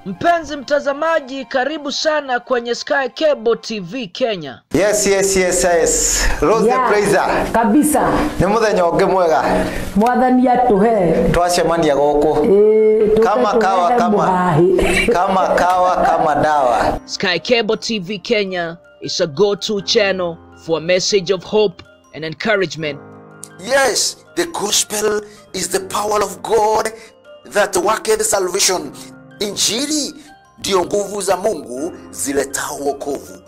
Mpenzi mtazamaji, karibu sana kwenye Sky Cable TV Kenya. Yes, yes, yes, yes. Rose the Praiser. Kabisa. Ni muthenya ungi mwega. Mwathani atuhe. Twacemania guku. Kama kawa kama. Kama kawa kama dawa. Sky Cable TV Kenya is a go-to channel for a message of hope and encouragement. Yes, the gospel is the power of God that worketh salvation. Injili ndio nguvu za Mungu ziletao wokovu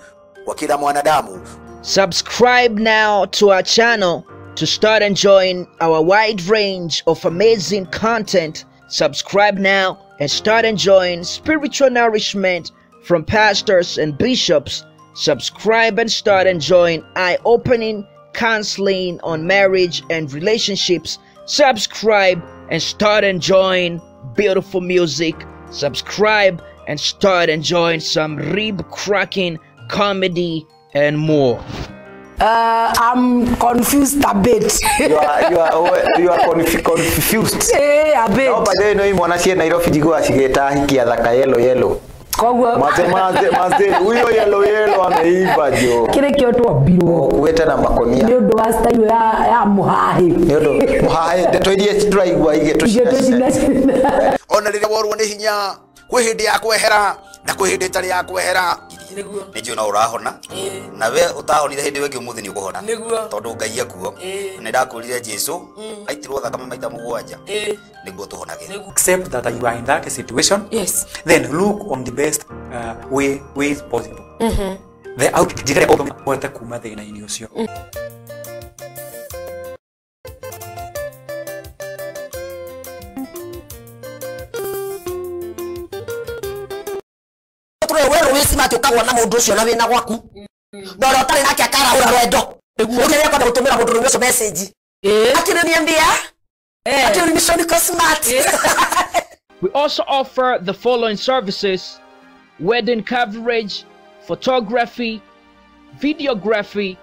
kwa kila mwanadamu. Subscribe now to our channel to start enjoying our wide range of amazing content. Subscribe now and start enjoying spiritual nourishment from pastors and bishops. Subscribe and start enjoying eye-opening counseling on marriage and relationships. Subscribe and start enjoying beautiful music. Subscribe and start enjoying some rib-cracking comedy and more. I'm confused a bit. You are confused. Eh, a bit. No, but they know mwana cie Nairobi jigwa cigeta hiki athaka yellow yellow. Koguo maze maze maze huyo yellow yellow ameiva jo. Kire kio twambirwo kuwete na makonia. Ni undu wa style ya muhahi. Ni undu muhahi ndeto iria turaigua igetucina. Ona rĩrĩa worwo nĩ hinya kwĩ hĩndĩ ya kwehera na kwĩ hĩndĩ ĩtarĩ ya kwehera. Nĩ njũĩ no ũrahona na we ũtahonire hĩndĩ ĩyo ĩngĩ ũmũthĩ nĩ ũkũhona tondũ Ngai ekuo. Nĩ ndakwĩrire Jesũ aitirwo thakame maita mũgwanja nĩguo tũhonage. Accept that you are in that situation. Yes. Then look on the best ways possible. The out njĩra ĩrĩa kuma thĩna-inĩ ũcio. Ukagwa na mundu ucio na wina gwaku na uria utari nake akaraura rwendo uria kwenda gutumira mundu ucio message akiriniambia akiriniambia niko smart. We also offer the following services: wedding coverage, photography, videography,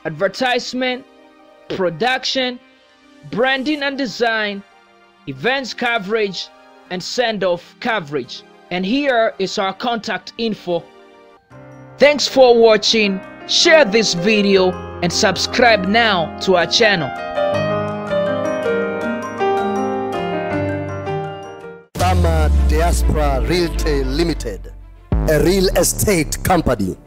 advertisement, production, branding and design, events coverage, and send-off coverage. And here is our contact info. Thanks for watching. Share this video and subscribe now to our channel. Tama Diaspora Realty Limited, a real estate company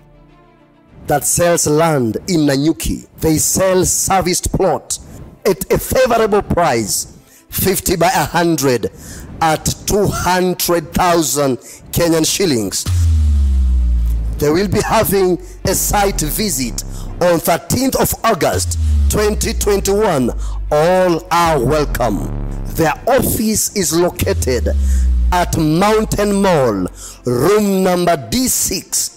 that sells land in Nanyuki. They sell serviced plot at a favorable price, 50 by 100 at 200,000 Kenyan shillings. They will be having a site visit on 13th of August 2021. All are welcome. Their office is located at Mountain Mall, room number D6.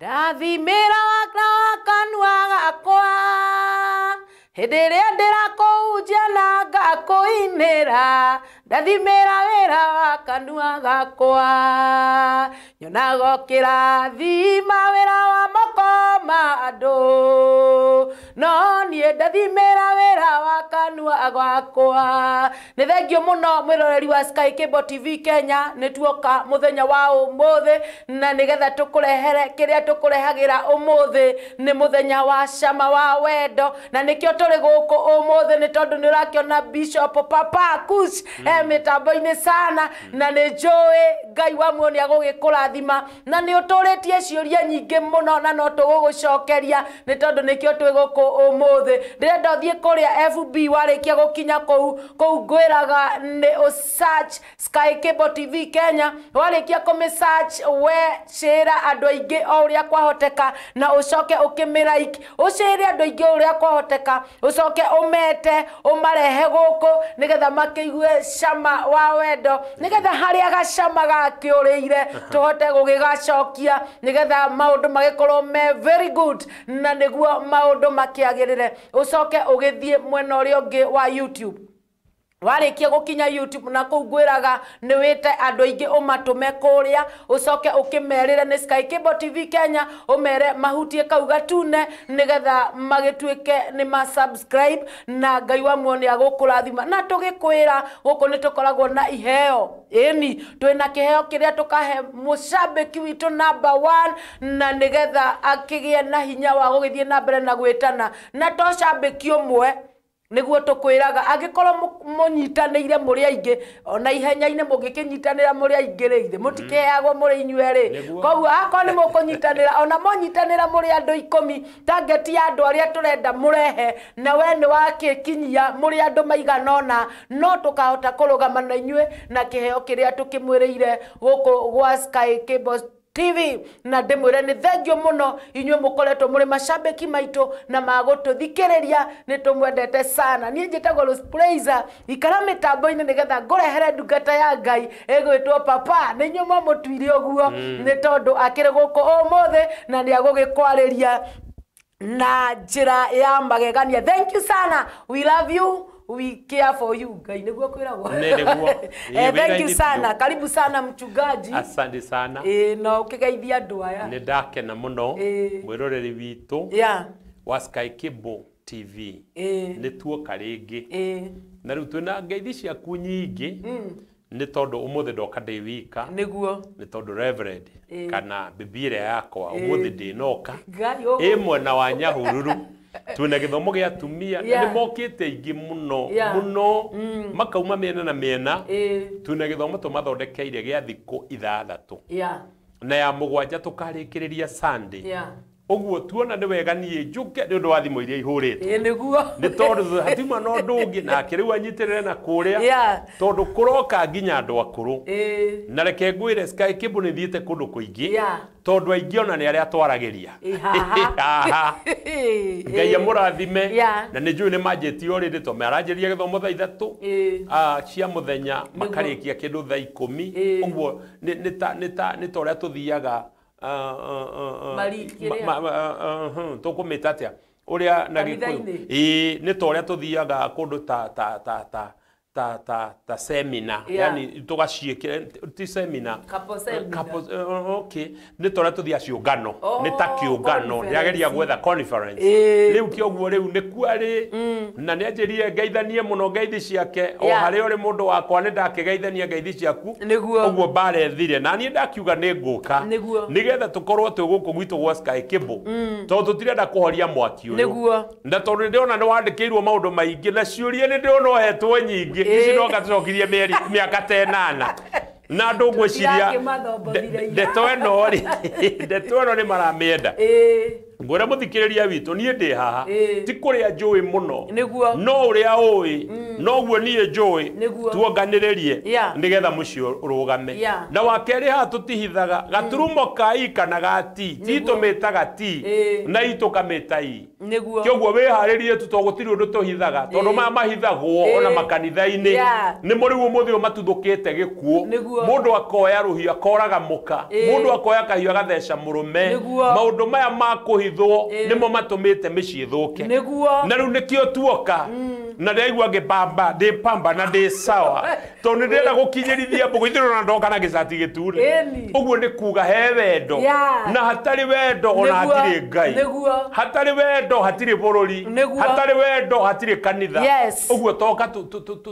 Ndathimĩra wa kanua gakwa hĩndĩ ĩrĩa ndĩrakũhunjia na ngakũinĩra ndathimĩra wĩra wa kanua gakwa nyonaga ũkĩrathima wĩra wa moko ma andũ no niĩ ndathimĩra wĩra wa kanua gakwa. Nĩ thengio mũno mwĩroreri wa Sky Cable TV Kenya, nĩ tuoka mũthenya wa ũmũthĩ na nĩgetha tũkũrehere kĩrĩa tũkũrehagĩra ũmũthĩ nĩ mũthenya wa cama wa wendo na nĩkĩo tũrĩ gũkũ ũmũthĩ nĩ tondũ nĩ ũrakĩona Bishop Papa Kush mĩtambo-inĩ sana na nĩ njũĩ Ngai wa muoyo nĩ agũgĩkũrathima na nĩ ũtũrĩtie ciũria nyingĩ mũno na no tũgũgũcokeria nĩ tondũ nĩkĩo twĩ gũkũ ũmũthĩ. Ndĩrenda ũthiĩ kũrĩa FB warĩkia gũkinya kũu ngwĩraga nĩ ũ search Sky Cable TV Kenya, warĩkia kũmĩ search we share andũ aingĩ o ũrĩa kwahoteka na ũcoke ũkĩmĩ like, ũshare andũ aingĩ o ũrĩa kwahoteka, ũcoke ũmete ũmarehe gũkũ nĩgetha makĩigue cama wa wendo nĩgetha harĩa gacama gakĩũrĩire tũhote gũgĩgacokia nĩgetha maũndũ magĩkorwo me very good na nĩguo maũndũ makĩagĩrĩre. Ũcoke ũgĩthiĩ mwena ũrĩa ũngĩ wa YouTube, warĩkia gũkinya YouTube na kũu ngwĩraga nĩ wĩte andũ aingĩ ũmatũme kũrĩa ũcoke ũkĩmerĩre nĩ Sky Cable TV Kenya ũmere mahutie kau gatune nĩgetha magĩtuĩke nĩ ma subscribe na Ngai wa muoyo nĩ agũkũrathima. Na tũgĩkwĩra gũkũ nĩ tũkoragwo na iheo, ĩni twĩna kĩheo kĩrĩa tũkahe mũcambĩki witũ number 1 na nĩgetha akĩgĩe na hinya wa gũgĩthiĩ na mbere na gwĩtana na to cambĩki ũmwe nĩguo tũkwĩraga angĩkorwo mũnyitanĩire mũrĩ aingĩ ona ihenya-inĩ mũngĩkĩnyitanĩra mũrĩ aingĩ rĩ ithe mũtikĩheagwo mũrĩ inyuerĩ, koguo akorwo nĩ mũkũnyitanĩra ona monyitanĩra mũrĩ andũ 10 target ya andũ arĩa tũrenda mũrehe na we nĩ wakĩkinyia mũrĩ andũ maigana ũna no tũkahota kũrũgama na inyuĩ na kĩheo kĩrĩa tũkĩmwĩrĩire gũkũ gwa Sky Cable TV. Na ndĩmwĩre nĩ thengio mũno inyuĩ mũkoretwo mũrĩ macambĩki maitũ na magũtũthikĩrĩria, nĩ tũmwendete sana. Niĩ njĩtagwo Rose Praiser, ikara mĩtambo-inĩ nĩgetha ngũrehere ndungata ya Ngai ĩgwĩtwo Papa. Nĩ inyuĩ mwamũtuire ũguo nĩ tondũ akĩrĩ gũkũ ũmũthĩ na nĩ agũgĩkwarĩria na njĩra ya magegania. Thank you sana, we love you, we care for you. Ngai nĩguo kwĩragwo. Thank you sana, karibu sana mchungaji. Asante sana. No ũkĩgeithia andũ aya. Nĩ ndakena mũno mwĩroreri witũ wa Sky Cable TV. Nĩ tuoka rĩngĩ na rĩu twĩna ngeithi ciaku nyingĩ nĩ tondũ ũmũthĩ ndoka ndĩ wika nĩguo nĩ tondũ Reverend kana bibi ĩrĩa yakwa ũmũthĩ ndĩnoka ĩ mwena wa Nyahururu twĩna gĩthomo gĩa atumia na nĩ mokĩte aingĩ mũno mũno makauma mĩena na mĩena. Twĩna gĩthomo tũmathondekeire gĩa thikũ 6 na ya 7 tũkarĩkĩrĩria Sunday. Ũguo tuona nĩ wega niĩ njũke nĩ ũndũ wa thimũ iria ihũrĩtwo nĩguo nĩ tondũ hatima na ũndũ ũngĩ nake rĩu anyitĩrĩre na kũrĩa tondũ kũroka nginya andũ akũrũ. Na reke ngwĩre Sky Cable nĩ thiĩte kũndũ kũingĩ tondũ aingĩ ona nĩ arĩa twaragĩria. Ngai amũrathime na nĩ njũĩ nĩ manjĩtie already tondũ maranjĩria gĩthomo thaa 3 cia mũthenya makarĩkia kĩndũ thaa 10 ũguo nĩ ta ũrĩa tũthiaga tũkũmĩta atĩa ũrĩa na Gĩkũyũ nĩ ta ũrĩa tũthiaga kũndũ ta seminar, yani tũgaciĩkĩra ti seminar okay nĩ ta ũrĩa tũthiaga ciũngano nĩ ta kĩũngano ndĩrageria gwetha conference rĩu kĩoguo rĩu nĩkuo arĩ na nĩ anjĩrire ngeithanie mũno ngeithi ciake o harĩa ũrĩ mũndũ wakwa nĩ ndakĩgeithania ngeithi ciaku ũguo mbarethire na niĩ ndakiuga nĩ ngũka nĩgetha tũkorwo twĩ gũkũ gwitũ gwa Sky Cable tondũ tũtirenda kũhoria mwaki ũyũ na tondũ nĩndĩrona nĩ wandĩkĩirwo maũndũ maingĩ na ciũria nĩ ndĩrona ũhetwo nyingĩ ici no gatucokirie mĩaka ta 8 na andũ ngwĩciria ndeto ĩno rĩ ndeto ĩno nĩ maramĩenda. Ngwĩra mũthikĩrĩria witũ niĩ ndĩ haha ti kũrĩa njũĩ mũno Nĩguo. No ũrĩa ũĩ noguo niĩ njũĩ Nĩguo. Tuonganĩrĩrie nĩgetha mũciĩ ũrũgame. Na wa kerĩ haha tũtihithaga gaturumo ka i kana ga ti ti tũmĩtaga ti na i tũkamĩta i. Nĩguo. Kĩoguo wĩharĩrie tu tondũ gũtirĩ ũndũ tũhithaga tondũ maya mahithagwo ona makanitha-inĩ nĩmo rĩu ũmũthĩ ũyũ matuthũkĩte gĩkuũ. Mũndũ akoya rũhiũ akoraga mũka, mũndũ akoya kahiũ agatheca mũrũme. Maũndũ maya ma kũhithwo nĩmo matũmĩte mĩciĩ ĩthũke. Na rĩu nĩkĩo tuoka na ndĩraigua ngĩpamba ndĩpamba na ndĩ sawa tondũ nĩ ndĩrenda gũkinyĩrithia mbũgũ ithuĩ ona ndoka na gĩcati gĩtune. Ũguo nĩ kuga he wendo na hatarĩ wendo ona hatirĩ Ngai, hatarĩ wendo hatirĩ bũrũri, hatarĩ wendo hatirĩ kanitha. Ũguo toka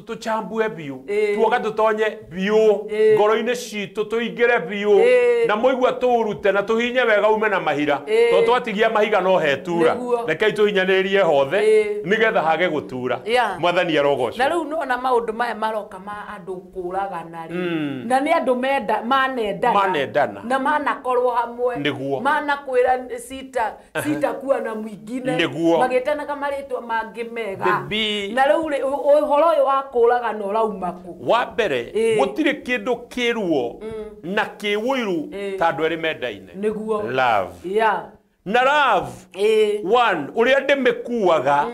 tũchambue biũ, tuoka tũtonye biũ ngoro-inĩ citũ tũingĩre biũ na mũigua tũũrute na tũhinye wega ume na mahira tondũ twatigia mahiga no hetura. Rekei tũhinyanĩrĩrie hothe nĩgetha hage gũtura. Mwathani arogocwo. Na rĩu nona maũndũ maya maroka ma andũ kũragana rĩ, na nĩ andũ menda manendana na manakorwo hamwe manakwĩra sita kuwa na mwingine magĩtanaga marĩtwa mangĩ mega. Na rĩu rĩ ũhoro ũyũ wa kũragana ũrauma kũ? Wa mbere gũtirĩ kĩndũ kĩruo na kĩũiru ta andũ erĩ mendaine. Nĩguo. Love. Na love one ũrĩa ndĩmĩkuaga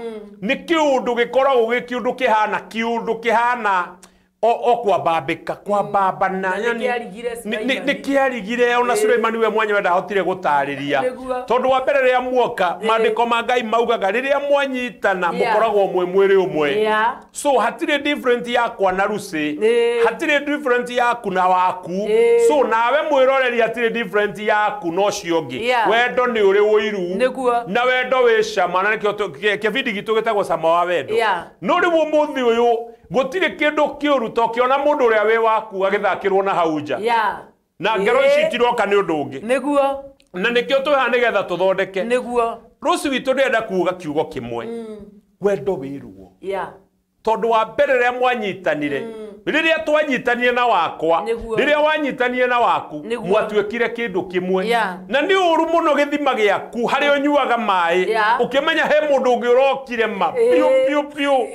nĩ kĩũndũ gĩkoragwo gĩ kĩũndũ kĩhana kĩũndũ kĩhana o kwambambĩka kwambambana yani nĩ kĩarigire ona Suleimani we mwenyewe ndahotire gũtarĩria tondũ wa mbere rĩrĩa muoka maandĩko ma Ngai maugaga rĩrĩa mwanyitana mũkoragwo mwĩ mwĩrĩ ũmwe. So hatirĩ different yakwa na Lucy, hatirĩ different yaku na waku, so nawe mwĩroreri hatirĩ different yaku na ũcio ũngĩ. Wendo nĩ ũrĩ ũiru na wendo wĩ cama na nĩkĩo kĩbindi gitũ gĩtagwo Cama wa Wendo. No rĩu ũmũthĩ ũyũ gũtirĩ kĩndũ kĩũru ta ũkĩona mũndũ ũrĩa wĩ waku agĩthakĩrwo na hau nja na ngero ici itiroka nĩ ũndũ ũngĩ. Nĩguo. Na nĩkĩo twĩ haha nĩgetha tũthondeke. Nĩguo. Rũciũ witũ ndĩrenda kuga kiugo kĩmwe, wendo wĩ ruo. Tondũ wa mbere rĩrĩa mwanyitanire, rĩrĩa twanyitanire na wakwa, rĩrĩa wanyitanire na waku, mwatuĩkire kĩndũ kĩmwe. Na nĩ ũru mũno gĩthima gĩaku harĩa ũnyuaga maĩ, ũkĩmenya he mũndũ ũngĩ ũrokire ma piũ piũ piũ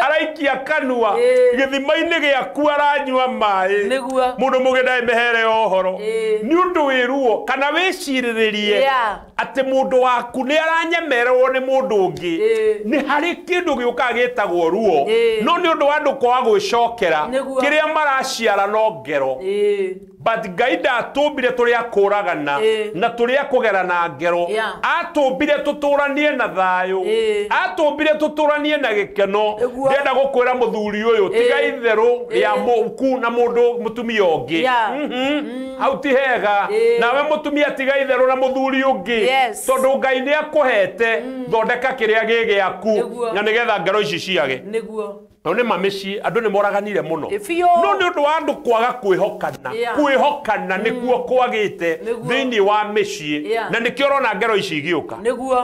araikia kanua gĩthima-inĩ gĩaku aranyua maĩ. Mũndũ mũgĩ ndarĩ mĩhere ya ũhoro. Nĩ ũndũ wĩ ruo kana wĩcirĩrĩrie atĩ mũndũ waku nĩ aranyemererwo nĩ mũndũ ũngĩ, nĩ harĩ kĩndũ gĩũkaga gĩtagwo ruo. No nĩ ũndũ wa andũ kwaga gwĩcokera kĩrĩa maraciara no ngero. But Ngai ndatũmbire tũrĩ a kũragana na tũrĩ a kũgerana ngero. Atũmbire tũtũranie na thayũ, atũmbire tũtũranie na gĩkeno. Ndĩrenda gũkwĩra mũthuri ũyũ tiga itherũ rĩa mũku na mũndũ mũtumia ũngĩ. Hau ti hega. Nawe mũtumia tiga itherũ na mũthuri ũngĩ tondũ Ngai nĩ akũhete thondeka kĩrĩa gĩ gĩaku na nĩgetha ngero ici ciage. Nĩguo. No nĩ ma mĩciĩ andũ nĩ moraganire mũno no nĩ ũndũ wa andũ kwaga kwĩhokana. Kwĩhokana nĩkuo kwagĩte thĩinĩ wa mĩciĩ na nĩkĩo ũrona ngero ici igĩũka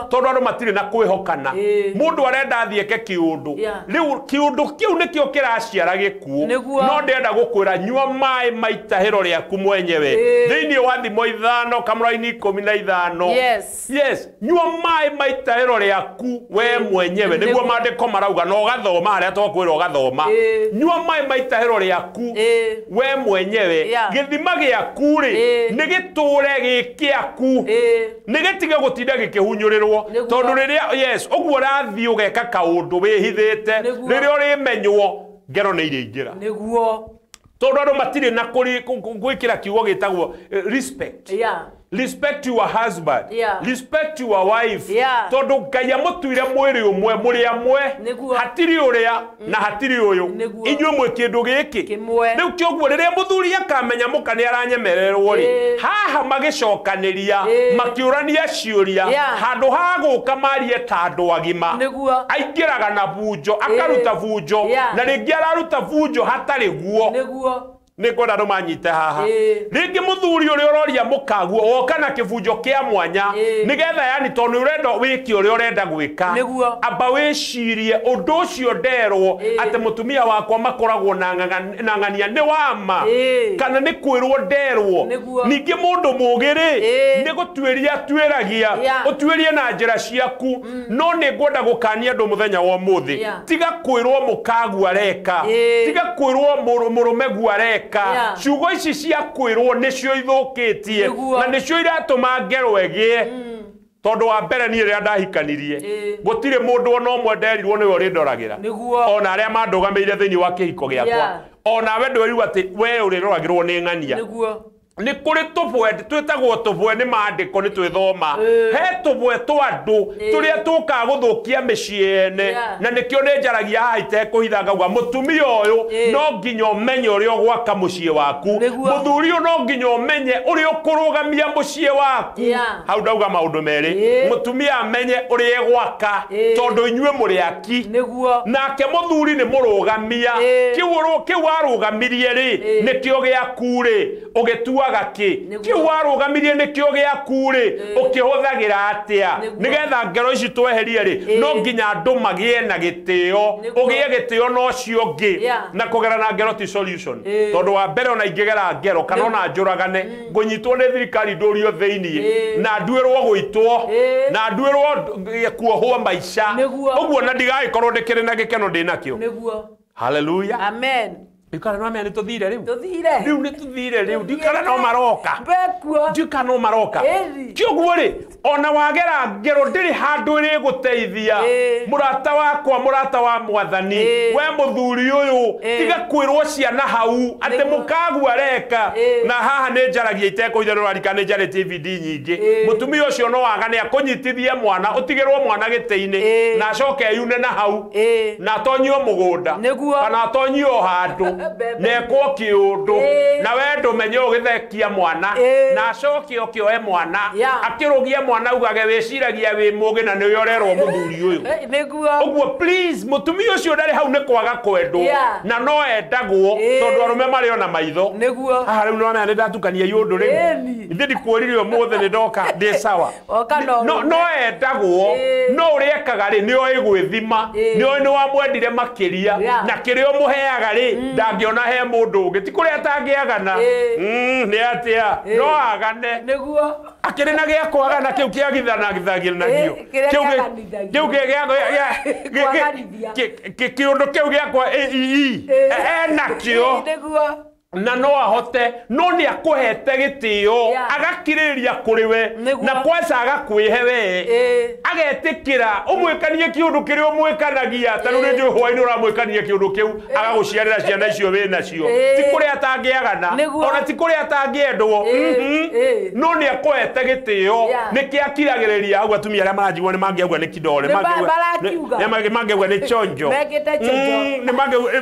tondũ andũ matirĩ na kwĩhokana. Mũndũ arenda athiĩ eke kĩũndũ, rĩu kĩũndũ kĩu nĩkĩo kĩraciara gĩkuũ. No ndĩrenda gũkwĩra nyua maĩ ma itahĩro rĩaku mwenyewe thĩinĩ wa Thimo 5 kamũraini 15. Yes, nyua maĩ ma itahĩro rĩaku we mwenyewe nĩguo maandĩko marauga na ũgathoma harĩa twakwĩra ũgathoma. Nyua maĩ ma itahĩro rĩaku we mwenyewe. Gĩthima gĩaku rĩ nĩ gĩtũre gĩ kĩaku, nĩ gĩtige gũtinda gĩkĩhunyũrĩrwo tondũ rĩrĩa yes ũguo ũrathiĩ ũgeka kaũndũ wĩhithĩte rĩrĩa ũrĩmenywo ngero nĩ irĩingĩra. Nĩguo. Tondũ andũ matirĩ na gwĩkĩra kiugo gĩtagwo respect. Respect your husband. Respect your wife. Tondũ Ngai amũtuire mwĩrĩ ũmwe mũrĩ amwe, hatirĩ ũrĩa na hatirĩ ũyũ, inyuĩ mwĩ kĩndũ gĩkĩ. Rĩu kĩoguo rĩrĩa mũthuri akamenya mũka nĩ aranyemererwo rĩ, haha magĩcokanĩria makĩũrania ciũria handũ ha gũka marie ta andũ agima, aingĩraga na bunjo akaruta bunjo na rĩngĩ araruta bunjo hatarĩ guo. Nĩguo. Nĩ ngwenda andũ manyite haha. Rĩngĩ mũthuri ũrĩa ũroria mũkaguo woka na kĩbunjo kĩa mwanya nĩgetha yani tondũ ũrenda wĩke ũrĩa ũrenda gwĩka amba wĩcirie ũndũ ũcio nderwo atĩ mũtumia wakwa makoragwo na ng'ania nĩ wama kana nĩ kwĩrwo nderwo. Ningĩ mũndũ mũũgĩ rĩ nĩ gũtuĩria atuĩragia ũtuĩrie na njĩra ciaku. No nĩ ngwenda gũkania andũ mũthenya wa ũmũthĩ, tiga kwĩrwo mũkaguo areka, tiga kwĩrwo mũrũmeguo areka. Ciugo ici cia kwĩrwo nĩcio ithũkĩtie na nĩcio iratũma ngero ĩgĩe. Tondũ wa mbere niĩ rĩrĩa ndahikanirie gũtirĩ mũndũ ona ũmwe nderirwo nĩwe ũrĩndoragĩra, ona arĩa mandũgamĩire thĩinĩ wa kĩhiko gĩakwa, onawe ndwerirwo atĩ we ũrĩroragĩrwo nĩ ng'ania. Nĩ kũrĩ tũbwe twĩtagwo tũbwe nĩ maandĩko nĩ twĩthoma he tũbwe twa andũ tũrĩa tũkaga gũthũkia mĩciĩ ene, na nĩkĩo nĩ njaragia haha itekũhitha ngauga mũtumia ũyũ no nginya ũmenye ũrĩa ũgwaka mũciĩ waku, mũthuri ũyũ no nginya ũmenye ũrĩa ũkũrũgamia mũciĩ waku. Hau ndauga maũndũ merĩ, mũtumia amenye ũrĩa egwaka tondũ inyuĩ mũrĩ aki, nake mũthuri nĩ mũrũgamia. Kĩu warũgamirie rĩ nĩkĩo gĩaku rĩ ũgĩtua kĩ kiu warũgamirie nĩkĩo gĩaku rĩ ũkĩhũthagĩra atĩa nĩgetha ngero ici tweherie rĩ no nginya andũ magĩe na gĩtĩo, ũgĩe gĩtĩo na ũcio ũngĩ, na kũgera na ngero ti solution. Tondũ wa mbere ona ingĩgera ngero kana ona njũragane ngũnyitwo nĩ thirikari ndũrio thĩiniĩ na nduĩrwo gũitwo na nduĩrwo kuohwo maica ũguo, na ndigagĩkorwo ndĩkĩrĩ na gĩkeno ndĩnakĩo. Hallelujah, amen. Ndikana no mea nĩ tũthire rĩu, rĩu nĩ tũthire rĩu, ndikana no maroka, ndikana no maroka. Kĩoguo rĩ ona wagera ngero ndĩrĩ handũ ĩrĩgũteithia. Mũrata wakwa, mũrata wa mwathani, we mũthuri ũyũ tiga kwĩrwo ciana hau atĩ mũkaguo areka. Na haha nĩ njaragia itekũhitha nĩũrarika nĩ njarĩtie ibindi nyingĩ. Mũtumia ũcio no agane akũnyitithie mwana, ũtigĩrwo mwana gĩtĩ-inĩ na acoke eyune na hau na atonyio mũgũnda kana atonyio handũ nekwo kĩũndũ na we ndũmenye ũgĩthekia mwana na acoke ũkĩoe mwana akĩrũgie mwana ugage wĩciragia wĩ mũũgĩ na nĩwe ũrerwo mũthuri ũyũ. Ũguo please mũtumia ũcio ndarĩ hau nĩ kwaga kwendwo na no endagwo tondũ arũme marĩ ona maitho. Haha rĩu nĩwamenya nĩ ndatukania iũndũ rĩu, ithuĩ ndikuoririe ũmũthĩ nĩ ndoka ndĩ sawa. No endagwo, no ũrĩa ekaga rĩ nĩ oĩ gwĩthima, nĩ oĩ nĩ wamwendire makĩria na kĩrĩa ũmũheaga rĩ ndangĩona he mũndũ ũngĩ, ti kũrĩa atangĩagana. Nĩ atĩa no agane akĩrĩ na gĩa kwagana kĩu kĩagithanagithanagio kĩu kĩũndũ kĩu gĩakwa enakĩo na no ahote, no nĩ akũhete gĩtĩo agakirĩrĩria kũrĩ we na kwanza agakwĩhe we agetĩkĩra ũmwĩkanie kĩũndũ kĩrĩa ũmwĩkanagia. Ta rĩu nĩ njũĩ hwaĩ-inĩ ũramwĩkania kĩũndũ kĩu agagũciarĩra ciana icio wĩ nacio, ti kũrĩa atangĩagana ona ti kũrĩa atangĩendwo, no nĩ akũhete gĩtĩo nĩkĩo akiragĩrĩria. Hau atumia arĩa maranjigua nĩ mangĩauga nĩ kidole, mangĩauga nĩ chonjo,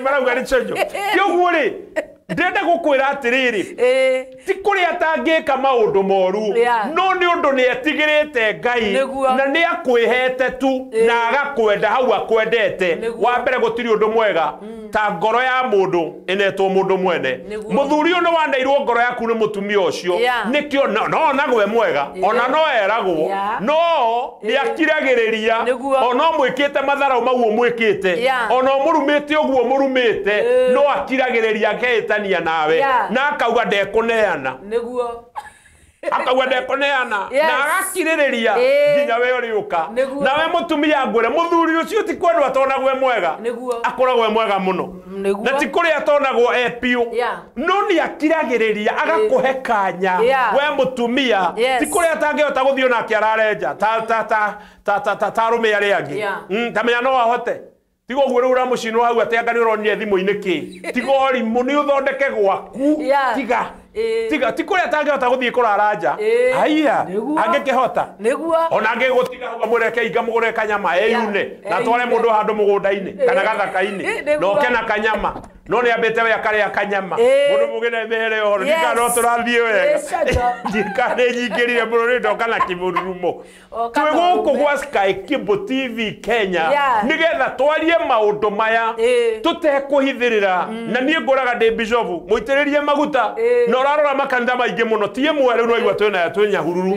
marauga nĩ chonjo. Kĩoguo rĩ ndĩrenda gũkwĩra atĩrĩrĩ, ti kũrĩa atangĩka maũndũ moru, no nĩ ũndũ nĩ etigĩrĩte Ngai na nĩ akwĩhete tu na agakwenda hau akwendete. Wa mbere gũtirĩ ũndũ mwega ta ngoro ya mũndũ ĩnetwo mũndũ mwene. Mũthuri ũyũ nĩ waneirwo ngoro yaku nĩ mũtumia ũcio, nĩkĩo no onagwo e mwega ona no eragwo, no nĩ akiragĩrĩria ona ũmwĩkĩte matharau mau ũmwĩkĩte ona ũmũrumĩte ũguo ũmũrumĩte, no akiragĩrĩria akeĩtania nawe na akauga ndekũneana, akauga ndekũneana na agakirĩrĩria nginya we ũrĩũka. Nawe mũtumia ngwĩre mũthuri ũcio ti kwendwo atonagwo e mwega, akoragwo e mwega mũno na ti kũrĩa atonagwo e piũ, no nĩ akiragĩrĩria agakũhe kanya we mũtumia, ti kũrĩa atangĩhota gũthiĩ onake ararenja ta arũme arĩa angĩ, ta menya no ahote. Tiga ũguo rĩu ũramũcinwo hau atĩ anga nĩ ũronire thimũ-inĩ kĩ, tiga ũrimũ nĩ ũthondeke gwaku, tiga tiga ti kũrĩa atangĩhota gũthiĩ kũrara nja, haiya angĩkĩhota ona angĩgũtiga hau amũreke inga mũgũre kanyama eyune na atware mũndũ handũ mũgũnda-inĩ kana gathaka-inĩ na oke na kanyama No nĩ ambĩte we akarĩa kanyama. Mũndũ mũgĩ mere ũhoro ndikana no tũrathiĩ wega. Ndikana nyingĩrire mũno nĩ ndoka na kĩmũrurumo. Twĩ gũkũ gwa Sky Cable TV Kenya nĩgetha twarie maũndũ maya tũtekũhithĩrĩra. Na niĩ ngũraga ndĩ bishop mũitĩrĩrie maguta na ũrarora makanitha maingĩ mũno ti ĩmwe rĩu no igua twĩna twĩ Nyahururu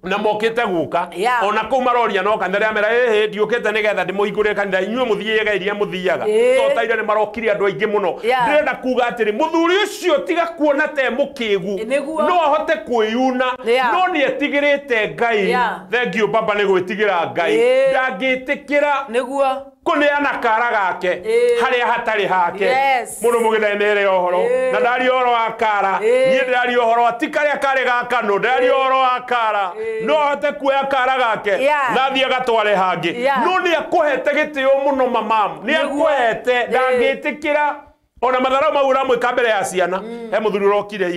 na mokite guka ona kuu maroria no kanitha ria mera ĩhĩ ndiũkĩte nĩgetha ndĩmũhingũrĩre kanitha inyuĩ mũthiĩga iria mũthiaga to taire nĩ marokire andũ aingĩ mũno. Ndĩrenda kuga atĩrĩ mũthuri ũcio tiga kuona te mũkĩgu no ahote kwĩyuna no nĩ etigĩrĩte Ngai. Thank you baba nĩ gwĩtigĩra Ngai ndangĩtĩkĩra nĩguo kuneana kara gake haria hatari hake. Mũndũ mũgĩ mere ũhoro na ndaria ũhoro wa kara niĩ ndĩraria ũhoro wa ti karĩa karĩ gakano ndĩraria ũhoro wa kara no ahote kuoya kara gake na athiĩ agatware hangĩ no nĩ akũhete gĩtĩo mũno mamamu nĩ akũhete ndangĩtĩkĩra ona matharau mau ũramwĩka mbere ya ciana. He mũthuri ũrokire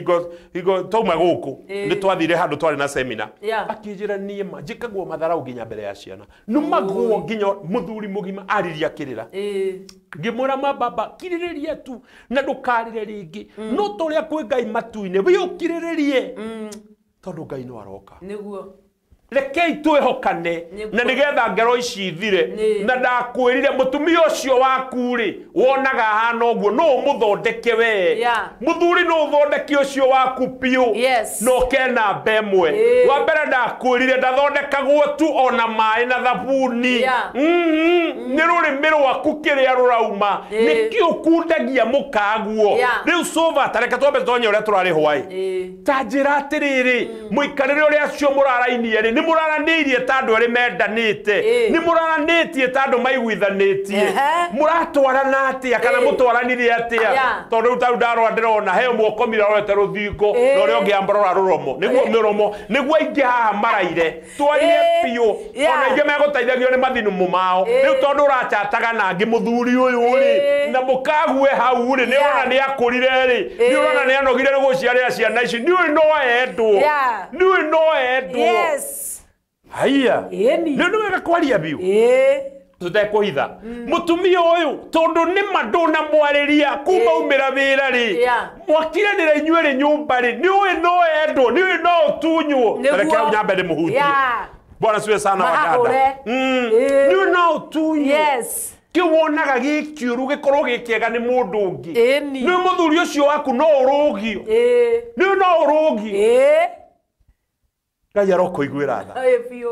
hingo twauma gũkũ nĩ twathire handũ twarĩ na seminar akĩnjĩra niĩ ma njĩkagwo matharau nginya mbere ya ciana numagwo nginya mũthuri mũgima aririe akĩrĩra. Ngĩmwĩra ma baba kirĩrĩria tu na ndũkarĩre rĩngĩ no tũrĩa kwĩ Ngai matu-inĩ wĩ ũkirĩrĩrie tondũ Ngai no aroka nĩguo rekei twĩhokane na nĩgetha ngero ici ithire. Na ndakwĩrire mũtumia ũcio waku rĩ wonaga ahana ũguo no ũmũthondeke we mũthuri no ũthondeke ũcio waku biũ na ũke namba ĩmwe. Wa mbere ndakwĩrire ndathondekagwo tu ona maĩ na thabuni nĩ rũrĩmĩ rwaku kĩrĩa rũrauma nĩkĩo ũkundagia mũkaguo. Rĩu cũva ta reke twambe tũtonye ũrĩa tũrarĩ hwaĩ ta njĩra atĩrĩrĩ mũikarĩre ũrĩa acio mũrarainie rĩ nĩ mũraranĩirie ta andũ arĩ mendanĩte nĩ mũraranĩtie ta andũ maiguithanĩtie mũratwarana atĩa kana mũtwaranire atĩa tondũ rĩu ta rĩu ndarora ndĩrona he ũmwe ũkomire arorete rũthingo na ũrĩa ũngĩ ambarora rũromo nĩguo mĩromo nĩguo aingĩ haha maraire twarie biũ ona aingĩ megũteithagio nĩ mathinumu mao. Rĩu tondũ ũrachataga na angĩ mũthuri ũyũ rĩ na mũkague hau rĩ nĩ ũrona nĩ akũrire rĩ nĩ ũrona nĩ anogire nĩ gũciarĩra ciana ici nĩ ũĩ no endwo nĩ ũĩ no endwo. Haiya nĩ wega kwaria biũ tũtekũhitha mũtumia ũyũ tondũ nĩ ma ndũnamwarĩria kuma umĩra wĩra rĩ mwakiranĩra inyuĩ rĩ nyũmba rĩ nĩ ũĩ no endwo nĩ ũĩ no ũtunywo. Reke hau nyambe ndĩmũhutie. Bwana siwe sana wadada nĩ ũĩ no ũtunywo kĩu wonaga gĩkĩũru gĩkorwo gĩkĩega nĩ mũndũ ũngĩ nĩ mũthuri ũcio waku no ũrũgio nĩ ũĩ no ũrũgio Ngai arokũiguĩra tha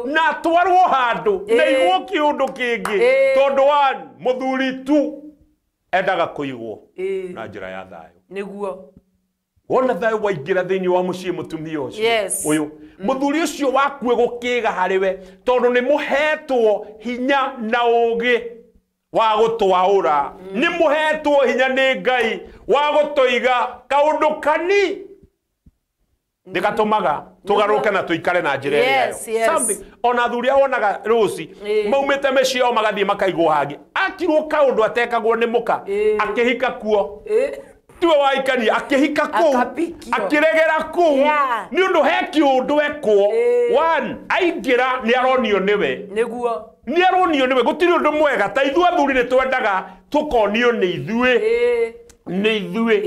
na atwarwo handũ na igwo kĩũndũ kĩngĩ tondũ wa mũthuri tu endaga kũigwo na njĩra ya thayũ nĩguo wona thayũ waingĩra thĩinĩ wa mũciĩ mũtumia ũcio ũyũ mũthuri ũcio waku egũkĩga harĩ we tondũ nĩ mũhetwo hinya na ũũgĩ wa gũtwaũra nĩ mũhetwo hinya nĩ Ngai wa gũtũiga kaũndũ kani nĩgatũmaga tũgarũke na tũikare na njĩra ĩrĩa yayo. Ona athuri wonaga rũci maumĩte mĩciĩ yao magathiĩ makaigwo hangĩ akirwo kaũndũ atekagwo nĩ mũka akĩhika kuo tiwe waikania akĩhika kũu akĩregera kũu nĩ ũndũ he kĩũndũ ekwo one aingĩra nĩ aronio nĩwe nĩguo nĩ aronio nĩwe gũtirĩ ũndũ mwega ta ithuĩ athuri nĩ twendaga tũkonio nĩ ithuĩ nĩ ithuĩ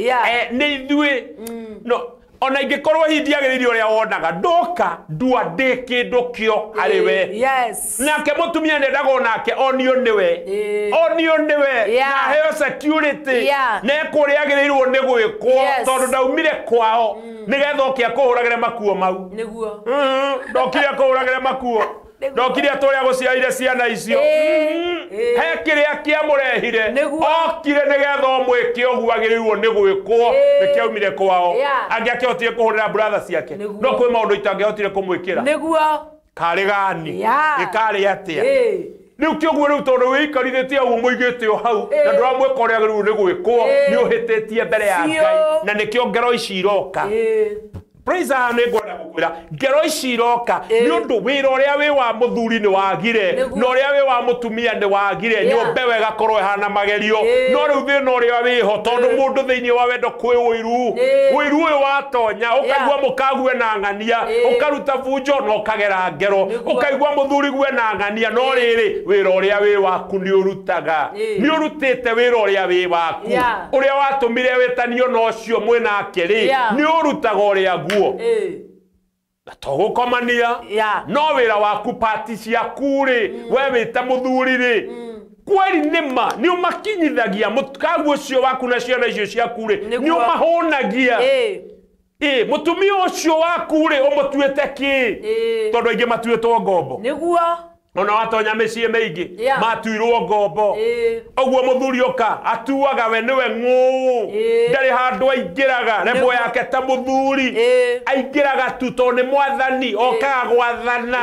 nĩ ithuĩ no ona ingĩkorwo hihi ndiagĩrĩire ũrĩa wonaga ndoka ndua ndĩ kĩndũ kĩo harĩ we. Nake mũtumia nĩendaga onake onio nĩwe onio nĩwe na aheo security na ekwo ũrĩa agĩrĩirwo nĩ gwĩkwo tondũ ndaumire kwao nĩgetha oke akũhũragĩre makuo mau nĩguo ndokire akũhũragĩre makuo ndokire atũrĩa gũciarire ciana icio he kĩrĩa kĩamũrehire okire nĩgetha ũmwĩke ũguo agĩrĩirwo nĩ gwĩkwo nĩkĩaumire kwao angĩakĩhotire kũhũrĩra brother ciake no kwĩ maũndũ itangĩhotire kũmwĩkĩra nĩguo karĩ gani ĩkarĩ atĩa rĩu kĩoguo rĩu tondũ wĩikarithĩtie ũguo mũigĩte o hau na ndũramwĩka ũrĩa agĩrĩirwo nĩ gwĩkwo nĩ ũhĩtĩtie mbere ya Ngai na nĩkĩo ngero ici iroka. Praise nĩ ngwenda gũkwĩra ngero ici iroka nĩ ũndũ wĩra ũrĩa wĩ wa mũthuri nĩ wagire na ũrĩa wĩ wa mũtumia nĩ wagire nyũmba ĩyo ĩgakorwo ĩhana magerio no rĩu thĩna ũrĩa wĩho tondũ mũndũ thĩinĩ wa wendo kwĩ ũiru ũiru ũyũ watonya ũkaigua mũkague na ng'ania ũkaruta bunjo na ũkagera ngero ũkaigua mũthuri gue na ng'ania no rĩrĩ wĩra ũrĩa wĩ waku nĩ ũrutaga nĩ ũrutĩte wĩra ũrĩa wĩ waku ũrĩa watũmire wĩtanio na ũcio mwĩnake rĩ nĩ ũrutaga ũrĩa guo na to gũkomania no wĩra waku pati ciaku rĩ we wĩta mũthuri rĩ kweri nĩma nĩ ũmakinyithagia mũkagu ũcio waku na ciana icio ciaku rĩ nĩ ũmahũnagia mũtumia ũcio waku rĩ ũmũtuĩte kĩ tondũ aingĩ matuĩtwo ngombo nĩguo ona watonya mĩciĩ mĩingĩ matuirwo ngombo ũguo mũthuri ũka atuaga we nĩwe ng'ũũ ndarĩ handũ aingĩraga rembo yake ta mũthuri aingĩraga tu tondũ nĩ mwathani okaga gwathana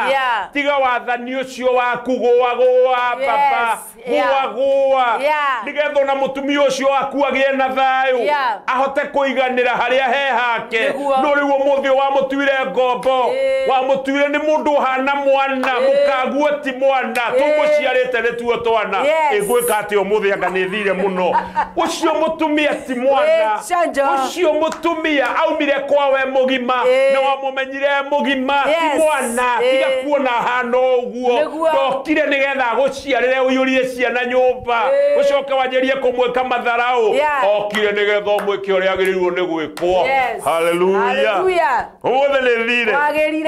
tiga wathani ũcio waku gũa gũa baba gũa gũa nĩgetha ona mũtumia ũcio waku agĩe na thayũ ahote kũiganĩra harĩa he hake no rĩu ũmũthĩ wamũtuire ngombo wamũtuire nĩ mũndũ ũhana mwana mũkaguo ti mwana tũmũciarĩte nĩtuo twana ĩgwĩka atĩ ũmũthĩ anga nĩ thire mũno ũcio mũtumia ti mwana ũcio mũtumia aumire kwawe mũgima na wamũmenyire mũgima ti mwana tiga kuona hana ũguo ndokire nĩgetha agũciarĩre ũiyũrie ciana nyũmba ũcoke wanjĩrie kũmwĩka matharaũ okire nĩgetha ũmwĩke ũrĩa agĩrĩirwo nĩ gwĩkwo haleluya ũmũthĩ nĩ thire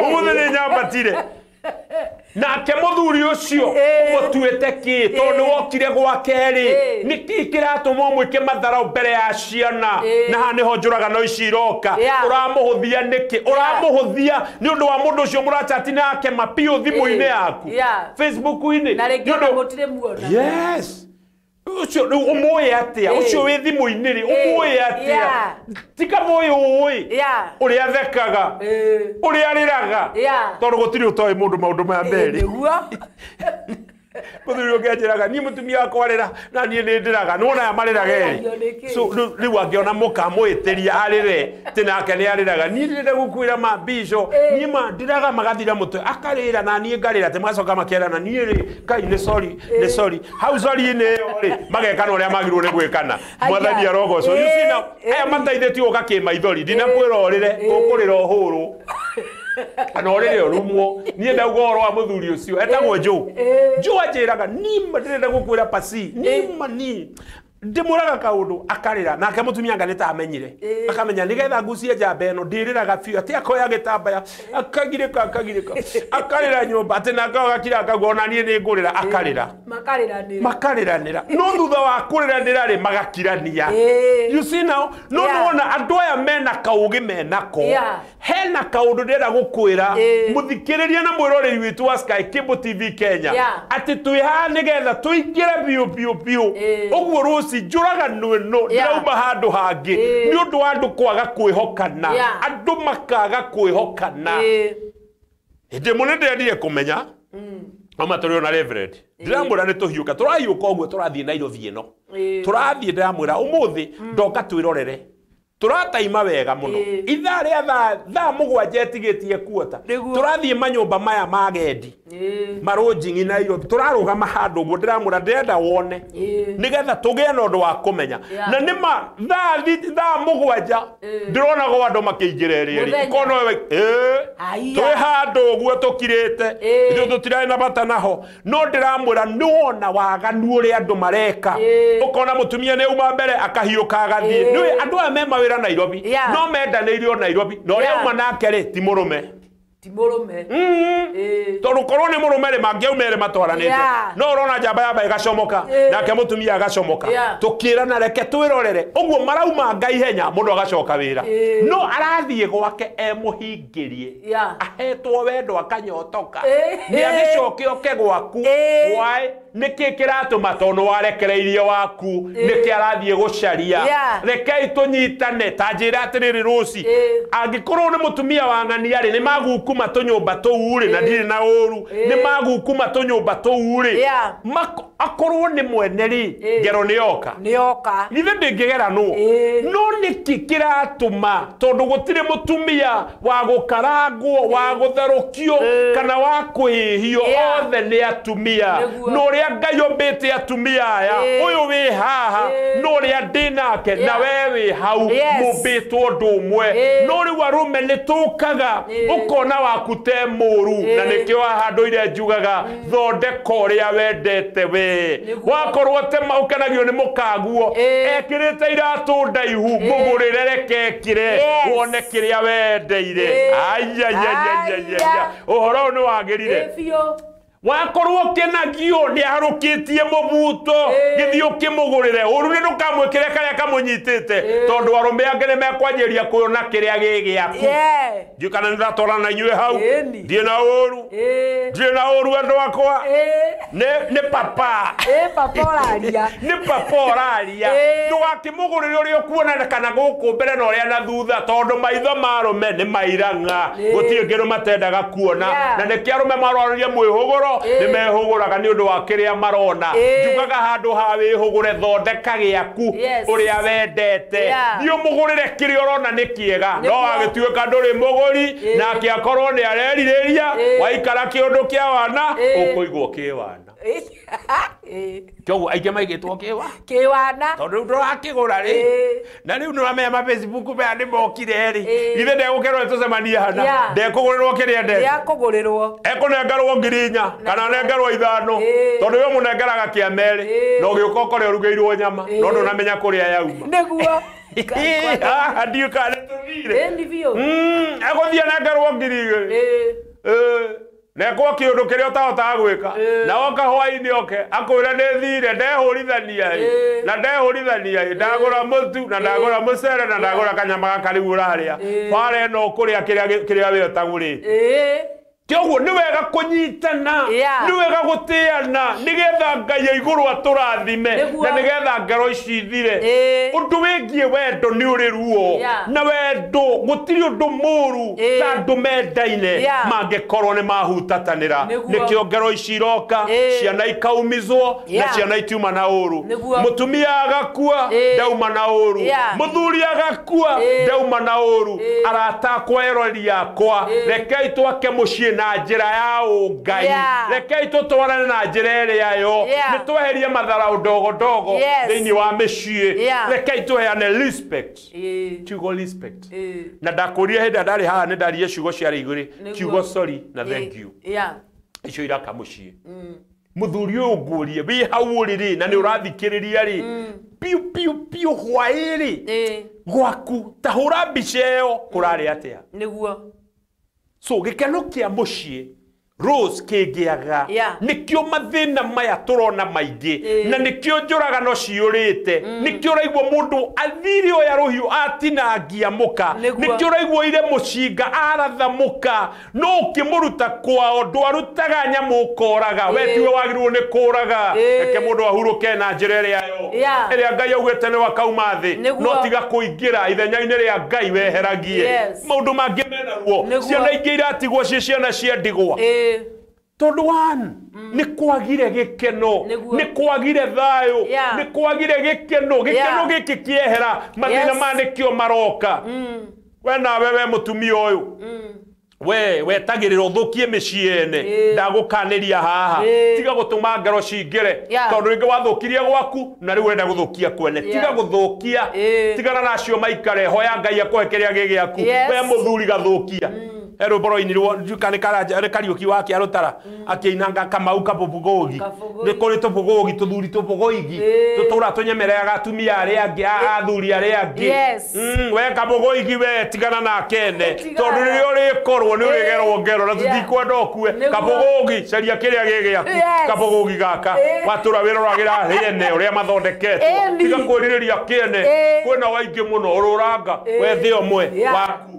ũmũthĩ nĩ nyambatire nake mũthuri ũcio ũmũtuĩte kĩ tondũ nĩ wokire gwake rĩ nĩkĩ kĩratũma ũmwĩke matharaũ mbere ya ciana na haha nĩho njũragano ici iroka ũramũhũthia nĩkĩ ũramũhũthia nĩ ũndũ wa mũndũ ũcio mũrachati nake mapiũ thimũ-inĩ yaku Facebook-inĩ na rĩngĩ ona mũtirĩ muona yes ũcio rĩu ũmũĩ atĩa ũcio wĩ thimũ-inĩ rĩ ũmũĩ atĩa tika mũĩ ũĩ ũrĩa thekaga ũrĩa arĩraga tondũ gũtirĩ ũtoĩ mũndũ maũndũ maya merĩ mũthuri ũngĩ anjĩraga niĩ mũtumia wakwa arĩra na niĩ nĩ ndĩraga nĩwona aya marĩraga erĩ so rĩu angĩona mũkamũĩtĩria arĩre tĩ nake nĩ arĩraga niĩ ndĩrenda gũkwĩra ma mbico niĩ ma ndĩraga magathira mũtwe akarĩra na niĩ ngarĩra tĩ magacoka makerana niĩ rĩ Ngai nĩ sorry nĩ sorry hau sorry-inĩ ĩyo rĩ magekana ũrĩa magĩrĩirwo nĩ gwĩkana mwathani arogocwo you see now aya mateithĩtio gũka kĩmaithori ndinakwĩra ũrĩre ũkũrĩra ũhũrwo kana ũrĩre ũrumwo niĩ ndauga ũhoro wa mũthuri ũcio etagwo Joe Joe anjĩraga nima ndĩrenda gũkwĩra pasi nima niĩ ndĩmũraga kaũndũ akarĩra nake mũtumia anga nĩ ta amenyire akamenya nĩgetha ngucie njamba ĩno ndĩrĩraga biũ atĩ akoya gĩtambaya akagirĩka akagirĩka akarĩra nyũmba atĩ nake agakira akauga ona niĩ nĩ ngũrĩra akarĩra makarĩranĩra no thutha wa kũrĩranĩra rĩ magakirania you see now no nĩwona andũ aya mena kaũgĩ menako hena kaũndũ ndĩrenda gũkwĩra mũthikĩrĩria na mwĩroreri witũ wa Sky Cable TV Kenya atĩ twĩ haha nĩgetha tũingĩre biũ biũ biũ ũguo rũci njũragano ĩno ndĩrauma handũ hangĩ nĩ ũndũ wa andũ kwaga kwĩhokana andũ makaga kwĩhokana hĩndĩ ĩmwe nĩ ndĩrendire kũmenya no tũrĩ ona Reverend ndĩramwĩra nĩ tũhiũka tũrahiũka ũguo tũrathiĩ Nairobi ĩno tũrathiĩ ndĩramwĩra ũmũthĩ ndoka twĩrorere tũrataima wega mũno ithaa rĩa thaa mũgwanja ĩtigĩtie kuota tũrathiĩ manyũmba maya ma gendi marũnjing'i Nairobi tũrarũgama handũ ũguo ndĩramwĩra ndĩrenda wone nĩgetha tũgĩe na ũndũ wa kũmenya na nĩma thaa mũgwanja ndĩronaga andũ makĩingĩra erĩ erĩ ũkona twĩ handũ ũguo tũkirĩte ithuĩ tũtirarĩ na bata naho no ndĩramwĩra nĩwona waganu ũrĩa andũ mareka ũkona mũtumia nĩ auma mbere akahiũka agathiĩ nĩũĩ andũ aya me mawĩra Nairobi no mendanĩirio Nairobi na ũrĩa auma nake rĩ ti mũrũme ti mũrũme tondũ korwo nĩ mũrũme rĩ mangĩauma erĩ matwaranĩte no ũrona njamba yamba ĩgacomoka nake mũtumia agacomoka tũkĩrana reke twĩrorere ũguo marauma nga ihenya mũndũ agacoka wĩra no arathiĩ gwake emũhingĩrie ahetwo wendo akanyotoka nĩ agĩcoke oke gwaku why Nĩkĩ kĩratũma tondũ warekereirie waku nĩkĩ arathiĩ gũcaria rekei tũnyitane ta njĩra atĩrĩrĩ Rũci angĩkorwo nĩ mũtumia wa ng'ania rĩ nĩ magukuma tũnyũmba tũu rĩ na ndirĩ na ũru nĩ magukuma tũnyũmba tũu rĩ akorwo nĩ mwene rĩ ngero nĩ yoka githĩ ndĩngĩgera nũ no nĩkĩ kĩratũma tondũ gũtirĩ mũtumia wa gũkarangwo wa gũtherũkio kana wa kwĩhio othe nĩ atumia no ũrĩa Ngai ombĩte atumia aya ũyũ wĩ haha no ũrĩa ndĩ nake na we wĩ hau mũmbĩtwo ũndũ ũmwe no rĩu arũme nĩ tũkaga ũkona waku te mũru na nĩkĩo haha ndũire njugaga thondeka ũrĩa wendete we wakorwo tema ũkenagio nĩ mũkaguo ekĩrĩte iratũ ndaihu mũgũrĩre reke ekĩre wone kĩrĩa wendeire aiaiaiaiaia ũhoro ũyũ nĩ wagĩrire wakorwo ũkenagio nĩ aharũkĩtie mũbuto gĩthiĩ ũkĩmũgũrĩre ũru nĩ ndũkamwĩkĩre karĩa kamũnyitĩte tondũ arũme angĩ nĩ mekwanjĩrĩria kuona kĩrĩa gĩ gĩaku ndiũ kana nĩndatwarana na inyuĩ hau ndirĩ na ũru ndirĩ na ũru andũ akwa nĩ papa nĩ papa ũraria ndũgakĩmũgũrĩre ũrĩa ũkuona kana gũkũ mbere na ũrĩa na thutha tondũ maitho ma arũme nĩ mairang'a gũtirĩ kĩndũ matendaga kuona na nĩkĩo arũme marwarĩria mwĩhũgũro nĩ mehũgũraga nĩ ũndũ wa kĩrĩa marona njugaga handũ ha wĩhũgũre thondeka gĩaku ũrĩa wendete thiĩ ũmũgũrĩre kĩrĩa ũrona nĩ kĩega no agĩtuĩka ndũrĩ mũgũri nake akorwo nĩ arerirĩria waikara kĩũndũ kĩa wana ũkũigwo kĩwana kĩoguo aingĩ maigĩtwo kĩwana tondũ rĩu ndũrakĩgũra rĩ na rĩu nĩũramenya ma Facebook maya nĩ mokire rĩ githĩ ndegũkerwo tũcemanie hana ndekũgũrĩrwo kĩrĩa endete ekũnengerwo 4,000 kana anengerwo 5 tondũ we mũnengeraga kĩa merĩ na ũgĩũka ũkore ũrugĩirwo nyama no ndũnamenya kũrĩa yauma nĩguo ndiũ kana nĩtũthire egũthiĩ anengerwo 2,000 nekwo kĩũndũ kĩrĩa ũtahotaga gwĩka na woka hwainĩ oke akwĩre nĩ thire ndehũrithania ĩ na ndehũrithania ĩ ndagũra mũtu na ndagũra mũcere na ndagũra kanyama gaka rĩu ũrarĩa bara ĩno ũkũrĩa kĩrĩa we ũtagũrĩte kĩoguo nĩ wega kũnyitana nĩ wega gũtĩana nĩgetha Ngai ya igũrũ atũrathime na nĩgetha ngero ici ithire ũndũ wĩgiĩ wendo nĩ ũrĩ ruo na wendo gũtirĩ ũndũ mũru ta andũ mendaine mangĩkorwo nĩ mahutatanĩra nĩkĩo ngero ici iroka ciana ikaumizwo na ciana itiuma na ũru mũtumia agakua ndauma na ũru mũthuri agakua ndauma na ũru arata akwa erori akwa rekei twake mũciĩ na njĩra ya ũngai rekei tũtwarane na njĩra ĩrĩa yo nĩ tweherie matharaũ ndogo ndogo thĩinĩ wa mĩciĩ rekei tũheane respect kiugo respect na ndakũrire hĩndĩ ĩrĩa ndarĩ haha nĩ ndaririe ciugo ciarĩ igĩrĩ kiugo sorry na thank you icio iraka mũciĩ mũthuri ũyũ ngũrie wĩ hau ũrĩ rĩ na nĩ ũrathikĩrĩria rĩ piu piu piu hwaĩ rĩ gwaku ta hũra mbica ĩyo kũrarĩ atĩa nĩguo so gĩkeno kĩa mũciĩ Rose kĩngĩaga nĩkĩo mathĩna maya tũrona maingĩ na nĩkĩo njũragano ciyũrĩte nĩkĩo ũraigua mũndũ athire oya rũhiũ atinangia mũka nĩkĩo ũraigua ire mũcinga aratha mũka no ũkĩmũruta kwao ndwarutaga nyamũ ũkoraga we tiwe wagĩrĩirwo nĩ kũraga reke mũndũ ahurũke na njĩra ĩrĩa yo ĩrĩa Ngai augĩte nĩ wakauma thĩ no tiga kũingĩra ithenya-inĩ rĩa Ngai weheragie maũndũ mangĩ mena ruo ciana ingĩ iratigwo ciĩ ciana cia ndigwa tondu one nĩ kwagire gĩkeno nĩ kwagire thayũ nĩ kwagire gĩkeno gĩkeno gĩkĩ kĩehera mathĩna maya nĩkĩo maroka we nawe we mũtumia ũyũ we wetagĩrĩra ũthũkie mĩciĩ ene ndagũkanĩria haha tiga gũtũma ngero cingĩre tondũ rĩngĩ wathũkirie gwaku na rĩu ũrenda gũthũkia kwene tiga gũthũkia tigana nacio maikare hoya Ngai akũhe kĩrĩa gĩ gĩaku we mũthuri gathũkia rwĩmbo rwainirwo njuka nĩ Kariũki wa Kĩarũtara akĩinanga Kamau Kabũbũgũgi nĩ kũrĩ tũbũgũgi tũthuri tũbũgũigi tũtũra tũnyemereaga atumia arĩa angĩ athuri arĩa angĩ we kabũgũigi we tigana nake ene tondũ rĩrĩa ũrĩkorwo nĩ ũrĩgerwo ngero na tũtikwenda ũkue kabũgũgi caria kĩrĩa gĩ gĩaku kabũgũgi gaka watũra wĩroragĩra rĩene ũrĩa mathondeketwo tiga kwĩrirĩria kĩene kwĩna waingĩ mũno ũrũranga wethe ũmwe waku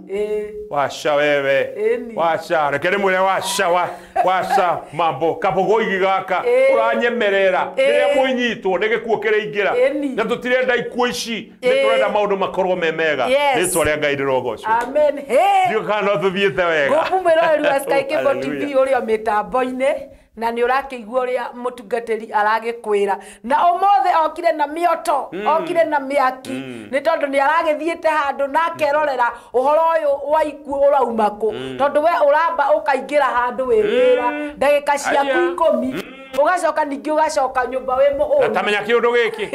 washa wewe washa reke rĩmwĩre washa wa Waca mambo kabogoigi gaka uranyemerera riria muinyitwo ni gikuo kiraingira na tutirenda ikuo ici ni turenda maundu makorwo me mega ritwa ria Ngai rirogocwo. Amen. He ndio kana tuthiete wega ngubu mwiroreri wa Sky Cable TV uria mitambo-ini na ni urakĩigua ũrĩa mũtungatĩri aragĩkwĩra na ũmũthĩ okire na mĩoto okire na mĩaki nĩ tondũ nĩ aragĩthiĩte handũ na akerorera ũhoro ũyũ wa ikuũ ũrauma kũ tondũ we ũramba ũkaingĩra handũ wĩ wĩra ndagĩka ciaku 10 ũgacoka ningĩ ũgacoka nyũmba wĩ mũhũnu na tamenya kĩũndũ gĩkĩ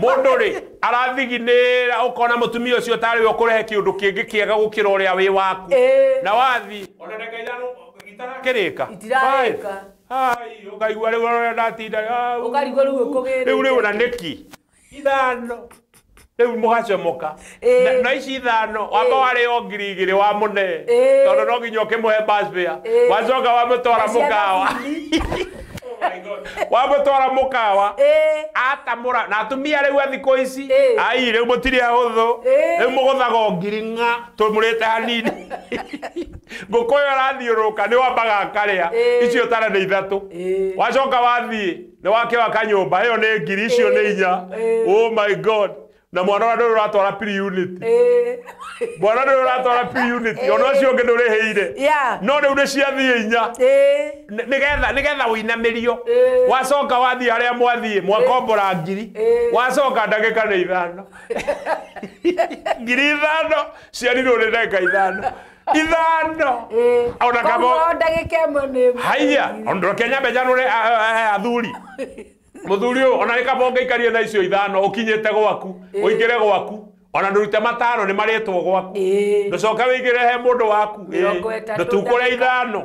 mũndũ rĩ arathiginĩra ũkona mũtumia ũcio tarĩ we ũkũrehe kĩũndũ kĩngĩ kĩega gũkĩra ũrĩa wĩ waku na wathi ona ndagĩka 5 itarakĩrĩka itirarĩka ai ukaigua riu uria ndatinda ukarigwo riu ukugirite riu na niki 5 riu mugacomoka na ici 5 wamba warĩo 2,000 wa mũne tondu no nginya ũkĩmũhe bus fare wacoka wamũtwara mũkawa wamũtwara mũkawa atamũra na atumia rĩu a thikũ ici ai rĩu mũtirĩ ahũthũ rĩu mũgũthaga o ngiri ng'a tũmũrĩte hanini ngũkũ ĩyo ĩrathiũrũrũka nĩ wambaga akarĩa icio tara nĩ 3 wacoka wathiĩ nĩ wakĩwa kanyũmba ĩyo nĩ ngiri icio nĩ 4. Oh my God na mwana ũrĩa ndũrĩ ũratwara pre-unit mwana ndũrĩ ũratwara pre-unit ona ũcio ũngĩ ndũrĩhĩire no rĩu nĩ ciathiĩ 4 nĩgetha ũinamĩrio wacoka wathiĩ harĩa mwathiĩ mwakombora ngiri wacoka ndagĩka nĩ 5 ngiri 5 ciarirwo nĩ ndagĩka 5 5 ona kabo ndagĩka ĩmwe nĩ haiya ondoke nyambe njanũre athuri muthuri uyu ona rika bonge ikarie na icio 5 ukinyite gwaku uingire gwaku ona ndurute 5 ni maritwo gwaku nducoke wigire he mundu waku ndutukure 5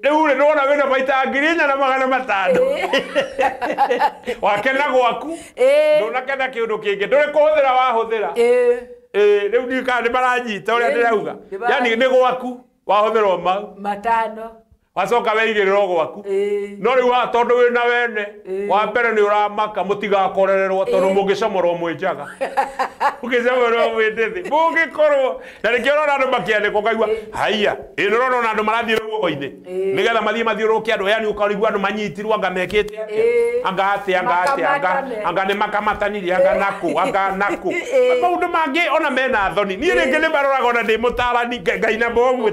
riu ri ndona wina baita 4,500 wakena gwaku ndunakena kiundu kingi nduri kuhuthira wahuthira riu ndi kana ni maranyita uria ndirauga yani ni gwaku wahuthira mau 5 wacoka weigĩrĩrwo gwaku no rĩu haha tondũ wĩna wene wa mbere nĩ ũramaka mũtigakorererwo tondũ mũngĩcomorwo mwĩ njaga mũngĩcomorwo mwĩ ndĩthĩ mũngĩkorwo na nĩkĩo ũrona andũ makĩanĩkwo ũkaigua haiya ĩ nĩ ũrona ona andũ marathiĩ rũhuho-inĩ nĩgetha mathiĩ mathiũrũrũke andũ yani ũkarigua andũ manyitirwo anga mekĩte atĩa anga atĩa anga atĩa anga nĩ makamatanirie anga nakũ anga nakũ maũndũ mangĩ ona mena thoni niĩ rĩngĩ nĩ maroraga ona ndĩ mũtarani ngaina bomu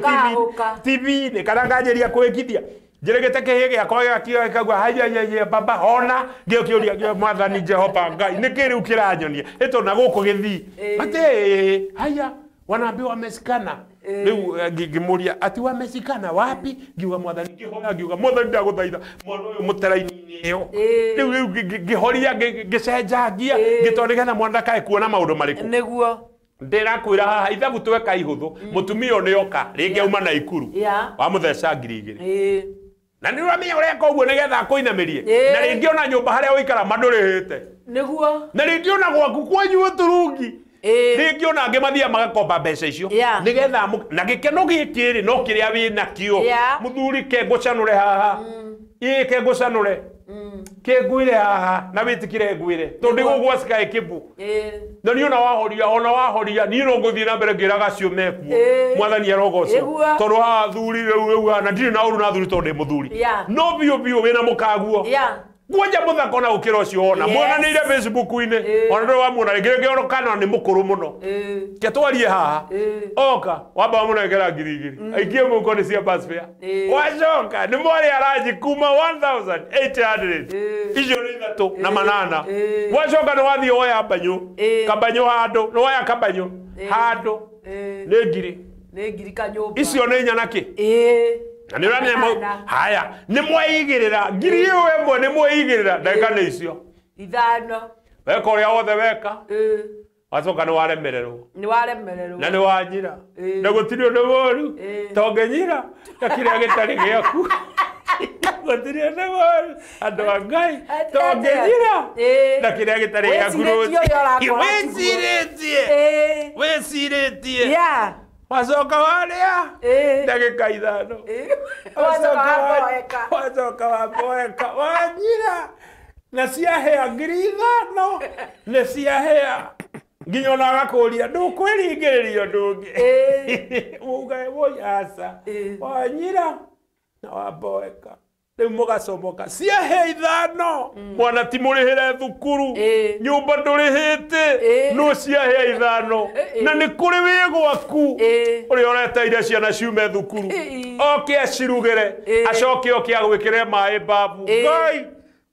TV-inĩ kana nganjĩria kwĩkithia njĩrĩgĩte kĩhĩ gĩakwa gĩgakiuga gĩkaigua haiya baba hona ngĩũkĩũria kĩa mwathani Jehova Ngai nĩkĩ rĩu kĩranyonia ĩtondũ na gũkũ gĩthii atĩ haya wanaambiwa wamesikana rĩu ngĩmũria ati wamesikana wapi ngiuga mwathani ngĩhoya ngiuga mwathani ndagũthaitha mwana ũyũ mũteraini-inĩ ĩyo rĩu rĩu ngĩhoria ngĩcenjangia ngĩtondũ nĩgetha mwana ndakae kuona maũndũ marĩkũ nĩguo ndĩrakwĩra haha ithabu tweka ihũthũ mũtumia ũyũ nĩoka rĩngĩ auma na Ikuru wamũtheca 2,000 na nĩ ũramenya ũreka ũguo nĩgetha akũinamĩrie na rĩngĩ ona nyũmba harĩa ũikara mandũrĩhĩte nĩguo na rĩngĩ ona gwaku kwanyu ũturungi rĩngĩ ona angĩ mathiaga magakomba mbeca icio nĩgetha na gĩkeno gĩkĩ rĩ no kĩrĩa wĩ nakĩo mũthuri ke ngũcanũre haha ĩ ke ngũcanũre ke ngwire haha na wĩtĩkĩre ngwire tondũ gũgwa Sky Cable na niĩ ona wahoria niĩ no ngũthiĩ na mbere ngĩraga acio mekuo mwathani arogocwo tondũ haha athuri rĩu rĩu na ndirĩ na ũru na athuri tondũ ndĩ mũthuri no biũ biũ wĩna mũkaguo kwanja mũthako na gũkĩra ũcio wona muonanĩire Facebook-inĩ ona ndũrĩ wamuona rĩngĩ rĩngĩ ona kana nĩ mũkũrũ mũno ke twarie haha oka wamba wamũnengera 2,000 aikie mũhuko nĩ cia bus fare wacoka nĩ mwarĩ aranji kuma 1,800 icio nĩ 3 na 8 wacoka nĩ wathiĩ woya mbanyũ kambanyũ handũ nĩ woya kambanyũ handũ nĩ ngiri nĩ ngiri kanyũmba icio nĩ 4 na kĩ na nĩ ũramenya haya nĩ mweigĩrĩra ngiri ĩyo ĩmwe nĩ mweigĩrĩra ndagĩka nĩ icio 5 weka ũrĩa wothe weka wacoka nĩ waremererwo na nĩ wanyira na gũtirĩ ũndũ mũru tongĩnyira na kĩrĩa gĩtarĩ gĩaku gũtirĩ ũndũ mũru andũ a Ngai tongĩnyira na kĩrĩa gĩtarĩ gĩaku wĩcirĩtie wĩcirĩtie wacoka warĩa ndagĩka 5 wacoka waboeka wanyira na ciahĩa 5,000 nĩ ciahĩa nginya ona agakũria ndũkwĩringĩrĩria ũndũ ũngĩ ugae woi aca wanyira Na wamboeka rĩu mũgacomoka ciahe 5 mwana ti mũrĩhĩre thukuru nyũmba ndũrĩhĩte no ciahe 5 na nĩ kũrĩ wĩ gwaku ũrĩa ũreteire ciana ciume thukuru oke acirugĩre acoke oke agwĩkĩre maĩ babu. Ngai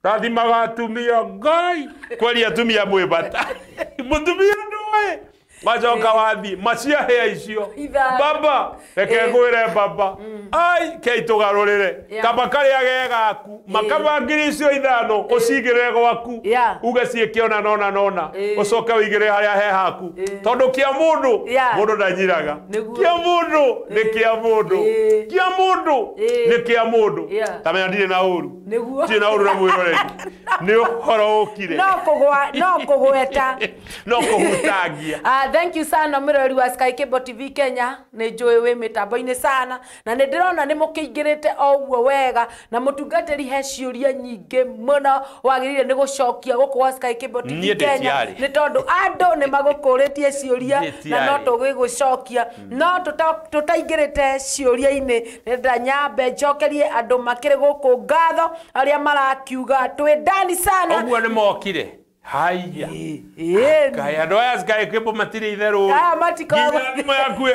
rathimaga atumia. Ngai kweli atumia mwĩ bata. Mũtumia ndũĩ macoka wathi maciahĩa icio baba reke ngwĩre baba ai kei tũgarũrĩre kaba karĩa ge gaku makaba ngiri icio 5 ũcigĩrĩre gwaku uge ciĩke ona nona nona ũcoke ũigĩrĩre harĩa he haku tondũ kĩa mũndũ mũndũ ndanyiraga kĩa mũndũ nĩ kĩa mũndũ kĩa mũndũ nĩ kĩa mũndũ tamenya ndirĩ na ũru ndirĩ na ũru na mwĩroreri nĩ ũhoro ũkire no kũgweta no kũhutangia. Thank you sana mwiroreri wa Sky Cable TV Kenya nĩ njũĩ wĩ mĩtambo-inĩ sana na nĩ ndĩrona nĩ mũkĩingĩrĩte o ũguo wega na mũtungatĩri he ciũria nyingĩ mũno wagĩrĩire nĩ gũcokia gũkũ gwa Sky Cable TV Kenya nĩ tondũ andũ nĩ magũkũrĩtie ciũria na no tũgĩgũcokia no tũtaingĩrĩte ciũria-inĩ nĩ nyambe njokerie andũ makĩrĩ gũkũ ngatho arĩa marakiuga twĩ ndani sana ũguo nĩ mokire. Haya. Kaya andũ aya Sky Cable matirĩ itherũ. Aya matikoragwo. Nginya thimũ yaku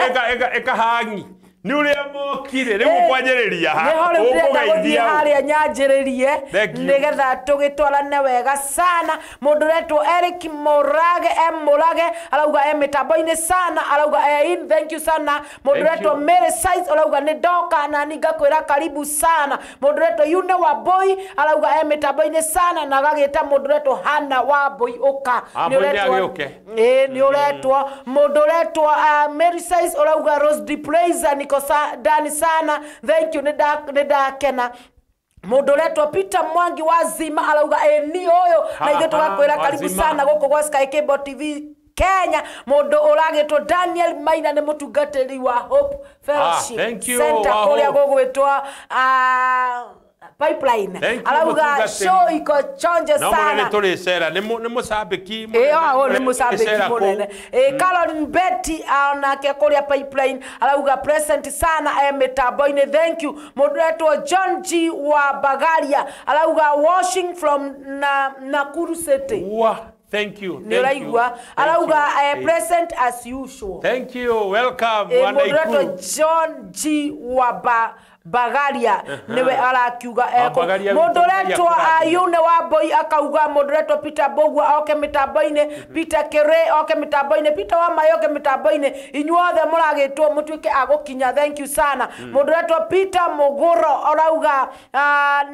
ĩkahangi. Nĩ ũrĩa mokire rĩu ũkwanjĩrĩria ha. Nĩho rĩu ndĩrenda gũthiĩ harĩa nyanjĩrĩrie nĩgetha tũgĩtwarane wega sana. Mũndũ ũretwo Eric Mũrage M Mũrage arauga e mĩtambo-inĩ sana arauga e in thank you sana. Mũndũ ũretwo Mary Size arauga nĩ ndoka na ni ngakwĩra karibu sana. Mũndũ ũretwo Yune Wambui arauga e mĩtambo-inĩ sana na agagĩta mũndũ ũretwo Hannah Wambui ũka. Nĩ ũretwo nĩ ũretwo mũndũ ũretwo Mary Size arauga Rose D Praise niko ndani sana thank you nĩ ndakena. Mũndũ ũretwo Peter Mwangi wa Zima arauga ni ũyũ na ithuĩ tũgakwĩra karibu sana gũkũ gwa Sky Cable TV Kenya. Mũndũ ũragĩtwo Daniel Maina nĩ mũtungatĩri wa Hope Fellowship Center kũrĩa gũgwĩtwo Pipeline arauga show iko chonje sana no mũnene tũrĩ cera nĩ mũcambĩki mũnene nĩ mũcambĩki mũnene. Caroline Betty onake kũrĩa Pipeline arauga present sana mĩtambo-inĩ thank you. Mũndũ ũretwo John G wa Bagaria arauga washing from Nakuru City. Thank you. Nĩ ũraigua arauga present as usual. Thank you. Welcome. Mũndũ ũretwo John G wa Bagaria niwe arakiuga eko. Mũndũ ũretwo Ayune Wambui akauga mũndũ ũretwo Peter Mbugua oke mĩtambo-inĩ Peter Kere oke mĩtambo-inĩ Peter Wamaĩ oke mĩtambo-inĩ inyuothe mũragĩtwo mũtuĩke a gũkinya thank you sana. Mũndũ ũretwo Peter Mũgũro arauga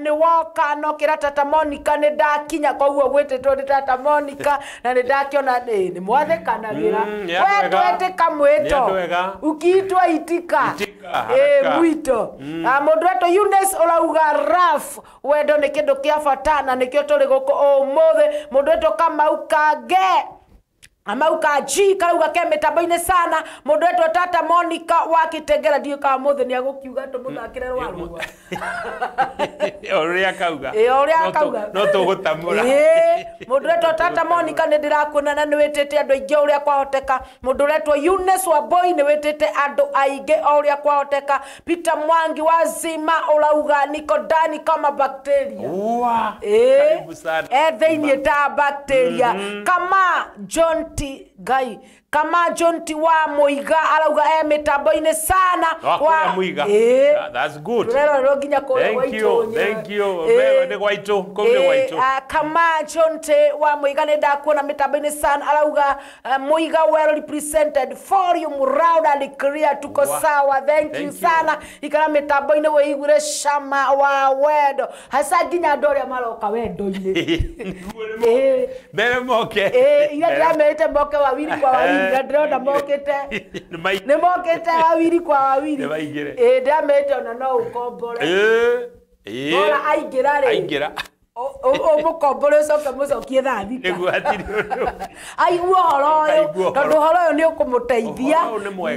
nĩ woka no kĩra tata Monica nĩ ndakinya koguo gwĩtĩtwo nĩ tata Monica na nĩ ndakĩona nĩ mwathĩkanagĩra we twetĩka mwĩto ukiitwa itika mwito. Mũndũ ũretwo Eunice ũrauga Raf wendo nĩ kĩndũ kĩa bata na nĩkĩo tũrĩ gũkũ ũmũthĩ. Mũndũ ũretwo Kamau Kange Kamau Kaji karauga ke mĩtambo-inĩ sana. Mũndũ ũretwo Tata Monica wa Kĩtengera ndiũĩ kana ũmũthĩ nĩ agũkiuga tũmũthakĩre rwarua ũrĩa akauga ũrĩa akauga no tũgũtamũra. Mũndũ ũretwo Tata Monica nĩ ndĩrakuona na nĩ wĩtĩte andũ aingĩ ũrĩa kwahoteka. Mũndũ ũretwo Eunice Wambui nĩ wĩtĩte andũ aingĩ o ũrĩa kwahoteka. Peter Mwangi wa Zima ũrauga niko ndani kama bacteria thĩinĩ ta bacteria. Kama John T Ngai kama John T wa Muiga arauga mĩtambo-inĩ sana wa Muiga. That's good. Rero nginya kũrĩa gwaitũ. Thank you. Nĩ gwaitũ kũu nĩ gwaitũ. Kama John T wa Muiga nĩ ndakuona mĩtambo-inĩ sana arauga Muiga well represented volume round and clear tuko sawa thank you sana. Ikara mĩtambo-inĩ wĩiguire cama wa wendo hasa nginya andũ arĩa maroka wendo-inĩ mbere moke ira ndĩramerĩte moke wawili kwa wawili na ndĩrona mokĩte nĩ mokĩte wawili kwa wawili ndĩramerĩte ona no ũkombore bora aingĩra rĩ aingĩra ũmũkombore ũcoke mũcokie thaa thita nĩguo hatirĩ ũndũ aigue ũhoro ũyũ tondũ ũhoro ũyũ nĩ ũkũmũteithia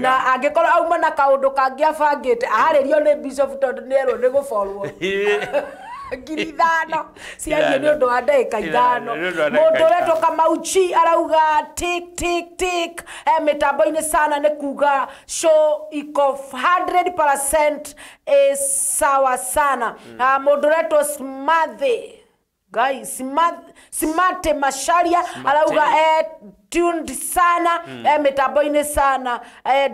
na angĩkorwo auma na kaũndũ kangĩ abangĩte aharĩrio nĩ bishop tondũ nĩ erwo nĩ gũborwo. 5,000 ciarie nĩ ũndũ wa ndagĩka 5. Mũndũ ũretwo Kamauchi arauga tik tik tik mĩtambo-inĩ sana nĩ kuga show iko 100% sawa sana. Mũndũ ũretwo Smarty Guys, Smart Masharia arauga tuned sana mitambo-inĩ sana.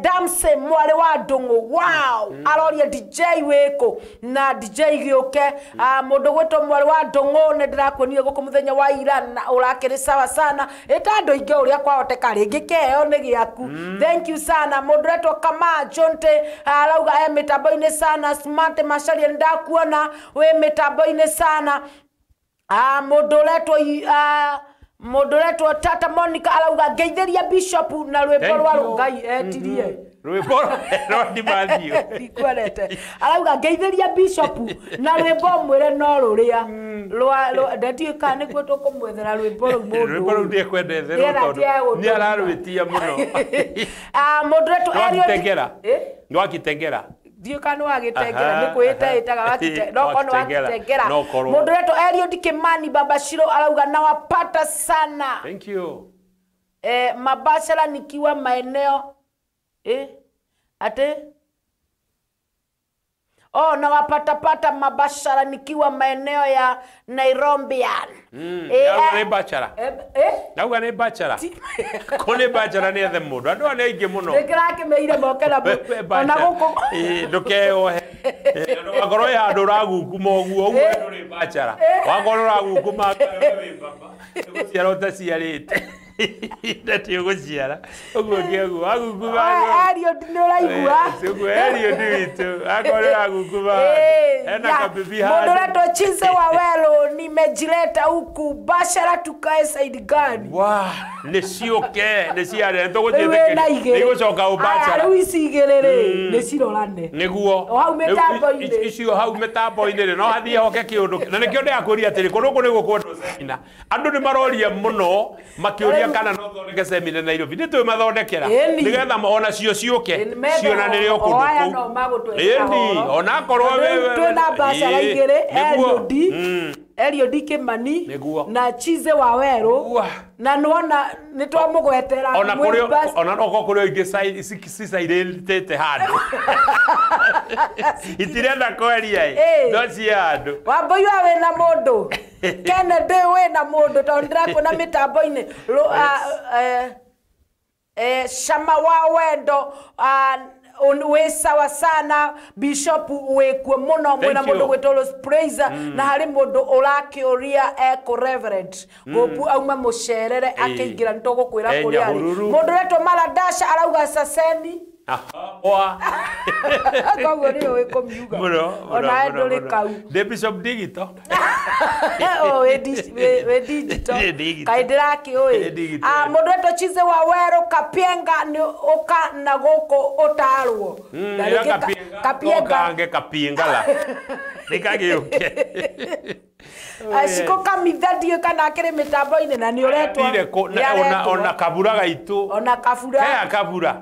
Damse mwale wa Ndung'u wow aroria DJ wĩkũ na DJ gĩũke. Mũndũ gwĩtwo mwale wa Ndung'u nĩ ndĩrakuonire gũkũ mũthenya wa ira na ũrakĩrĩ sawa sana ĩta andũ aingĩ ũrĩa kwahoteka rĩngĩ kĩheo nĩ gĩaku. Thank you sana. Mũndũ ũretwo Kama Jonte arauga mitambo-inĩ sana. Smart Masharia nĩ ndakuona wĩ mitambo-inĩ sana. Mũndũ ũretwo Tata Monica arauga ngeithĩria Bishop na rwĩmbo rwa Ngai etirie rwĩmbo rwa Ndimathio ndikwerete arauga ngeithĩria Bishop na rwĩmbo mwĩre no rũrĩa rwa ndatiĩ kana nĩkuo tũkũmwethera rwĩmbo rũu mũndũ rwĩmbo rũu ndikwendetherwo tondũ nĩ ararwĩtia mũno. Mũndũ ũretwo Eliot Nwakitengera ndiũ kana wagĩtengera nĩ kwĩta ĩtaga wakite no kono wakitengera. Mũndũ ũretwo Eliot Kimani Baba Shiro arauga nawapata sana. Thank you. Mabashara nikiwa maeneo ate oh nawapata pata mabashara nikiwa maeneo ya Nairobian. Nĩ bachara. Nauga nĩ bachara. Ko nĩ bachara nĩ ethe mũndũ. Andũ aya nĩ aingĩ mũno. Nĩkĩrakĩmeire moke na ona gũkũ. Ndũkeyohe. Wakorwo wĩ handũ ũragunguma ũguo ũguo ndũrĩ bachara. Wakorwo ũragunguma wĩ baba. Nĩgũciara ũtaciarĩte. Ndati ũgũciara. Ũguo kĩoguo wagunguma. Eliot nĩ ũraigua. Ũguo Eliot witũ. Akorwo ũragunguma. Ena kabibi handũ. Mũndũ ũretwo Chize wa Welo nimejileta huku bashara tukae side gani. Wa nĩ ciũke nĩ ciare tũgũthiĩ nĩgũcoka ũbachara. Rĩu ici igĩrĩ rĩ nĩ cirorane. Nĩguo. O hau mĩtambo-inĩ. Icio hau mĩtambo-inĩ rĩ no hathiĩ hoke kĩũndũ. Na nĩkĩo ndĩrakũria atĩrĩ kũndũ gũkũ nĩ gũkwendwo semina. Andũ nĩ maroria mũno makĩũria kana no thondeke semina Nairobi. Nĩ twĩmathondekera nĩgetha ona cio ciũke cionanĩre o kũndũ kũu. Ĩni onakorwo twĩna bachara igĩrĩ Eliot Kimani na Chize wa Wero na nĩwona nĩ twamũgwetera ona kũrĩ ona no kũrĩ ingĩ cicairĩtĩte handũ itirenda kweria no cia andũ. Wambui wa wĩna mũndũ Kennedy wĩna mũndũ tondũ ndĩrakuona mĩtambo-inĩ Shama wa Wendo wĩ sawa sana. Bishop wĩkuo mũno mwĩna mũndũ gwĩtwo Rose Praiser na harĩ mũndũ ũrakĩũria ekũ Reverend Ngũmbu auma mũcerere akĩingĩra nĩ tũgũkwĩra kũrĩa arĩ. Mũndũ ũretwo Maradasha arauga caceni koguo nĩwe wĩkũmiuga onawe ndũrĩ kau. Ndĩ Bishop Digital. Wĩ digital kaĩ ndĩrakĩũĩ. Mũndũ ũretwo Chize wa Wero Kapienga nĩ ũka na gũkũ ũtarwo. Kapienga Kapiengala nĩ kagĩũke. Ciko kamitha ndiũĩ kana akĩrĩ mĩtambo-inĩ na nĩ ũretwo ona kabura gaitũ ona kabura kea kabura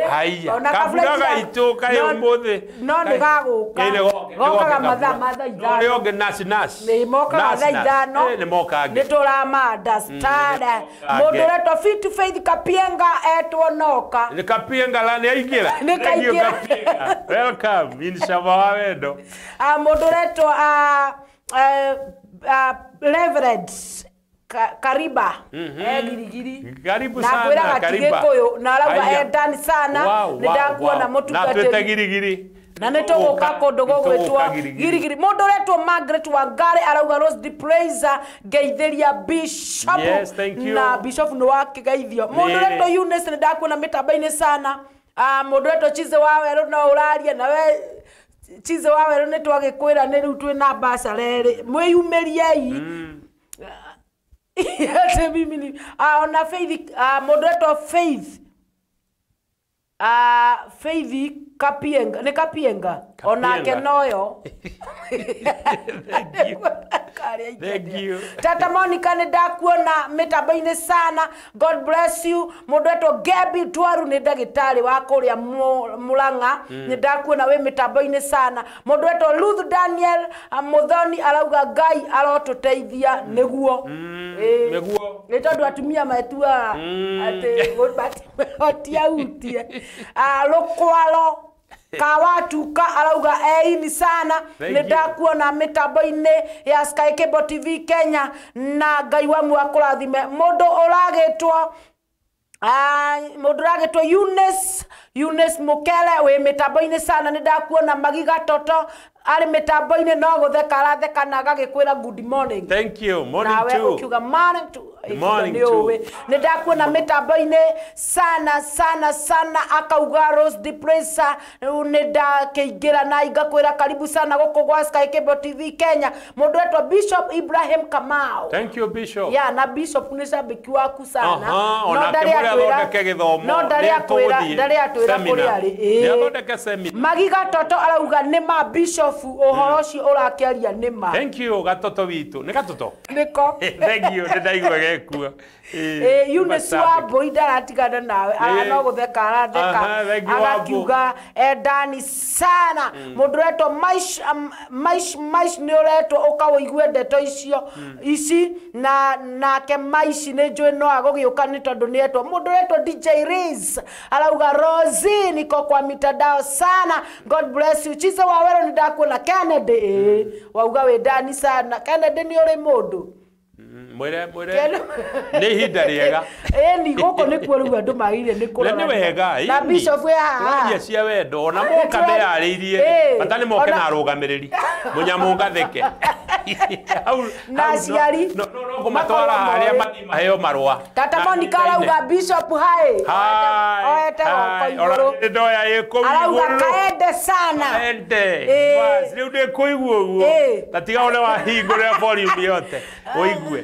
haiya kabura gaitũ kaĩ ũmũthĩ no nĩ gagũka gokaga mathaa ma thaa 5 ũrĩa ũngĩ nasi nasi nĩ mokaga thaa 5 nĩ moka nĩ tũramanda stara. Mũndũ ũretwo Fit Faith Kapienga etwo noka nĩ Kapienga la nĩ aingĩra nĩ kaingĩra. Welcome in Shama wa Wendo. Mũndũ ũretwo Reverend Kariba Girigiri karibu sana Kariba na arauga endani sana nĩ ndakuona mũtungatĩri na twĩte Girigiri na nĩ tũgũka kũndũ gũgwĩtwo Girigiri. Mũndũ ũretwo Margaret Wangari arauga Rose the Praiser ngeithĩria Bishop. Yes, thank you. Na Bishop nĩ wakĩgeithio. Mũndũ ũretwo Eunice nĩ ndakuona mĩtambo-inĩ sana. Mũndũ ũretwo Chize wa Wero no ũraria nawe Chize wa Wero nĩ twagĩkwĩra nĩ rĩu twĩna bachelor erĩ mwĩyumĩriei. Ate mimi ni ona Faith mũndũ ũretwo Faith Faith Kapienga nĩ Kapienga onake noyo. Arĩa Thank you. Tata Monica nĩ ndakuona mĩtambo-inĩ sana. God bless you. Mũndũ etwo Gebi Twaru nĩ ndagĩtarĩ wa kũrĩa Murang'a. Nĩ ndakuona wĩ mĩtambo-inĩ sana. Mũndũ etwo Ruth Daniel Muthoni arauga Ngai arotũteithia nĩguo. Nĩguo. Nĩ tondũ atumia metuaga atĩ matiautie. Rũkwaro Kawatuka arauga eini sana. Thank Nĩ you. ndakuona mĩtambo-inĩ ya Sky Cable TV Kenya na Ngai wa muoyo akũrathime. Mũndũ ũragĩtwo mũndũ ũragĩtwo Eunice Mukele wĩ mĩtambo-inĩ sana. Nĩ ndakuona Magiga Toto arĩ mĩtambo-inĩ no gũtheka aratheka na agagĩkwĩra good morning. Thank you. Morning Nawe too. ukiuga morning to Morning nĩ too. ũĩ. Nĩ ndakuona mĩtambo-inĩ sana sana sana akauga Rose Depressa rĩu nĩ ndakĩingĩra na ngakwĩra karibu sana gũkũ gwa Sky Cable TV Kenya. Mũndũ etwo Bishop Ibrahim Kamau. Thank you, Bishop. Ya na Bishop nĩ shabiki waku sana. Aha, No onake ndarĩ mũrĩa atwĩra- athondeke gĩthomo, no ndarĩ nĩ atwĩra tũgũthiĩ ndarĩ atwĩra seminar. kũrĩa arĩ. Nĩ athondeke seminar. Magiga Toto arauga nĩ ma Bishop ũhoro ũcio ũrakĩaria nĩ ma. Thank you, gatoto witũ. Nĩ gatoto? Nĩko. Thank you, nĩ ndaigua gekuo. Eunice Wambui ndaratigana nawe Ĩĩ. no gũtheka aratheka Aha, thank you, Wambui. agakiuga endani sana. Mũndũ ũretwo Maish Maish nĩ ũretwo ũkawĩigue ndeto icio ici na nake Maish nĩ njũĩ no agũgĩũka nĩ tondũ nĩ etwo. Mũndũ ũretwo DJ Riz arauga Rosie niko kwa mitandao sana. God bless you. Chize Wawero nĩ ndakuona Kennedy. Ĩĩ, wauga wĩ ndani sana. Kennedy nĩ ũrĩ mũndũ Mwĩre mwĩre nĩ ihinda rĩega. Ĩni gũkũ nĩkuo rĩu andũ magĩrĩire nĩ Na kũrora. nĩ wega Na ĩni. Bishop wĩ haha. Tũraria cia wendo ona moka meyarĩirie Ĩĩ. bata nĩ moke Ona- na arũgamĩrĩri mũnyamũngathĩke. Na aciari. No no kũmatwara harĩa mathiĩ maheo marũa. Tata Na Monica ihinda-inĩ. arauga Bishop hi. Hi, Oete goko hi. Ona igũrũ. nĩ ndoya ĩ kũu Arauga igũrũ. kaende sana. Kaende. Ĩĩ. Bas, rĩu ndĩ kũigua ũguo. Ĩĩ. Ta tiga ũrĩa wahingũrĩra volume yote ũigue.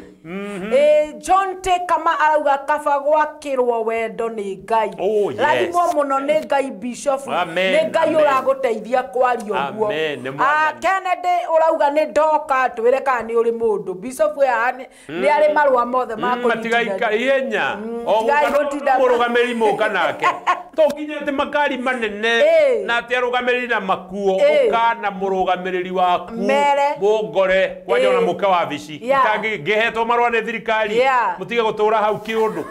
John T. Kama arauga kaba gwakĩrwo wendo nĩ Ngai. Oh, yes. Rathimwo mũno nĩ Ngai Bishop. Amen, Nĩ Ngai amen. ũragũteithia kwaria ũguo. Amen, nĩ Mwathani. Kennedy ũrauga nĩ ndoka twĩre kana nĩ ũrĩ mũndũ. Bishop we haha nĩ arĩ marũa mothe ma Matigaikara kũnyitithania. ihenya. O Tigai gũka gũtinda- mũrũgamĩrĩri mũka nake. To nginya atĩ makari manene Ĩĩ. na atĩ arũgamĩrĩri na makuo Ĩĩ. ũka na mũrũgamĩrĩri waku Mere. mũngore kwanja Ĩĩ. ona mũke wabici Yeah. ngĩhetwo marũa nĩ thirikari Yeah. mũtige gũtũra hau kĩũndũ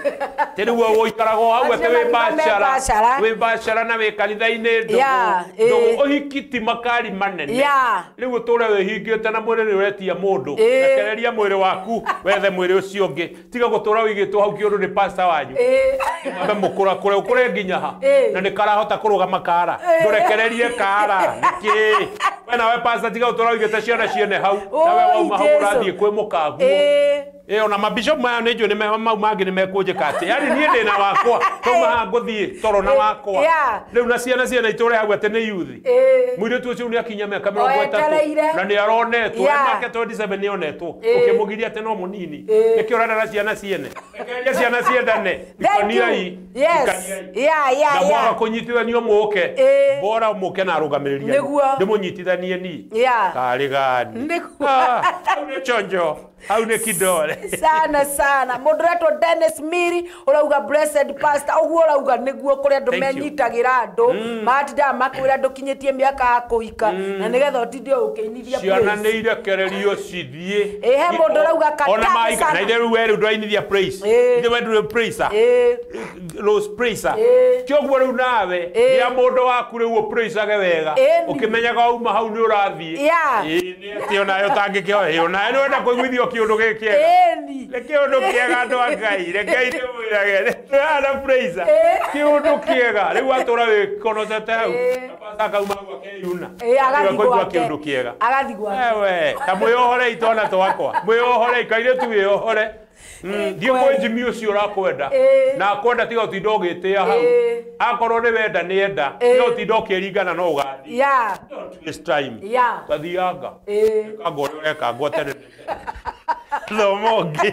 tĩ rĩu ũikaraga o hau atĩ Acio wĩ makiuga me bacara bacara. wĩ bacara na wĩ kanitha-inĩ ndũgũ Yeah, ĩĩ. ndũgũ ũhiki ti makari manene Yeah. rĩu ũtũre wĩhingĩte na mwĩrĩ nĩ ũretia mũndũ Ĩĩ. rekereria mwĩrĩ waku wethe mwĩrĩ ũcio ũngĩ tiga gũtũra ũigĩtwo hau kĩũndũ nĩ pasta wanyu Ĩĩ. Mambe mũkũrakũre ũkũre nginya ha Ĩĩ. na nĩ karahota kũrũgama kara ndũrekererie kara nĩkĩ we nawe pasta tiga gũtũra ũigĩte ciana ciene hau nawe Oi, wauma hau Jesu. ũrathiĩ kwĩ mũkaguo Ĩĩ. Ĩ ona mabishop maya nĩ njũĩ nĩ mau mangĩ nĩ mekũnjĩka atĩ yani niĩ ndĩna wakwa tauma haha ngũthiĩ toro na wakwa Yeah. rĩu na ciana ciana itũre hau atĩ nĩ yuthi Ĩĩ. mũirĩtu ũcio nĩ akinya mĩaka 30 Oetereire. na nĩ aronetwo Yeah. mĩaka 27 nĩ onetwo Ĩĩ. ũkĩmũgiria atĩ no mũnini nĩkĩo ũrenda na ciana ciene rekereria ciana ciendane Thank you. ikaniai Yes. ikaniai. Yeah, yeah, na mwaga yeah. kũnyitithanio mũke Ĩĩ. bora mũke na arũgamĩrĩri anyu. Nĩguo. ndĩmũnyitithanie niĩ Yeah. karĩ gani Nĩguo. Ah, hau nĩ chonjo hau nĩ kidole Sana sana. Mũndũ ũretwo Dennis Miri ũrauga blessed pastor ũguo ũrauga nĩguo kũrĩ andũ Thank you. menyitagĩra andũ matindaga makwĩra ndũkinyĩtie mĩaka ya kũhika na nĩgetha ũtinde ũkĩinithia ciana praise. nĩ irekererio cithiĩ Ĩ, he mũndũ ũrauga ona katamu maika sana. na ithe rĩu we rĩu ndũrainithia praise Ĩ. ithe we ndũrĩ praiser Ĩ. Rose praiser Ĩ. kĩoguo rĩu nawe Ĩ. gĩa mũndũ waku rĩu ũpraisage wega Ĩni. ũkĩmenyaga wauma hau nĩ ũrathiĩ Yeah. Ĩ, nĩ atĩ onawe ũtangĩkĩoe ĩ, onawe nĩ wenda kũiguithio kĩũndũ gĩkĩ kĩega Ĩni. nĩ kĩũndũ kĩega andũ a Ngai rekei ndĩmwĩrage ndĩrana praiser kĩũndũ kĩega rĩu atũra wĩkonocete hau akauma hau akeyuna Ĩ, agathiĩ kũigua gwake. kĩũndũ kĩega Agathiĩ gwake. Ewe, ta mwĩohorei twana twakwa mwĩohorei kairĩtu wĩohore thiĩ kwĩ Jimmy ũcio ũrakwenda Ĩ. na akwenda tiga ũtinda ũgĩtĩa hau Ĩ. akorwo nĩ wenda nĩ enda tiga ũtinda ũkĩringana no ũgathiĩ Yeah. Don't waste time Yeah. tathianga Ĩ. kanga ũrĩa ũrekangwo tene thoma ũngĩ.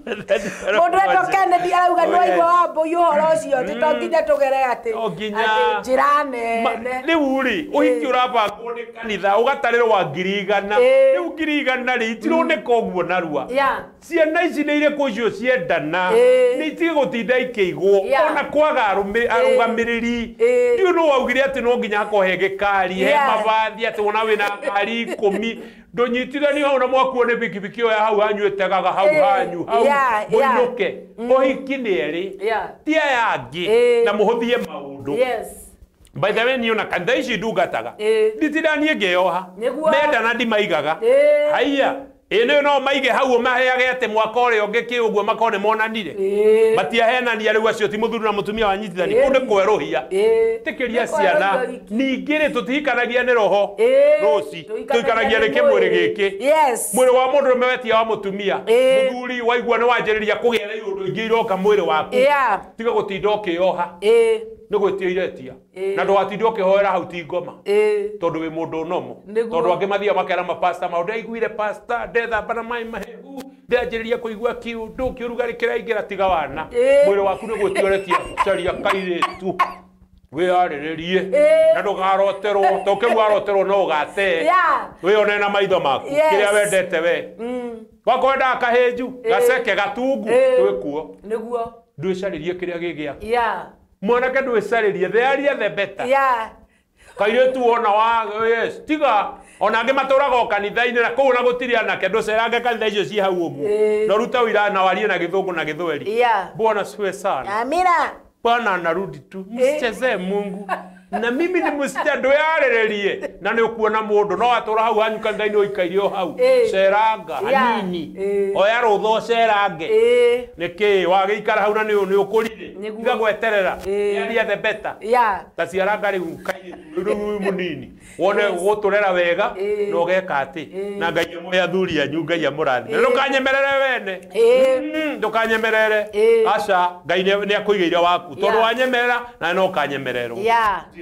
Mũndũ wetwo Kennedy arauga nĩ waigua Wambũi ũhoro ũcio atĩ to nginya tũgere atĩ atĩ njĩra nene. Rĩu rĩ ũhiki ũrabangwo nĩ kanitha ũgatarĩrwo wa 100,000 rĩu 100,000 rĩ itironeka ũguo narua. Ciana ici nĩ irĩkũ icio ciendana nĩ itige gũtinda ikĩigwo ona kwaga arũgamĩrĩri. Ndiũ nũ waugire atĩ no nginya hakorwo he gĩkari he mabathi atĩ wona wĩna ngari 10 ndũnyitithanio hau na mwakuo nĩ bikibiki ĩyo ya hau hanyu ĩtegaga hau hanyu hau mũinũke. Ũhiki nĩ erĩ ti aya angĩ na mũhũthie maũndũ. By the way niĩ ona kanitha ici ndungataga nditinda niĩ ngĩyoha mendana ndimaigaga haiya ĩ no maige hau ũmaheage atĩ mwaka ũrĩa ũngĩ kĩ ũguo makorwo nĩ monanire matiahenania rĩu acio ti mũthuri na mũtumia wanyitithani kũu nĩ kwerũhia tĩkĩria ciana ningĩ rĩ tũtihikanagia nĩ roho rũci tũhikanagia nĩ kĩmwĩrĩ gĩkĩ mwĩrĩ wa mũndũrũme wetia wa mũtumia mũthuri waigua nĩ wanjĩrĩria kũgĩa na iũndũ ingĩ iroka mwĩrĩ waku tiga gũtinda ũkĩyoha nĩ gwĩtia iretia na ndũgatinde ũkĩhoera hau ti ngoma tondũ wĩ mũndũ nomo tondũ angĩ mathiaga makera mapasta maũndũ aiguire pasta ndethamba na maĩ mahehu ndanjĩrĩria kũigua kĩũndũ kĩũrugarĩ kĩraingĩra tiga wana mwĩrĩ waku nĩ gwĩtia ũretia caria kairĩtu wĩyarĩrĩrie na ndũgaroterwo to kĩu waroterwo no ũgatee wĩyone na maitho maku kĩrĩa wendete we wakorwo wendaga kahĩnju gaceke gatungu twĩkuo nĩguo ndwĩcarĩrie kĩrĩa gĩ gĩaku mwanake ndwĩcarĩrie the earlier the better kairĩtu wona wa yes tiga ona angĩ matũraga o kanitha-inĩ na kũu na gũtirĩ anake ndũcerange kanitha icio ci hau ũguo na ũrute ũira na warie na gĩthũngũ na gĩthweri bwana siwe sana amina bwana anarudi tu msichezee Mungu na mimi ni msichana ndwĩyarĩrĩrie na nĩ ũkuona mũndũ no atũra hau hanyu kanitha-inĩ ũikaire o hau ceranga hanini oya rũtha ũcerange nĩkĩ wagĩikara hau na nĩ ũkũrire tiga gweterera earlier the better ta ciaranga rĩu kairĩtu rĩu mũnini wone gũtũrera wega na ũgeka atĩ na Ngai amũhe athuri anyu Ngai amũrathime ndũkanyemerere wene ndũkanyemerere aca Ngai nĩ akũigĩire waku tondũ wanyemerera na no ũkanyemererwo.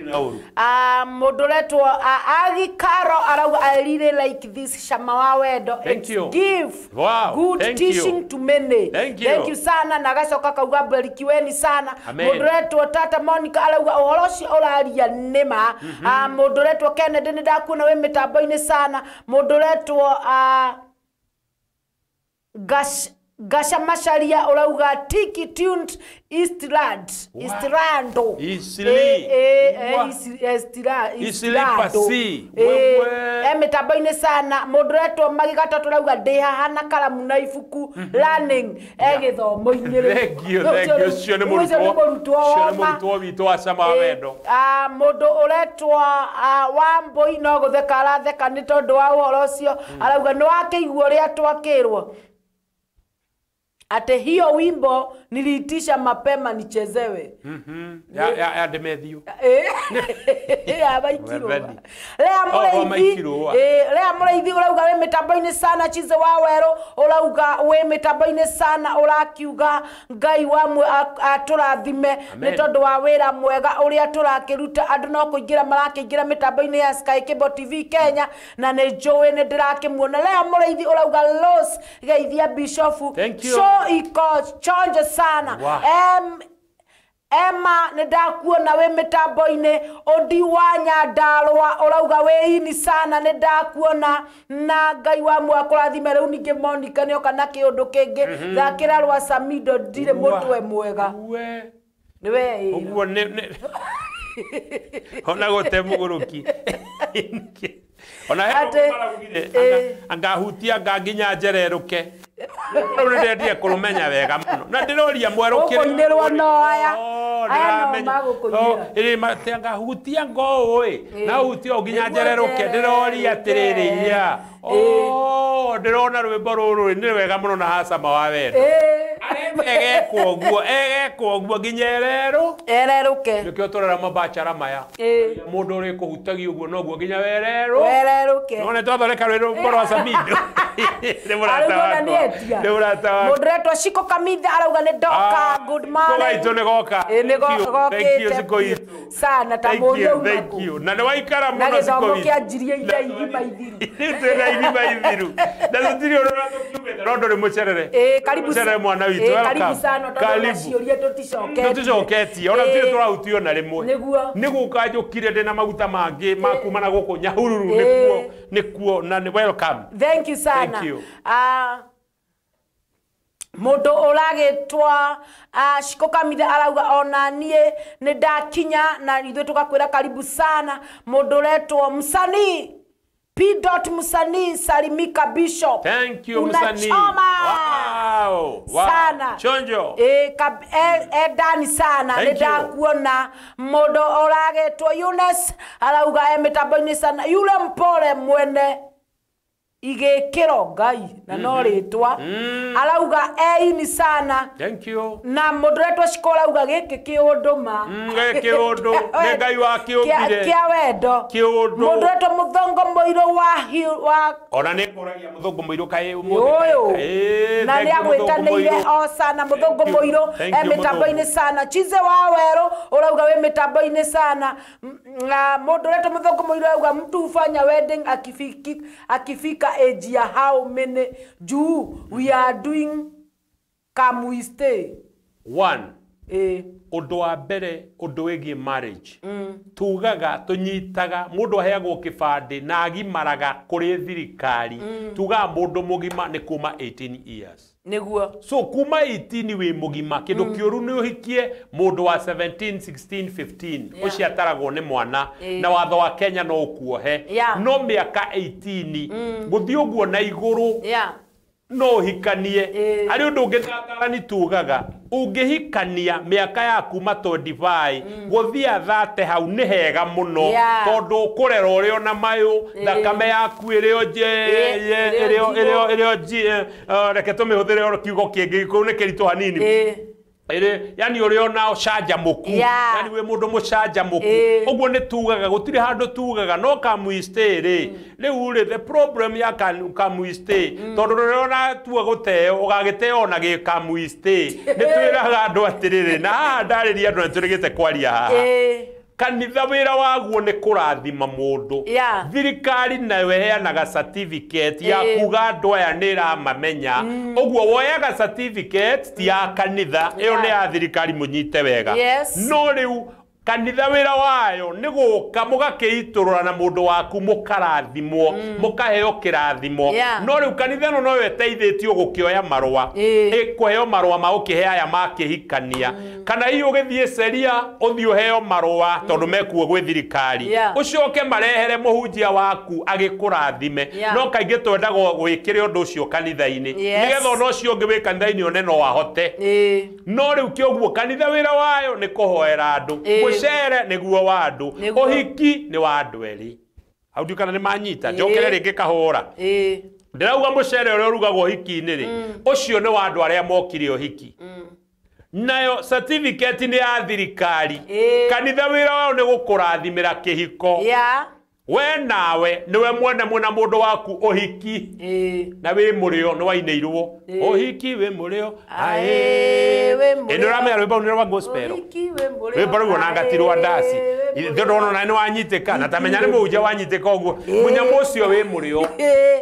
Mũndũ ũretwo Agi Karo arauga I really like this Shama wa Wendo. Thank you. Give good Thank teaching you. to many. Thank you. Thank you sana na agacoka kauga barikiweni sana. Mũndũ ũretwo Tata Monica arauga ũhoro ũcio ũraria nĩ ma. Mũndũ ũretwo Kennedy nĩ ndakuona wĩ mĩtambo-inĩ sana. Mũndũ ũretwo Gasha Macharia urauga tiki tuned Eastland Eastlando Eastland mitambo-inĩ sana mũndũ ũretwo Magigata tũrauga ndĩ haha na karamu na ibuku learning gĩthomo-inĩ. Thank you, thank you. Ũcio nĩ mũrutwo witũ wa Cama wa Wendo. Mũndũ ũretwo Wambũi no gũtheka aratheka nĩ tondũ wa ũhoro ũcio arauga nĩ wakĩigua ũrĩa twakĩrwo ate hiyo wimbo niliitisha mapema nichezewe. Ya Demethiu. Ya Maikiro. Lea Mũrĩithi ũrauga wĩ mĩtambo-inĩ sana Chize wa Werũ ũrauga wĩ mĩtambo-inĩ sana ũrakiuga Ngai wa atũrathime nĩ tondũ wa wĩra mwega ũrĩa tũrakĩruta andũ no kũingĩra marakĩingĩra mĩtambo-inĩ ya Sky Cable TV Kenya na nĩ njũĩ nĩ ndĩrakĩmuona. Lea Mũrĩithi ũrauga Los geithia Bishofu. Thank you. Iko chonjo sana. Emma nĩ ndakuona wĩ mĩtambo-inĩ. Ũndi wa Nyandarũa ũrauga wĩ ini sana nĩ ndakuona na Ngai wa mwa kũrathime. Rĩu ningĩ Monica nĩoka na kĩũndũ kĩngĩ thakĩra rwa Samido ndirĩ mũtwe mwega nĩ we ũguo nĩ ona gũte mũgũrũki ona he angahutia nginya njererũke rĩu nĩndendire kũrũmenya wega mũno na ndĩroria mwerũ kĩrĩrwo no aya aya no magũkũinĩra angahutia ngo ĩ na hutia nginya njererũke ndĩroria atĩrĩrĩ ya ndĩrona rwĩmbo rũrũ nĩ wega mũno na ha Cama wa Wendo egekwo ũguo egekwo ũguo nginya ererũke nĩkĩo tũrera mabachara maya mũndũ ũrĩ kũhutagia ũguo noguo nginya wererũke no nĩ twathondeka rwĩmbo rwa Samido. Nĩ mũrata Arauga na wakwa. nĩ etia. Nĩ mũrata wakwa. Mũndũ ũretwo Shiko Kamitha arauga nĩ ndoka. Good morning. Gaitũ nĩ goka. Ĩ, nĩ Thank you, thank you, gokĩte Shiko biũ itũ. sana ta Thank mũriũ you, auma thank kũ. you. Na nĩ waikara Na mũno Shiko gĩthomo itũ. kĩanjirie ira igima ithiru. Twĩna irima ithiru. Na tũtirĩ ũndũ na tũkiugĩte, no ndũrĩ mũcerere. Ĩ, karibu Mũcerere mwana witũ. Ĩ, karibu Welcome. sana tondũ na Karibu. ciũria tũticoketie. Tũticoketie ona tũtirĩ Ĩ. tũrahutio na rĩmwe. Nĩguo. Nĩ gũka njũkire ndĩ na maguta mangĩ ma kuma na gũkũ Nyahururu. Ĩ. Nĩkuo, nĩkuo, na nĩ welcome. Thank you sana. Thank you. Ah, mũndũ ũragĩtwa Shiko Kamitha arauga ona niĩ nĩ ndakinya, na ithuĩ tũgakwĩra karibu sana. Mũndũ ũretwo msanii P dot msanii Salimika Bishop. Thank you, msanii. Unachoma. Wow, wow. Sana. Chonjo. Ĩ, endani sana. Thank Nĩ you. ndakuona. Mũndũ ũragĩtwo Eunice arauga e mĩtambo-inĩ sana, yule mpole mwene igĩkĩro Ngai na no rĩtwa, arauga eini sana. Thank you. Na mũndũ ũretwo Shiko arauga gĩkĩ kĩũndũ ma. Gĩkĩ kĩũndũ, nĩ Ngai wakĩũmbire. Kĩa wendo. Kĩũndũ. Mũndũ ũretwo Mũthongo Mũirũ wa wa Ona nĩ ngũragia Mũthũngũ Mũirũ kaĩ ũmũthĩ. Ũyũ. Ĩ, Na thank nĩ you, Mũthũngũ agwĩtanĩire Mũirũ. o sana. Mũthũngũ Mũirũ Thank e you, mĩtambo-inĩ Mũthũngũ. sana. Chize wa Werũ ũrauga wĩ mĩtambo-inĩ sana. Na mũndũ ũretwo Mũthũngũ Mũirũ arauga mtu hufanya wedding akifika age ya how many juu we are doing come we stay. One. Ĩ. Ũndũ wa mbere, ũndũ wĩgiĩ marriage, tugaga tũnyitaga mũndũ aheagwo kĩbandĩ na agimaraga kũrĩ thirikari, tugaga mũndũ mũgima nĩ kuma 18 years. Nĩguo. So kuma 18 wĩ mũgima. Kĩndũ kĩũru nĩ ũhikie mũndũ wa 17, 16, 15. Ũcio ataragwo nĩ mwana na watho wa Kenya no ũkuohe. No mĩaka 18 gũthiĩ ũguo na igũrũ no ũhikanie. Harĩ ũndũ ũngĩ tatarani tugaga, ũngĩhikania mĩaka ya kuma 25 gũthiĩ 30 hau nĩ hega mũno, tondũ ũkũrera ũrĩ ona mayũ, thakame yaku ĩrĩ o ĩrĩ o ĩrĩ o reke tũmĩhũthĩre oro kiugo kĩngĩ, kũu nĩ kĩritũ hanini. Ĩrĩ yani ũrĩ ona ũcanjamũku, yani wĩ mũndũ mũcanjamũku. Ũguo nĩ tugaga gũtirĩ handũ tugaga no come we stay rĩ. Rĩu rĩ, the problem ya come we stay, tondũ rĩrĩa ũratua gũteo ũgagĩteo ona gĩ come we stay, nĩ twĩraga andũ atĩrĩrĩ, na haha ndarĩria andũ na nĩtũrĩgĩte kwaria haha, kanitha wĩra waguo nĩ kũrathima mũndũ. Thirikari nayo ĩheanaga certificate ya kuga andũ aya nĩ ĩramamenya. Ũguo woyaga certificate ti ya kanitha, ĩyo nĩ ya thirikari, mũnyite wega. No rĩu kanitha wĩra wayo nĩ gũka mũgakĩitũrũra na mũndũ waku, mũkarathimwo, mũkaheo kĩrathimo. No rĩu kanitha ĩno noyo ĩteithĩtio gũkĩoya marũa, ĩkũheo marũa ma gũkĩhe aya makĩhikania, kana hihi ũgĩthiĩ ceria ũthiĩ ũheo marũa tondũ mekuo gwĩ thirikari, ũcoke marehere mũhunjia waku agĩkũrathime. No kaingĩ twendaga gwĩkĩre ũndũ ũcio kanitha-inĩ, nĩgetha ona ũcio ũngĩ wĩ kanitha-inĩ one no ahote. No rĩu kĩoguo kanitha wĩra wayo nĩ kũhoera andũ, mũcere nĩguo wa andũ, Nĩguo. ũhiki nĩ wa andũ erĩ. Hau ndiũ kana nĩ manyita. Njokere rĩngĩ kahũra. Ndĩrauga mũcere ũrĩa ũrugagwo ũhiki-inĩ rĩ, ũcio nĩ wa andũ arĩa mokire ũhiki, nayo certificate nĩ ya thirikari. Kanitha wĩra wao nĩ gũkũrathimĩra kĩhiko. We nawe nĩwe mwene mwena mũndũ waku ũhiki, na wĩ mũrĩo nĩ wainĩirwo ũhiki wĩ mũrĩo. Aĩ, wĩ mũrĩo. Ĩ, nĩ ũramenya rwĩmbo rũu nĩ rwa gospel. Ũhiki wĩ mũrĩo. Rwĩmbo rũu ona ngati rwa ndaci ithuĩ ndona ona nĩ wanyitĩka, na tamenya nĩ mũhunjia wanyitĩka ũguo mũnyamũ ũcio wĩ mũrĩo.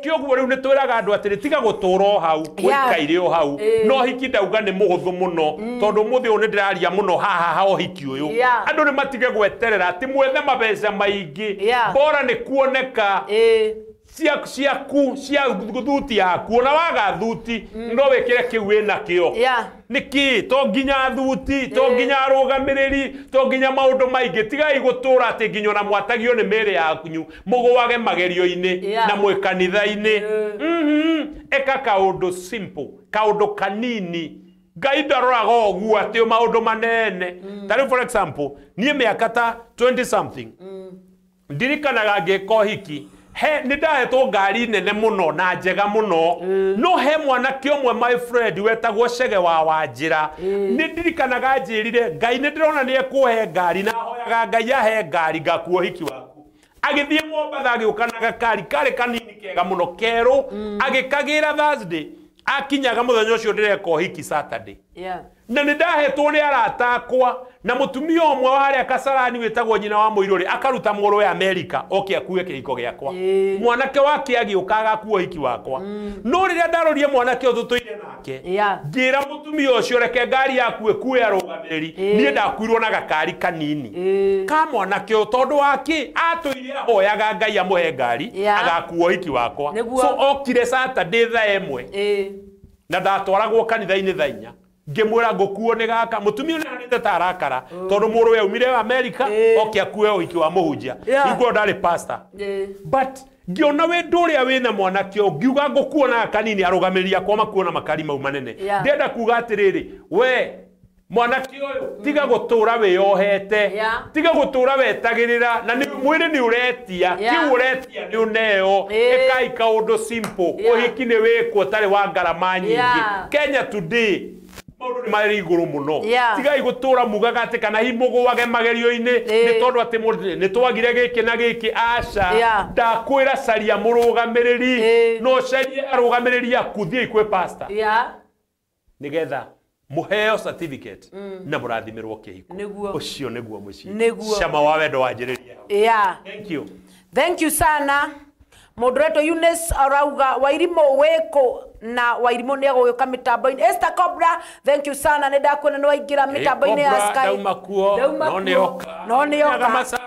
Kĩoguo rĩu nĩ twĩraga andũ atĩrĩ, tiga gũtũra o hau, ũikaire o hau. No hiki ndauga nĩ mũhũthũ mũno, tondũ ũmũthĩ ũyũ nĩ ndĩraria mũno haha ha ũhiki ũyũ. Andũ nĩ matige gweterera atĩ mwethe mabeca maingĩ, bora nĩ kuoneka ciaku cia thuti yaku, ona waga thuti no wĩkĩre kĩu wĩnakĩo. Nĩkĩ to nginya thuti, to nginya arũgamĩrĩri, to nginya maũndũ maingĩ. Tigai gũtũra atĩ nginya ona mwatagio nĩ mĩĩrĩ yanyu mũgũage magerio-inĩ na mwĩ kanitha-inĩ. Ĩka kaũndũ simple, kaũndũ kanini. Ngai ndaroraga ũguo atĩ maũndũ manene. Ta rĩu for example, niĩ mĩaka ta 20 something ndirikanaga ngĩka ũhiki, he nĩ ndahetwo ngari nene mũno na njega mũno, no he mwanake ũmwe my friend wetagwo Cege wa Wanjĩra, nĩ ndirikanaga njĩrire Ngai nĩ ndĩrona nĩ ekũhe ngari, na hoyaga Ngai ahe ngari ngakua ũhiki waku. Agĩthiĩ Mombatha agĩũka na gakari karĩ kanini kega muno keru agikagira Thursday akinyaga muthenya ucio ndireka uhiki Saturday. Na nĩ ndahetwo nĩ arata akwa na mũtumia ũmwe wa harĩa Kasarani wĩtagwo nyina wa mũirũrĩ akaruta mũrũwe Amerika oke akue kĩhiko gĩakwa. Mwanake wake agĩũka agakua ũhiki wakwa. No rĩrĩa ndarorie mwanake ũyũ tũtũire nake ngĩra mũtumia ũcio reke ngari yaku ĩkue arũgamĩrĩri niĩ ndakuirwo na gakari kanini ka mwanake ũyũ tondũ wake atũire ahoyaga Ngai amũhe ngari agakua ũhiki wakwa. So okire Saturday thaa 1 na ndatwaragwo kanitha-inĩ thaa 4 ngĩmwĩra ngũkuo nĩ gaka mũtumia nĩ anĩte ta arakara tondũ mũrũwe aumire Amerika oke akue ũhiki wa mũhunjia niguo ndarĩ pastor but ngĩona wendo ũrĩa wĩna mwanake ũyũ ngiuga ngũkuo na kanini arũgamĩrĩri akwa makuo na makari mau manene. Ndĩrenda kuga atĩrĩrĩ we mwanake ũyũ tiga gũtũra wĩyohete tiga gũtũra wetagĩrĩra na mwĩrĩ nĩ ũretia kĩu ũretia nĩ ũneo ĩkai kaũndũ simple ũhiki nĩ wĩkwo ũtarĩ wa ngarama nyingĩ. Kenya today maũndũ nĩ marĩ igũrũ mũno tigai gũtũra mugaga atĩ kana hihi mũgũage magerio-inĩ nĩ tondũ atĩ nĩ twagire gĩkĩ na gĩkĩ aca ndakwĩra caria mũrũgamĩrĩri no ũcarie arũgamĩrĩri aku thiĩi kwĩ pastor nĩgetha muheo certificate na mũrathimĩrwo kĩhiko ũcio nĩguo mũciĩ cama wa wendo wanjĩrĩria. Thank you. Thank you sana Moderator Eunice arauga Wairimu weko na Wairimu nĩ egũgĩũka mĩtambo-inĩ. Esther Cobra thank you sana nĩ ndakuona nĩ waingĩra mĩtambo-inĩ ya Sky. Ndauma kuo no nĩ oka no nĩ oka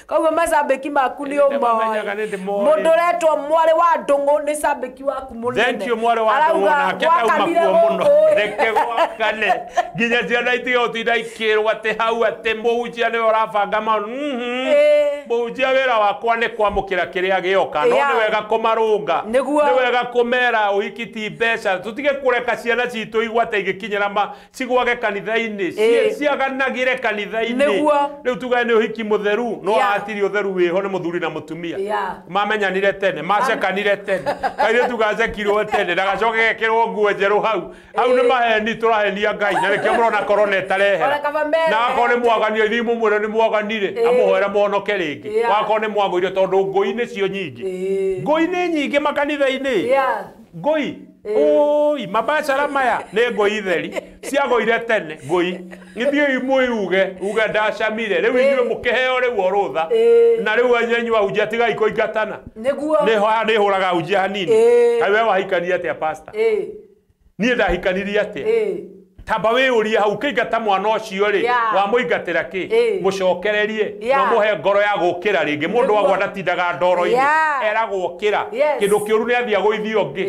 koguo macambĩki maku nĩ ũmoĩ. Mũndũ ũretwo mwarĩ wa Ndũng'ũ nĩ cambĩki waku mũnene. Thank you mwarĩ wa Ndũng'ũ nake ndauma kuo mũno reke gwakane nginya ciana itige gũtinda ikĩrwo atĩ hau atĩ mũhunjia nĩwe ũrabanga maũndũ. Mũhunjia wĩra wakwa nĩ kwamũkĩra kĩrĩa gĩoka no nĩ wega kũmarũnga nĩ wega kũmera ũhiki ti mbeca tũtige kũreka ciana citũ igwate igĩkinyĩra cigwage kanitha-inĩ ciaganagĩre kanitha-inĩ rĩu tugae nĩ ũhiki mũtheru no atiri ũtheru wĩho nĩ mũthuri na mũtumia mamenyanire tene macekanire tene kairĩtu gacekirwo tene na gacoke gekĩrwo nguo njerũ hau hau nĩ maheni tũrahenia Ngai na nĩkĩo mũrona korona ĩtarehera na akorwo nĩ mwaganire ithuĩ mũmwĩre nĩ mwaganire amũhoere mũhonoke rĩngĩ wakorwo nĩ mwagũire tondũ ngũi nĩcio nyingĩ ngũi nĩ nyingĩ makanitha-inĩ ngũi oi mabacara maya nĩ ngũi theri ciagũire tene ngũi ithiĩ mwĩuge uge ndacamire rĩu inyuĩ mũkĩheo rĩu o rũtha na rĩu anyenyu ahunjia tigai kũingatana nĩ hũraga ahunjia hanini kaĩ we wahikania atĩa pastor niĩ ndahikanirie atĩa tamba wĩyũrie hau ũkĩingata mwana ũcio rĩ wamũingatĩra kĩ mũcokererie no mũhe ngoro ya gũkĩra rĩngĩ mũndũ wagwa ndatindaga ndoro-inĩ eragwo ũkĩra kĩndũ kĩũru nĩ athiĩ agũithio ũngĩ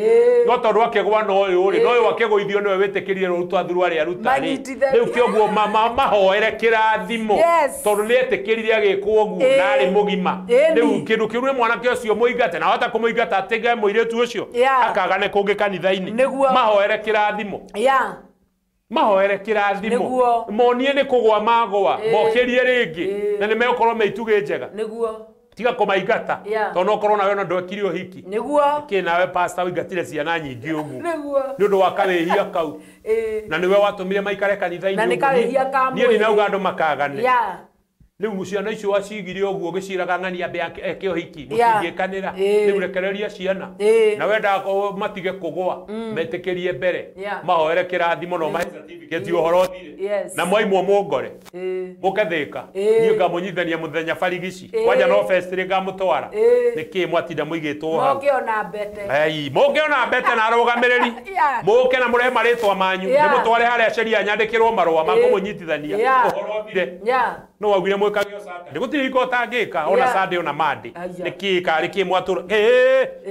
no tondũ akĩgwa na ũyũ rĩ no ũyũ akĩgũithio nĩwe wĩtĩkĩrie rũruta thuru arĩa aruta rĩ rĩu kĩoguo mahoere kĩrathimo tondũ nĩ etĩkĩrire agĩkwo ũguo na arĩ mũgima rĩu kĩndũ kĩũru nĩ mwanake ũcio mũingate na wahota kũmũingata atige mũirĩtu ũcio akagane kũngĩ kanitha-inĩ mahoere kĩrathimo mahoere kĩrathimo monie nĩ kũgwa magwa mokĩrie rĩngĩ na nĩ megũkorwo me itugĩ njega tiga kũmaingata tondũ no ũkorwo nawe ona ndwekire ũhiki kĩ nawe pastor ũingatire ciana nyingĩ ũguo nĩ ũndũ wa kawĩhia kau na nĩwe watũmire maikare kanitha-inĩ niĩ ndinauga andũ makagane rĩu ciana icio wacigire ũguo ũgĩciraga ng'ani ambe eke ũhiki mũtingĩkanĩra rĩu rekereria ciana na wendaga matige kũgwa metĩkĩrie mbere mahoere kĩrathimo na ũmahe certificate ũhoro ũthire na mwaimwo mũngore mũke Thĩka niĩ ngamũnyithania mũthenya barigici kwanja no fest rĩ ngamũtwara nĩkĩ mwatinda mũigĩtwo hau mũngĩona mbete na arũgamĩrĩri mũke na mũrehe marĩtwa manyu ndĩmũtware harĩa sheria nyandĩkĩrwo marũa ma kũmũnyitithania ũhoro ũthire no waugire mwĩkage o Saturday gũtirĩ hingo ũtangĩka ona Sunday ona Monday nĩkĩ karĩ kĩ mwatũra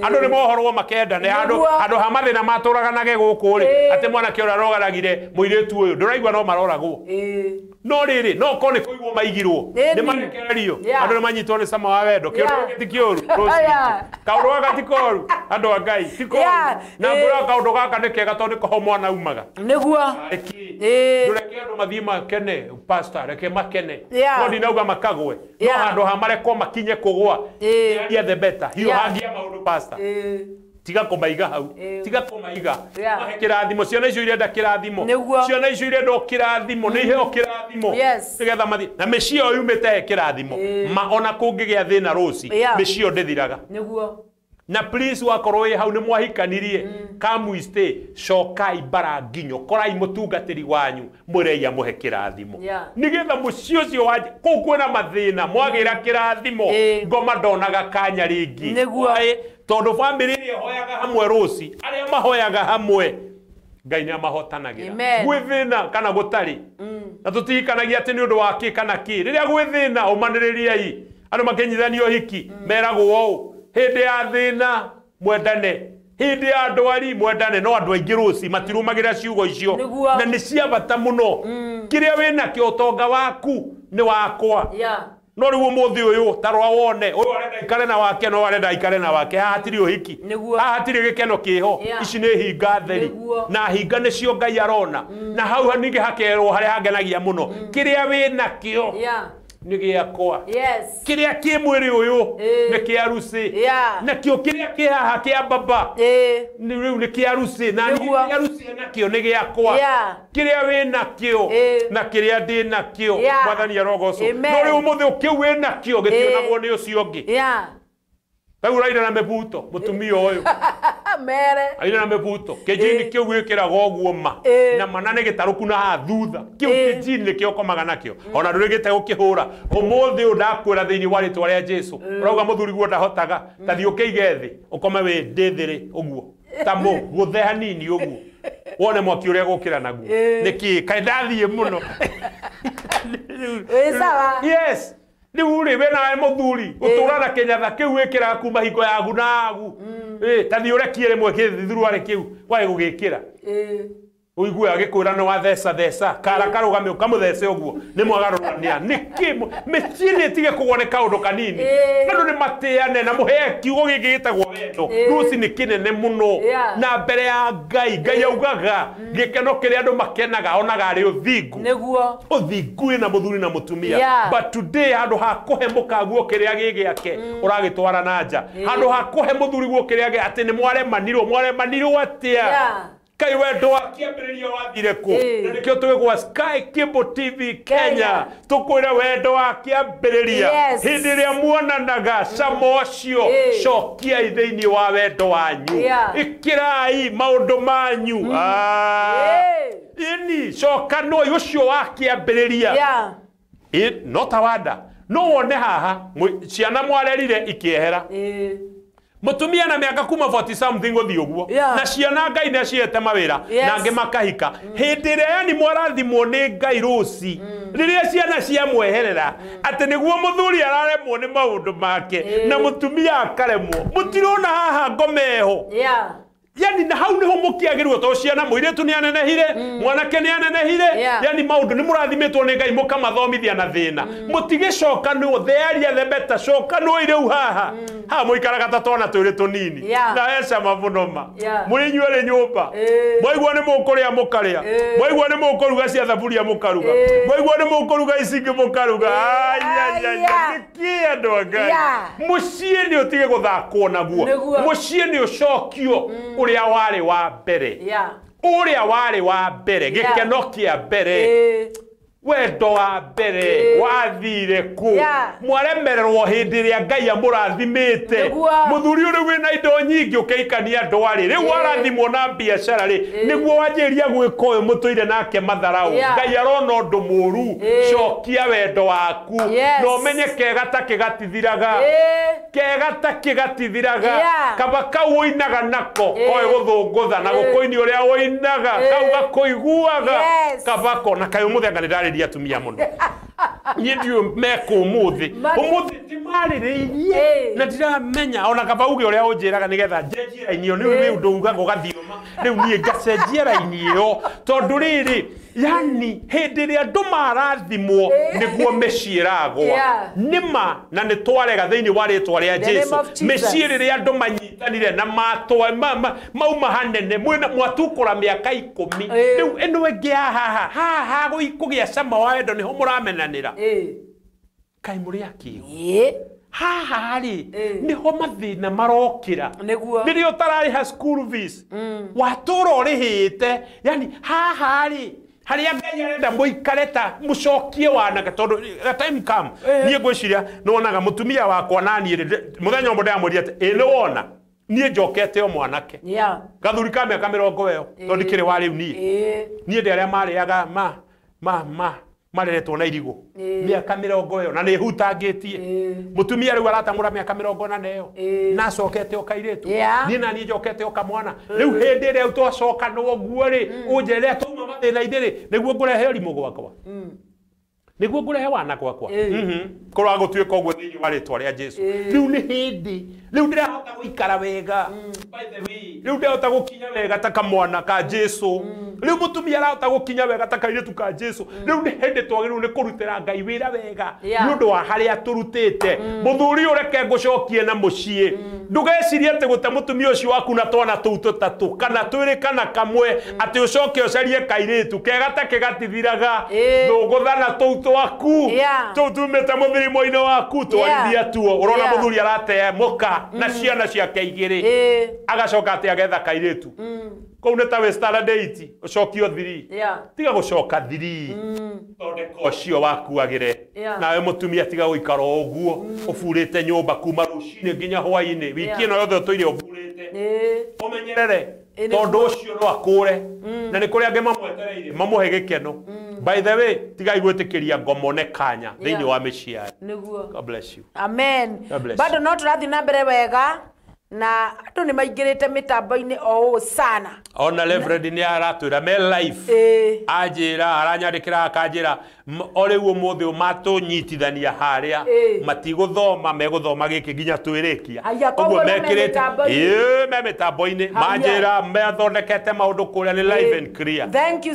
andũ nĩ mohorwo makenda nĩ handũ ha mathĩna matũraganage gũkũ rĩ atĩ mwanake ũrĩa arogaragire mũirĩtu ũyũ ndũraigua no maroragwo no rĩrĩ no korwo nĩ kũigwo maigirwo nĩ marekererio andũ nĩ manyitwo nĩ cama wa wendo kĩũndũ gĩkĩ ti kĩũru kaũndũ gaka ti koru andũ a Ngai ti koru na ngwĩra kaũndũ gaka nĩ kega tondũ nĩkoho mwana umaga nĩguo ndũreke andũ mathiĩ makene pastor reke makene no ndinauga makagwe no handũ ha marekwo makinye kũgwa yeah the better hiũhangia maũndũ pastor Tiga kũmaiga hau. Tiga kũmaiga. Mahe kĩrathimo. Ciana icio irenda kĩrathimo. Ciana icio irenda kĩrathimo. Nĩ iheo kĩrathimo. Nĩgetha mathiĩ. Na mĩciĩ ĩyo yumĩte he kĩrathimo. Ma ona kũngĩgĩa thĩna rũci, mĩciĩ ĩyo ndĩthiraga. Na please wakorwo wĩ hau nĩ mwahikanirie, come we stay, cokai bara nginyo, korai mũtungatĩri wanyu, mwĩrei amũhe kĩrathimo. Nĩgetha mũciĩ ũcio wa kũu kwĩna mathĩna, mwagĩra kĩrathimo, ngoma ndonaga kanya rĩngĩ. Tondũ bamĩrĩ ĩrĩa ĩhoyaga hamwe rũci, arĩa mahoyaga hamwe, Ngai nĩ amahotanagĩra. Gwĩ thĩna kana gũtarĩ. Na tũtirikanagia atĩ nĩ ũndũ wa kĩ kana kĩ. Rĩrĩa gwĩ thĩna ũmanĩrĩriai. Andũ makĩnyithanio hiki, meragwo ũũ. Hĩndĩ ya thĩna mwendane, hĩndĩ ya ndwari mwendane. No andũ aingĩ rũci matirũmagĩrĩra ciugo icio, na nĩ cia bata mũno. Kĩrĩa wĩnakĩo ũtonga waku nĩ wakwa. No rĩu ũmũthĩ ũyũ ta rora wone, ũyũ arenda aikare na wake, no arenda aikare na wake. Haha hatirĩ ũhiki, haha hatirĩ gĩkeno kĩho. Ici nĩ hinga theri, na hinga nĩcio Ngai arona. Na hau ningĩ hakerwo harĩa hangenagia mũno, kĩrĩa wĩnakĩo nĩ gĩakwa. Kĩrĩa kĩ mwĩrĩ ũyũ nĩ kĩa Lucy. Nakĩo kĩrĩa kĩ haha kĩa baba rĩu nĩ kĩa Lucy, na niĩ kĩrĩa Lucy enakĩo nĩ gĩakwa. Kĩrĩa wĩnakĩo na kĩrĩa ndĩnakĩo, Mwathani arogocwo. No rĩu ũmũthĩ kĩu wĩnakĩo gĩtionagwo nĩ ũcio ũngĩ. Rĩu ũraira na mĩbuto mũtumia ũyũ aira na mĩbuto kĩnjini kĩu wĩkĩraga ũguo ma na mana nĩ gĩtarũku na haha thutha kĩu kĩnjini nĩkĩo ũkomaga nakĩo ona ndũrĩgĩte gũkĩhũra. Ũmũthĩ ũyũ ndakwĩra thĩinĩ wa rĩtwa rĩa Jesũ, ũrauga mũthuri guo ndahotaga, ta thiĩ ũkĩige thĩ ũkome wĩ ndĩthĩrĩ ũguo ta mũgũthe hanini ũguo wone mwaki ũrĩa gũkĩra naguo. Nĩkĩ kaĩ ndathiĩ mũno? Yes. Rĩu rĩ we nawe mũthuri ũtũra na kĩnyatha kĩu wĩkĩraga kuma hingo yagu na agu, ta thiĩ ũrekie rĩmwe gĩthuruarĩ kĩu wage gũgĩkĩra, ũigue agĩkwĩra nĩ watheca theca kara karũgame ũkamũthece ũguo nĩ mwagarũrania. Nĩkĩ mĩciĩ nĩ ĩtige kũgwo nĩ kaũndũ kanini, andũ nĩ matĩane na mũhee kiugo gĩkĩ gĩtagwo wendo. Rũci nĩ kĩnene mũno na mbere ya Ngai. Ngai augaga gĩkeno kĩrĩa andũ makenaga onaga arĩ ũthingu. Ũthingu wĩna mũthuri na mũtumia. But today handũ ha kũhe mũkaguo kĩrĩa gĩ gĩake ũragĩtwara na nja, handũ ha kũhe mũthuri guo kĩrĩa gĩ atĩ nĩ mwaremanirwo, mwaremanirwo atĩa? Kai wendo wa kĩambĩrĩria wathire kũ? Na nĩkĩo twĩ gwa Sky Cable TV Kenya tũkwĩre wendo wa kĩambĩrĩria hĩndĩ ĩrĩa muonanaga cama ũcio, cokiai thĩinĩ wa wendo wanyu, ĩkĩrai maũndũ manyu. Ĩni cokanoi ũcio wa kĩambĩrĩria. No ta wanda no wone haha ciana mwarerire ikĩehera, mũtumia na mĩaka kuma 40 something gũthiĩ ũguo, na ciana Ngai nĩ aciete mawĩra na angĩ makahika. Hĩndĩ ĩrĩa yani mwarathimwo nĩ Ngai rũci, rĩrĩa ciana ciamweherera atĩ nĩguo mũthuri araremwo nĩ maũndũ make na mũtumia akaremwo, mũtirona haha ngoma ĩho. Yani na hau niho mũkĩagĩrwo tondũ ciana mũirĩtu nĩ anenehire, mwanake nĩ anenehire, yani maũndũ nĩ mũrathimĩtwo nĩ Ngai mũkamathomithia na thĩna. Mũtigĩcokanwo, the area the better, cokanwo rĩu haha haha mũikaraga ta twana twĩrĩ tũnini na he cama mũno ma. Mũrĩ inyuerĩ nyũmba, mwaigua nĩ mũkũrĩa mũkarĩa, mwaigua nĩ mũkũruga cia thaburia mũkaruga, mwaigua nĩ mũkũruga ici ingĩ mũkaruga. Nĩkĩ andũ a Ngai? Mũciĩ nĩ ũtige gũthakwo naguo, mũciĩ nĩ ũcokio ũrĩa warĩ wa mbere, ũrĩa warĩ wa mbere, gĩkeno kĩa mbere, wendo wa mbere wathire kũ? Mwaremererwo hĩndĩ ĩrĩa Ngai amũrathimĩte. Mũthuri ũrĩ wĩna indo nyingĩ ũkĩhikania andũ arĩ rĩu warathimwo na biacara rĩ, nĩguo wanjĩrĩria gwĩka ũyũ mũtũire nake matharaũ. Ngai arona ũndũ mũru, cokia wendo waku na ũmenye kega ta kĩgatithiraga, kega ta kĩgatithiraga. Kaba kau ũinaga nako koĩ gũthũngũtha na gũkũini ũrĩa ũinaga kau gakũiguaga kaba kona kaĩ ũmũthĩ anga nĩ ndarĩria atumia mũno. Niĩ ndiũĩ meka ũmũthĩ, ũmũthĩ ndimarĩrĩirie na ndiramenya ona kaba uge ũrĩa ũnjĩraga nĩgetha njenjie raini ĩyo. Nĩ ũndũ ũndũ ugaga ũgathioma, rĩu niĩ ngacenjia raini ĩyo tondũ rĩrĩ yani hĩndĩ ĩrĩa andũ marathimwo nĩguo mĩciĩ ĩragwa nĩma, na nĩ twarega thĩinĩ wa rĩtwa rĩa Jesũ. Mĩciĩ rĩrĩa andũ manyitanire na matwa mauma hanene mwatukũra mĩaka 10 rĩu ĩno ĩngĩ ya haha haha kũgĩa cama wa wendo nĩho mũramenanĩra. Kaĩ mũrĩ akĩgu? Haha rĩ, nĩho mathĩna marokĩra. Rĩrĩa ũtararĩha school fees, watũra ũrĩhĩte, yani haha rĩ, harĩa Ngai arenda mũikare ta mũcokie wanake, tondũ a time come niĩ ngwĩciria nĩwonaga mũtumia wakwa na niĩ rĩ, mũthenya ũmwe ndĩramwĩrire atĩ ĩ nĩwona niĩ njokete o mwanake gathuri ka mĩaka 20 tondũ ndikĩrĩ wa rĩu niĩ. Niĩ ndĩ arĩa marĩaga ma mareretwo na irigũ mĩaka 20 na nĩ hutangĩtie. Mũtumia rĩu aratamũra mĩaka 40 na acokete o kairĩtu, niĩ na niĩ njokete o kamwana. Rĩu hĩndĩ ĩrĩa twacoka ũguo rĩ, ũnjĩre twauma mathĩna-inĩ rĩ, nĩguo ngũrehe ũrimũ gwakwa, nĩguo ngũrehe wana gwakwa. Kũroa gũtuĩka ũguo thĩinĩ wa rĩtwa rĩa Jesu. Rĩu nĩ hĩndĩ rĩu ndĩrahota gũikara wega, by the way, rĩu ndĩrahota gũkinya wega ta kamwana ka Jesu. Rĩu mũtumia arahota gũkinya wega ta kairĩtu ka Jesu. Rĩu nĩ hĩndĩ twagĩrĩirwo nĩ kũrutĩra Ngai wĩra wega nĩ ũndũ wa harĩa tũrutĩte. Mũthuri ũreke ngũcokie na mũciĩ, ndũgecirie atĩ gũte mũtumia ũcio waku na twana tũu tũtatũ kana twĩrĩ kana kamwe, atĩ ũcoke ũcarie kairĩtu kega ta kegatithiraga thũgũthana tũu twaku tũu tumĩte mũthirimo-inĩ waku twarithia tuo. Ũrona mũthuri aratee mũka na ciana ciake igĩrĩ, agacoka atĩ agetha kairĩtu kũu nĩ ta wĩ standard 8 ũcokio 3. Tiga gũcoka 3, thondeka ũcio wakuagĩre. Nawe mũtumia tiga gũikara o ũguo ũburĩte nyũmba kuma rũcinĩ nginya hwaĩ-inĩ, wiki ĩno yothe ũtũire ũburĩte. Ũmenyerere tondũ ũcio no akũre, na nĩ kũrĩ angĩ mamwetereire mamũhe gĩkeno. By the way, tigai gwĩtĩkĩria ngomo ne kanya thĩinĩ wa mĩciĩ yanyu. God bless you. Amen. Bado no tũrathiĩ na mbere wega na andũ nĩ maingĩrĩte mĩtambo-inĩ o ũũ sana. Ona Reverend nĩ aratwĩra me live, anjĩra aranyandĩkĩra akanjĩra o rĩu ũmũthĩ matũnyitithania harĩa matigũthoma, megũthoma gĩkĩ nginya twĩrĩkia. Ũguo mekĩrĩte me mĩtambo-inĩ, manjĩra mathondekete maũndũ kũrĩa nĩ live and clear.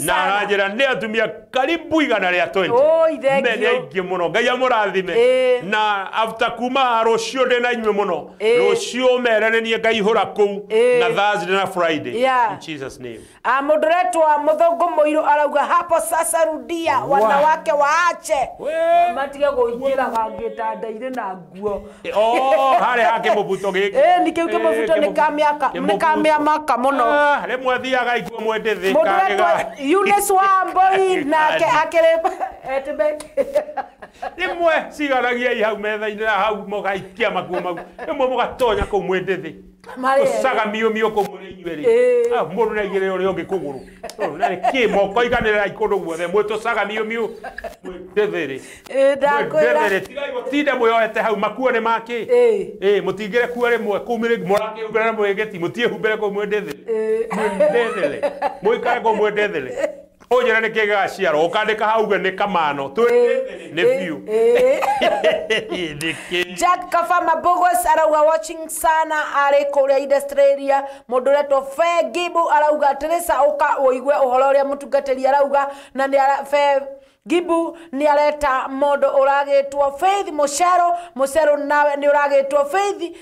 Na aranjĩra nĩ atumia karibu 120 me nĩ aingĩ mũno. Ngai amũrathime. Na after kuma rũciũ ndĩ na inyuĩ mũno, rũciũ mere nĩ niĩ ngaihũra kũu na Thursday na Friday. In Jesus name. Mũndũ ũretwo Mũthũngũ Mũirũ arauga hapo sasa rudia, wanawake waache matige gũingĩraga gĩtanda-inĩ na nguo. Harĩa ha kĩmũbuto gĩkĩ. Nĩ kĩu kĩmũbuto nĩ ka mĩaka mũno. Rĩmwe thiaga ikuo mwende thĩ. Mũndũ ũretwo Eunice Wambui nake akĩrĩ rĩmwe ciganagiai hau metha-inĩ na hau mũgaikia makuo mau, rĩmwe mũgatonya kũu mwende thĩ ũcaga miũ kũu mũrĩ inyuĩ rĩ, mũndũ nĩ aigĩrĩra ũrĩa ũngĩ kũgũrũ na kĩ moko iganĩrĩrai kũndũ guothe mwĩtũcaga miũ mwende thĩ rĩ, mwende thĩ rĩ, tigai gũtinda mwĩyoete hau makuo nĩ makĩ. Mũtingĩre kuo rĩmwe kũu mũrakĩhumbĩra na mwĩgĩti, mũtiĩhumbĩre kũu mwende thĩ, mwende thĩ rĩ, mũikare kũu mwende thĩ rĩ. Ũnjĩre nĩ kĩ gĩgaciarwo, ũkandĩka hau uge nĩ kamano, nĩ biũ. Jack Kafama Bogos arauga watching sana arĩ kũrĩa Australia. Mũndũ ũretwo Fe Gibu arauga Teresa ũka ũigue ũhoro ũrĩa mũtungatĩri arauga, na nĩ Fe Gibu nĩ areta mũndũ ũragĩtwo Faith Mũcero. Mũcero nawe nĩ ũragĩtwo Faith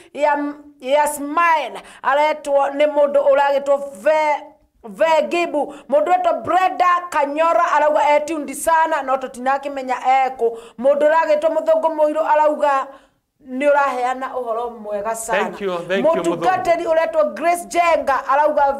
ya Smile, aretwo nĩ mũndũ ũragĩtwo Fe Vegibu. Mũndũ wetwo Brenda Kanyora arauga etundi sana no tũtinakĩmenya ekũ. Mũndũ ũragĩtwo Mũthũngũ Mũirũ arauga nĩ ũraheana ũhoro mwega sana. Mũtungatĩri ũretwo Grace Jenga arauga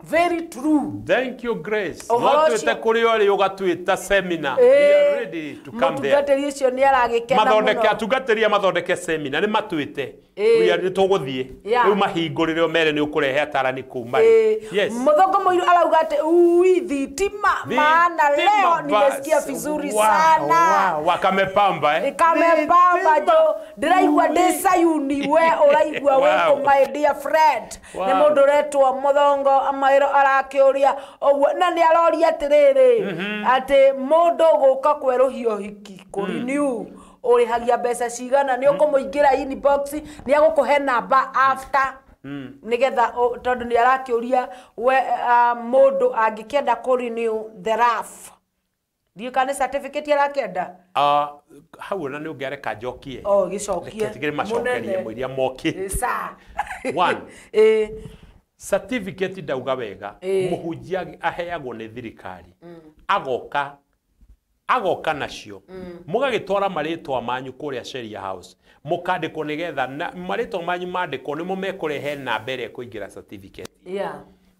very true. Thank you Grace. No twĩte kũrĩ ũrĩ ũgatwĩta seminar. We are ready to come there. Mũtungatĩri ũcio nĩ aragĩkena mũno. Mathondeke atungatĩri mathondeke seminar nĩ matwĩte. We are tũgũthiĩ. Rĩu mahingũrĩre o mere nĩ ũkũrehe atarani kũu marĩ. Yes. Mũthũngũ Mũirũ arauga atĩ ui thitima maana leo nimesikia vizuri sana. Wakamepamba Kamepamba jo ndĩraigua ndĩ Sayuni we ũraigua wĩ kũ my dear friend. Nĩ mũndũ ũretwo Mũthũngũ Mũirũ arakĩũria ũguo na nĩ aroria atĩrĩrĩ atĩ mũndũ gũka kwerũhia ũhiki kũ renew ũrĩhagia mbeca cigana, nĩ ũkũmũingĩra inbox nĩ agũkũhe namba after nĩgetha tondũ nĩ arakĩũria we mũndũ angĩkĩenda kũ renew the RAF ndiũ kana nĩ certificate arakĩenda. Hau ona nĩ ũngĩareka njokie. Gĩcokie. Reke macokerie mũiria mokĩ. One. Certificate ndauga wega, mũhunjia aheagwo nĩ thirikari agoka Agoka nacio. Mũgagĩtwara marĩtwa manyu kũrĩa Sheria House. Mũkandĩkwo nĩgetha marĩtwa manyu mandĩkwo nĩmo mekũrehe namba ĩrĩa ĩkũingĩra certificate.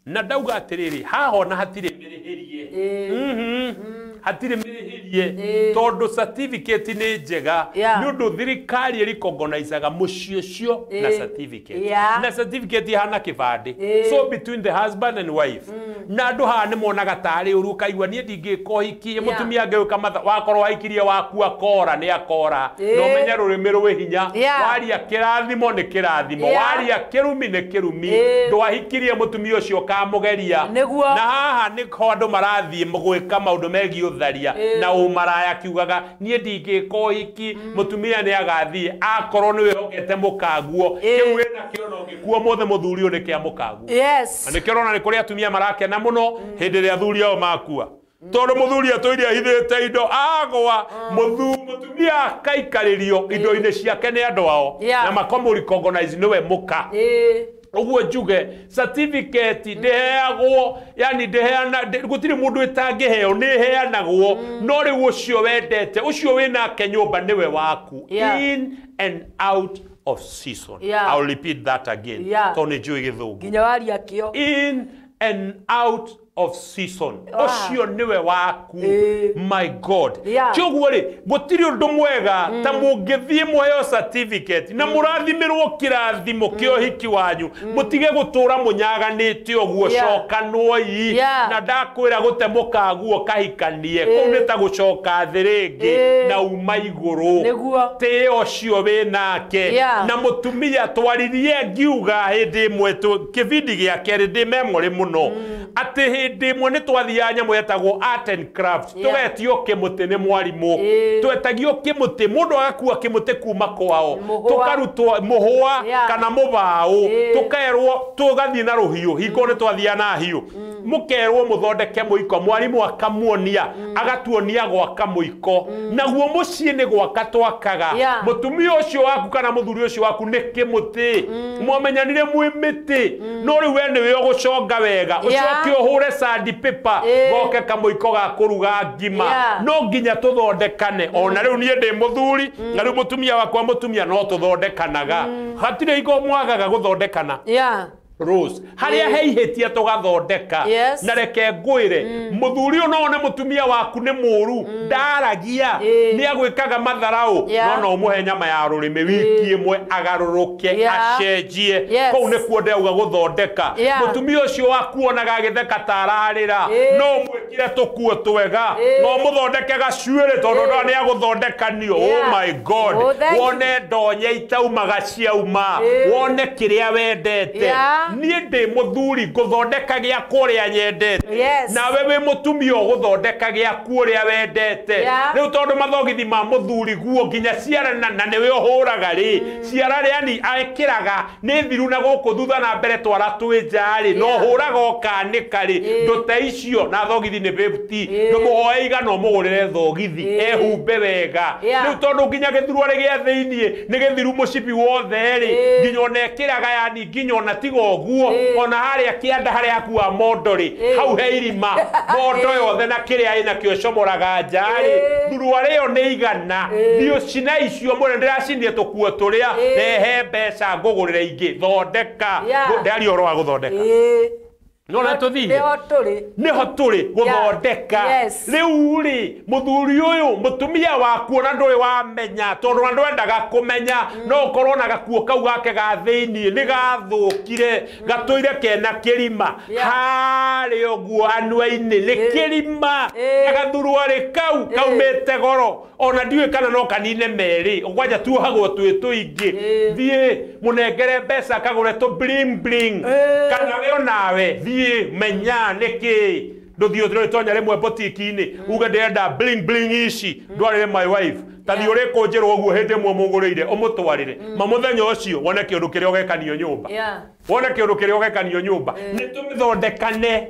Na ndauga atĩrĩrĩ, haha ona hatirĩ mĩrĩhĩrie. Hatirĩ mĩrĩhĩrie tondũ certificate nĩ njega nĩ ũndũ thirikari ĩrecognizaga mũciĩ ũcio na certificate. Na certificate ihana kĩbandĩ. So between the husband and wife. Na andũ haha nĩ monaga tarĩ ũru ũkaigua niĩ ndingĩka ũhiki mũtumia angĩũka matha wakorwo waikirie waku akora nĩ akora. Na ũmenye rũrĩmĩ rwĩ hinya. Waria kĩrathimo nĩ kĩrathimo. Waria kĩrumi nĩ kĩrumi. Ndwahikirie mũtumia ũcio ũkamũgeria. Na haha nĩho andũ marathiĩ gwĩka maũndũ megiĩ ũtharia na ũmaraya kiugaga niĩ ndingĩka ũhiki mũtumia nĩ agathiĩ akorwo nĩ wĩhokete mũkaguo kĩu wĩnakĩo no gĩkuo mũthĩ mũthuri ũyũ nĩ kĩa mũkaguo. Yes. Na nĩkĩo ũrona nĩ kũrĩ atumia marakena mũno hĩndĩ ĩrĩa athuri ao makua tondũ mũthuri atũire ahithĩte indo agwa mũtumia akaikarĩrio indo-inĩ ciake nĩ andũ ao na makamũrecognize nĩwe mũka. Ũguo njuge certificate ndĩheagwo yani ndĩheana gũtirĩ mũndũ ĩtangĩheo nĩ ĩheanagwo no rĩu ũcio wendete ũcio wĩnake nyũmba nĩwe waku. In and out of season. I'll repeat that again. Tondũ nĩ njũĩ gĩthũngũ. Nginya waria kĩo. In and out of season. Ũcio nĩwe waku. My God. Kĩoguo rĩ gũtirĩ ũndũ mwega ta mũngĩthiĩ mũheo certificate na mũrathimĩrwo kĩrathimo kĩa ũhiki wanyu mũtige gũtũra mũnyaganĩte ũguo cokanwoi na ndakwĩra gũte mũkaguo kahikanie kũu nĩ ta gũcoka thĩ rĩngĩ na uma igũrũ tĩo ũcio wĩnake na mũtumia twaririe ngiuga hĩndĩ ĩmwe kĩbindi gĩa kerĩ ndĩ memory mũno atĩ hĩndĩ ĩmwe nĩ twathiaga nyamũ yetagwo art and craft tũgetio kĩmũtĩ nĩ mwarimũ twetagio kĩmũtĩ mũndũ agakua kĩmũtĩ kuma kwao tũkarutwo mũhũa kana mũbaũ tũkerwo tũgathiĩ na rũhiũ hingo nĩ twathiaga na hiũ mũkerwo mũthondeke mũiko mwarimũ akamuonia agatuonia gwaka mũiko naguo mũciĩ nĩ gwaka twakaga mũtumia ũcio waku kana mũthuri ũcio waku nĩ kĩmũtĩ mwamenyanire mwĩ mĩtĩ no rĩu we nĩwe ũgũconga wega ũcoke ũhũre sandpaper goke kamũiko ga kũruga ngima no nginya tũthondekane ona rĩu niĩ ndĩ mũthuri na rĩu mũtumia wakwa mũtumia no tũthondekanaga hatirĩ hingo mwagaga gũthondekana. Rose harĩa heihĩtie tũgathondeka na reke ngwĩre mũthuri ũyũ no one mũtumia waku nĩ mũru ndaragia nĩ agwĩkaga matharaũ no no ũmũhe nyama ya rũrĩmĩ wiki ĩmwe agarũrũke acenjie kũu nĩkuo ndĩrauga gũthondeka mũtumia ũcio waku onaga agĩtheka ta ararĩra no ũmwĩkĩre tũkuo twega no ũmũthondeke gacuĩrĩ tondũ no nĩ agũthondekanio. Oh my God. Wone ndonye itaumaga ciauma wone kĩrĩa wendete. Niĩ ndĩ mũthuri ngũthondeka gĩakwa ũrĩa nyendete nawe wĩ mũtumia ũgũthondeka gĩaku ũrĩa wendete rĩu tondũ mathogithi ma mũthuri guo nginya ciara na nĩwe ũhũraga rĩ ciara rĩani ekĩraga nĩ thiru na gũkũ thutha na mbere twara twĩ nja rĩ no ũhũraga ũkanĩka rĩ ndũte icio na thogithi nĩ 50 ndũmũhoe igana ũmũgũrĩre thogithi ehumbe wega rĩu tondũ nginya gĩthurwa gĩa thĩiniĩ nĩ gĩthiru mũcibi wothe rĩ nginya ona ekĩraga yani nginya ona tiga ũguo ona harĩa kĩanda harĩa akua mondo rĩ hau he irima mondo yothe na kĩrĩa ĩnakĩo comoraga nja rĩ thurua rĩo nĩ igana thiĩ ũcina icio mũne ndĩracinie tũkuo tũrĩa rehe mbeca ngũgũrĩre ingĩ thondeka ndĩaria ũhoro wa gũthondeka no na tũthiĩ nĩho tũrĩ gũthondeka rĩu rĩ mũthuri ũyũ mũtumia waku ona ndũrĩ wamenya tondũ ona ndwendaga kũmenya no ũkorwo na gakuo kau gake ga thĩiniĩ nĩ gathũkire gatũire kena kĩrima harĩa ũguo anua-inĩ nĩ kĩrima na gathurwarĩ kau kaumĩte goro ona ndiũĩ kana no kanine merĩ kwanja tuohagwo twĩ tũingĩ thiĩ mũnengere mbeca kagũre tũ bling bling kana we onawe thiĩ menya nĩkĩ ndũthiĩ ũtonya rĩmwe botiki-inĩ uge ndĩrenda bling bling ici ndwarĩre my wife ta thiĩ ũrĩkũnjĩrwo ũguo hĩndĩ ĩmwe mũgũrĩire ũmũtwarĩre ma mũthenya ũcio wone kĩũndũ kĩrĩa ũgekanio nyũmba wone kĩũndũ kĩrĩa ũgekanio nyũmba nĩ tũmĩthondekane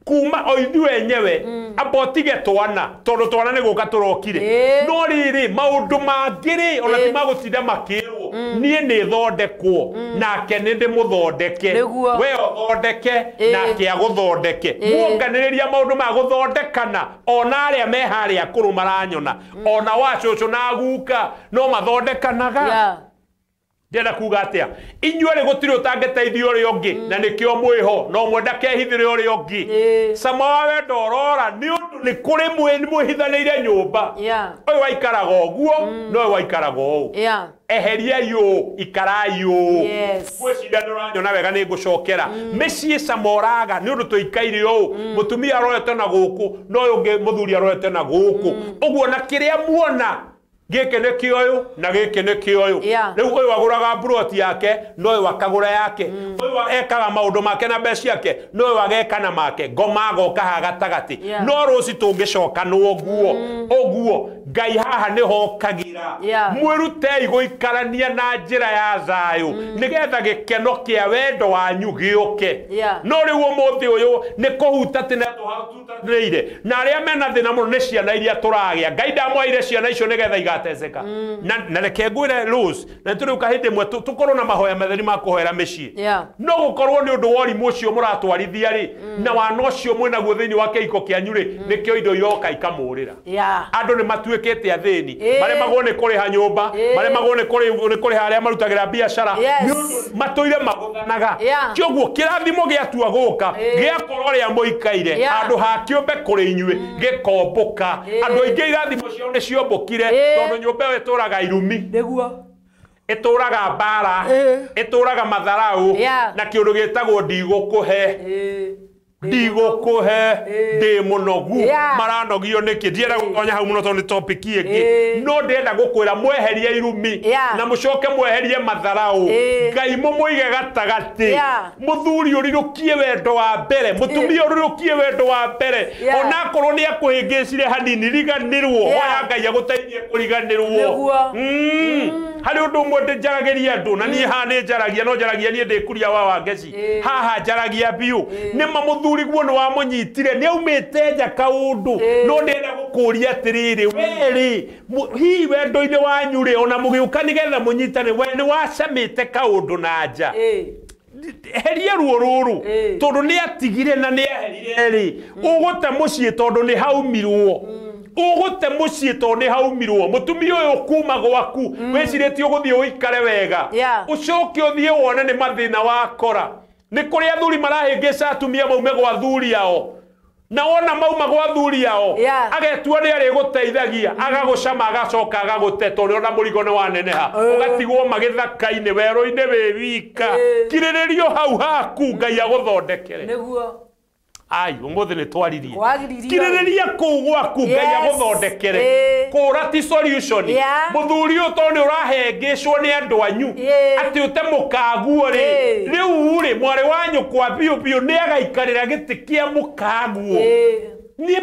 kuma o ithuĩ enyewe amba ũtige twana tondũ twana nĩ gũka tũrokire no rĩrĩ maũndũ mangĩ rĩ ona ti magũtinda makĩrwo Niĩ nĩ thondekwo nake nĩ ndĩmũthondeke. We ũthondeke nake agũthondeke. Muonganĩrĩria maũndũ ma gũthondekana ona arĩa me harĩa akũrũ maranyona ona wa cũcũ na guka no mathondekanaga. Ndĩrenda kuga atĩa inyuĩ rĩ gũtirĩ ũtangĩteithia ũrĩa ũngĩ na nĩkĩo mwĩho no ũmwe ndakehithĩre ũrĩa ũngĩ. Cama wa wendo ũrora nĩ ũndũ nĩ kũrĩ mwĩhithanĩire nyũmba. Ũyũ waikaraga ũguo na ũyũ waikaraga ũũ. Eheriai ũũ ikarai ũũ. Ngwĩciria nĩ ũranyona wega nĩ ngũcokera. Mĩciĩ cama ũraga nĩ ũndũ tũikaire ũũ. Mũtumia arorete na gũkũ na ũyũ ũngĩ mũthuri arorete na gũkũ. Ũguo na kĩrĩa muona gĩkĩ nĩ kĩoyũ na gĩkĩ nĩ kĩoyũ. Rĩu ũyũ agũraga mburoti yake na ũyũ akagũra yake. Ũyũ ekaga maũndũ make na mbeca ciake na ũyũ ageka na make. Ngoma agoka haha gatagatĩ. No rũci tũngĩcokanwo ũguo ũguo Ngai haha nĩho okagĩra. Mwĩrutei gũikarania na njĩra ya thayũ nĩgetha gĩkeno kĩa wendo wanyu gĩũke. No rĩu ũmũthĩ ũyũ nĩ kũhutatĩra tũhutatĩire na arĩa mena thĩna mũno nĩ ciana iria tũragĩa. Ngai ndamwaire ciana icio nĩgetha igateceka. Na reke ngwĩre Rose na tũrĩ ũka hĩndĩ ĩmwe tũkorwo na mahoya matheri ma kũhoera mĩciĩ. No gũkorwo nĩ ũndũ wa ũrimũ ũcio mũratwarithia rĩ na wana ũcio mwĩnaguo thĩinĩ wa kĩhiko kĩanyu rĩ nĩkĩo indo iroka ikamũrĩra. Andũ nĩ matuĩkĩte athĩni maremagwo nĩ kũrĩha nyũmba maremagwo nĩ kũrĩha arĩa marutagĩra biacara matũire magũthanaga. Kĩoguo kĩrathimo gĩatua gũka gĩakorwo ũrĩa mũikaire handũ ha kĩũmbe kũrĩ inyuĩ gĩkombũka. Andũ aingĩ irathimo ciao nĩ ciombũkire tondũ nyũmba ĩyo ĩtũraga irumi ĩtũraga mbara ĩtũraga matharau na kĩũndũ gĩtagwo ndigũkũhe ndigũkũhe ndĩ mũnogu maranogio nĩkĩ. Ndienda gũtonya hau mũno tondũ nĩ topic ĩngĩ no ndĩrenda gũkwĩra mweherie irumi na mũcoke mweherie matharau. Ngai mũmũige gatagatĩ. Mũthuri ũrirũkie wendo wa mbere mũtumia ũrirũkie wendo wa mbere onakorwo nĩ akũhĩngĩcire hanini riganĩrwo hoya Ngai agũteithie kũriganĩrwo. Harĩ ũndũ ũmwe njaragĩria andũ na niĩ haha nĩ njaragia no njaragia niĩ ndĩkuria wa Wangeci haha njaragia biũ nĩ ma mũthuri guo nĩ wamũnyitire nĩ aumĩte nja kaũndũ no ndĩrenda gũkũria atĩrĩrĩ we rĩ hihi wendo-inĩ wanyu rĩ ona mũgĩũka nĩgetha mũnyitane we nĩ wacamĩte kaũndũ na nja heria ruo rũrũ tondũ nĩ atigire na nĩ aherire rĩ ũgũte mũciĩ tondũ nĩ haumirwo ũgũte mũciĩ tondũ nĩ haumirwo. Mũtumia ũyũ kuma gwaku wĩcirĩtie ũgũthiĩ ũikare wega ũcoke ũthiĩ wone nĩ mathĩna wakora. Nĩ kũrĩ athuri marahĩngĩca atumia maume gwa athuri ao na wona mauma gwa athuri ao agetua nĩ arĩgũteithagia agagũcama agacoka agagũte tondũ ona mũrigo nĩ waneneha ũgatigwo magĩthaka-inĩ werũ-inĩ wĩ wika. Kirĩrĩrio hau haku Ngai agũthondekere. Ai ũmũthĩ nĩ twaririe kirĩrĩria kũu gwaku Ngai agũthondekere. Kũra ti solution. Mũthuri ũyũ tondũ nĩ ũrahengĩcwo nĩ andũ anyu atĩ ũte mũkaguo rĩ rĩu rĩ mwarĩ wa nyũkwa biũ biũ nĩ agaikarĩra gĩtĩ kĩa mũkaguo. Nĩ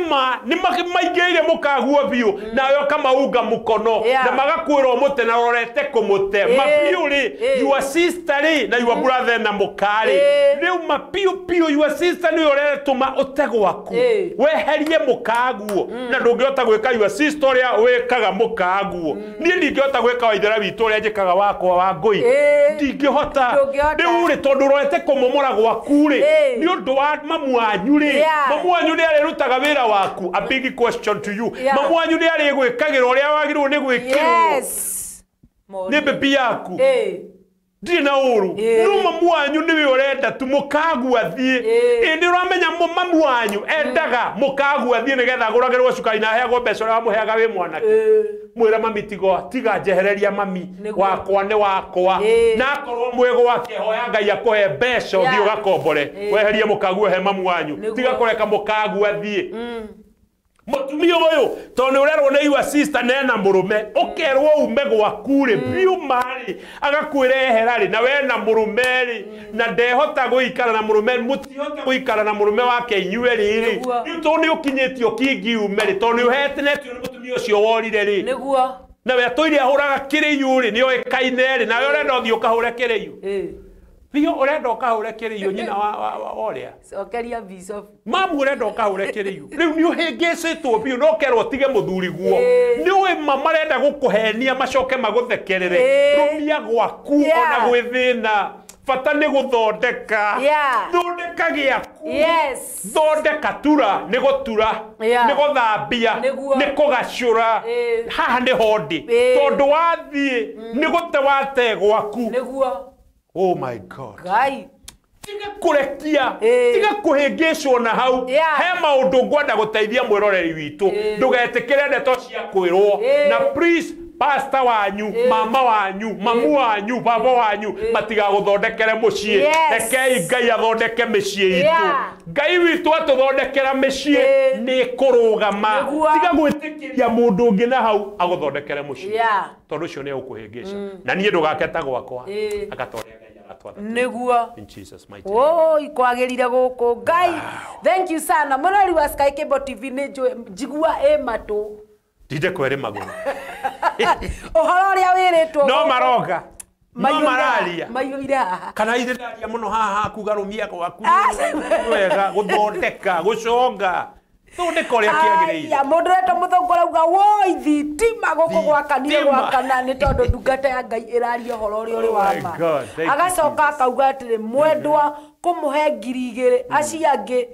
maingĩrĩire mũkaguo biũ nawe ũkamaunga mũkono na magakwĩra ũmũte na ũrorete kũmũte mabiũ rĩ your sister rĩ na your brother na mũka rĩ rĩu mabiũ biũ your sister nĩwe ũretũma ũte gwaku weherie mũkaguo na ndũngĩhota gwĩka your sister ũrĩa wĩkaga mũkaguo. Niĩ ndingĩhota gwĩka waithera witũ ũrĩa njĩkaga wakwa wa ngũi ndingĩhota. Rĩu rĩ tondũ ũrorete kũmomora gwaku rĩ nĩ ũndũ wa mamu wanyu rĩ mamu wanyu nĩ arĩrutaga wĩra waku. A big question to you. Mamu wanyu nĩ arĩgwĩkagĩra ũrĩa wagĩrĩirwo nĩ gwĩkĩrwo nĩ bebi yaku ndirĩ na ũru no mamu wanyu nĩwe ũrenda tu mũkagu athiĩ. Ĩ nĩ ũramenya mamu wanyu endaga mũkagu athiĩ nĩgetha agũragĩrwo cukari na aheagwo mbeca ũrĩa wamũheaga wĩ mwanake. Mwĩra mami tigo tiga njehereria mami wakwa nĩ wakwa na akorwo mwĩ gwake hoya Ngai akũhe mbeca ũthiĩ ũgakombore weherie mũkagu he mamu wanyu tiga kũreka mũkagu athiĩ. Mũtumia ũyũ tondũ nĩ ũrerwo nĩ your sister nena mũrũme ũkerwo ume gwaku rĩ biũ marĩ agakwĩra ehera rĩ na we na mũrũme rĩ na ndehota gũikara na mũrũme mũtihota gũikara na mũrũme wake inyuĩ rĩ rĩ tondũ nĩ ũkinyĩtio kingiume rĩ tondũ nĩ ũhetanĩtio nĩ mũtumia ũcio worire rĩ na we atũire ahũraga kĩrĩiũ rĩ nĩ oĩkaine rĩ nawe ũrenda ũthiĩ ũkahũre kĩrĩiũ. Biũ ũrenda ũkahũre kĩrĩiũ nyina wa ũrĩa. Cokeria bishop. Mamu ũrenda ũkahũre kĩrĩiũ. Rĩu nĩ ũhĩngĩcĩtwo biũ no kerwo tige mũthuri guo. Nĩ ũĩ ma marenda gũkũhenia macoke magũthekerere. Rũmia gwaku ona gwĩ thĩna. Bata nĩ gũthondeka. Thondeka gĩaku. Yes. Thondeka tura nĩ gũtura. Nĩ gũthambia. Nĩ kũgacũra. Haha nĩ ho ndĩ. Tondũ wathiĩ nĩ gũte wate gwaku. Nĩguo. Oh my God. Ngai. Tiga kũrekia. Tiga kũhĩngĩcwo na hau. He maũndũ ngwenda gũteithia mwĩroreri witũ. Ndũgetĩkĩre ndeto cia kwĩrwo. Na please pastor wanyu, mama wanyu, mamu wanyu, baba wanyu matigagũthondekere mũciĩ. Rekei Ngai athondeke mĩciĩ itũ. Ngai witũ atũthondekera mĩciĩ nĩ kũrũgama. Tiga gwĩtĩkĩria mũndũ ũngĩ na hau agũthondekere mũciĩ. Tondũ ũcio nĩ egũkũhĩngĩca. Na niĩ ndũgake ta gwakwa. Agatorĩa Ngai aratwatha. Nĩguo. In Jesus mighty name. Oi kwagĩrire gũkũ Ngai. Thank you sana. Mũrori wa Sky Cable TV nĩ njũĩ njigua ĩ matũ. Ndinde kwere magũrũ. Ũhoro ũrĩa wĩrĩtwo no maroga. No mararia. Maiyũire haha. Kana ithe ndaria mũno haha kuga rũmia gwaku. Wega gũthondeka, gũconga. Thondeka ũrĩa kĩagĩrĩire. Aya, mũndũ ũretwo Mũthũngũ arauga woi thitima gũkũ gwakanire gwakana nĩ tondũ ndungata ya Ngai ĩraria ũhoro ũrĩa ũrĩ wa ma. Agacoka akauga atĩrĩ mwendwa kũmũhe 2,000 acio angĩ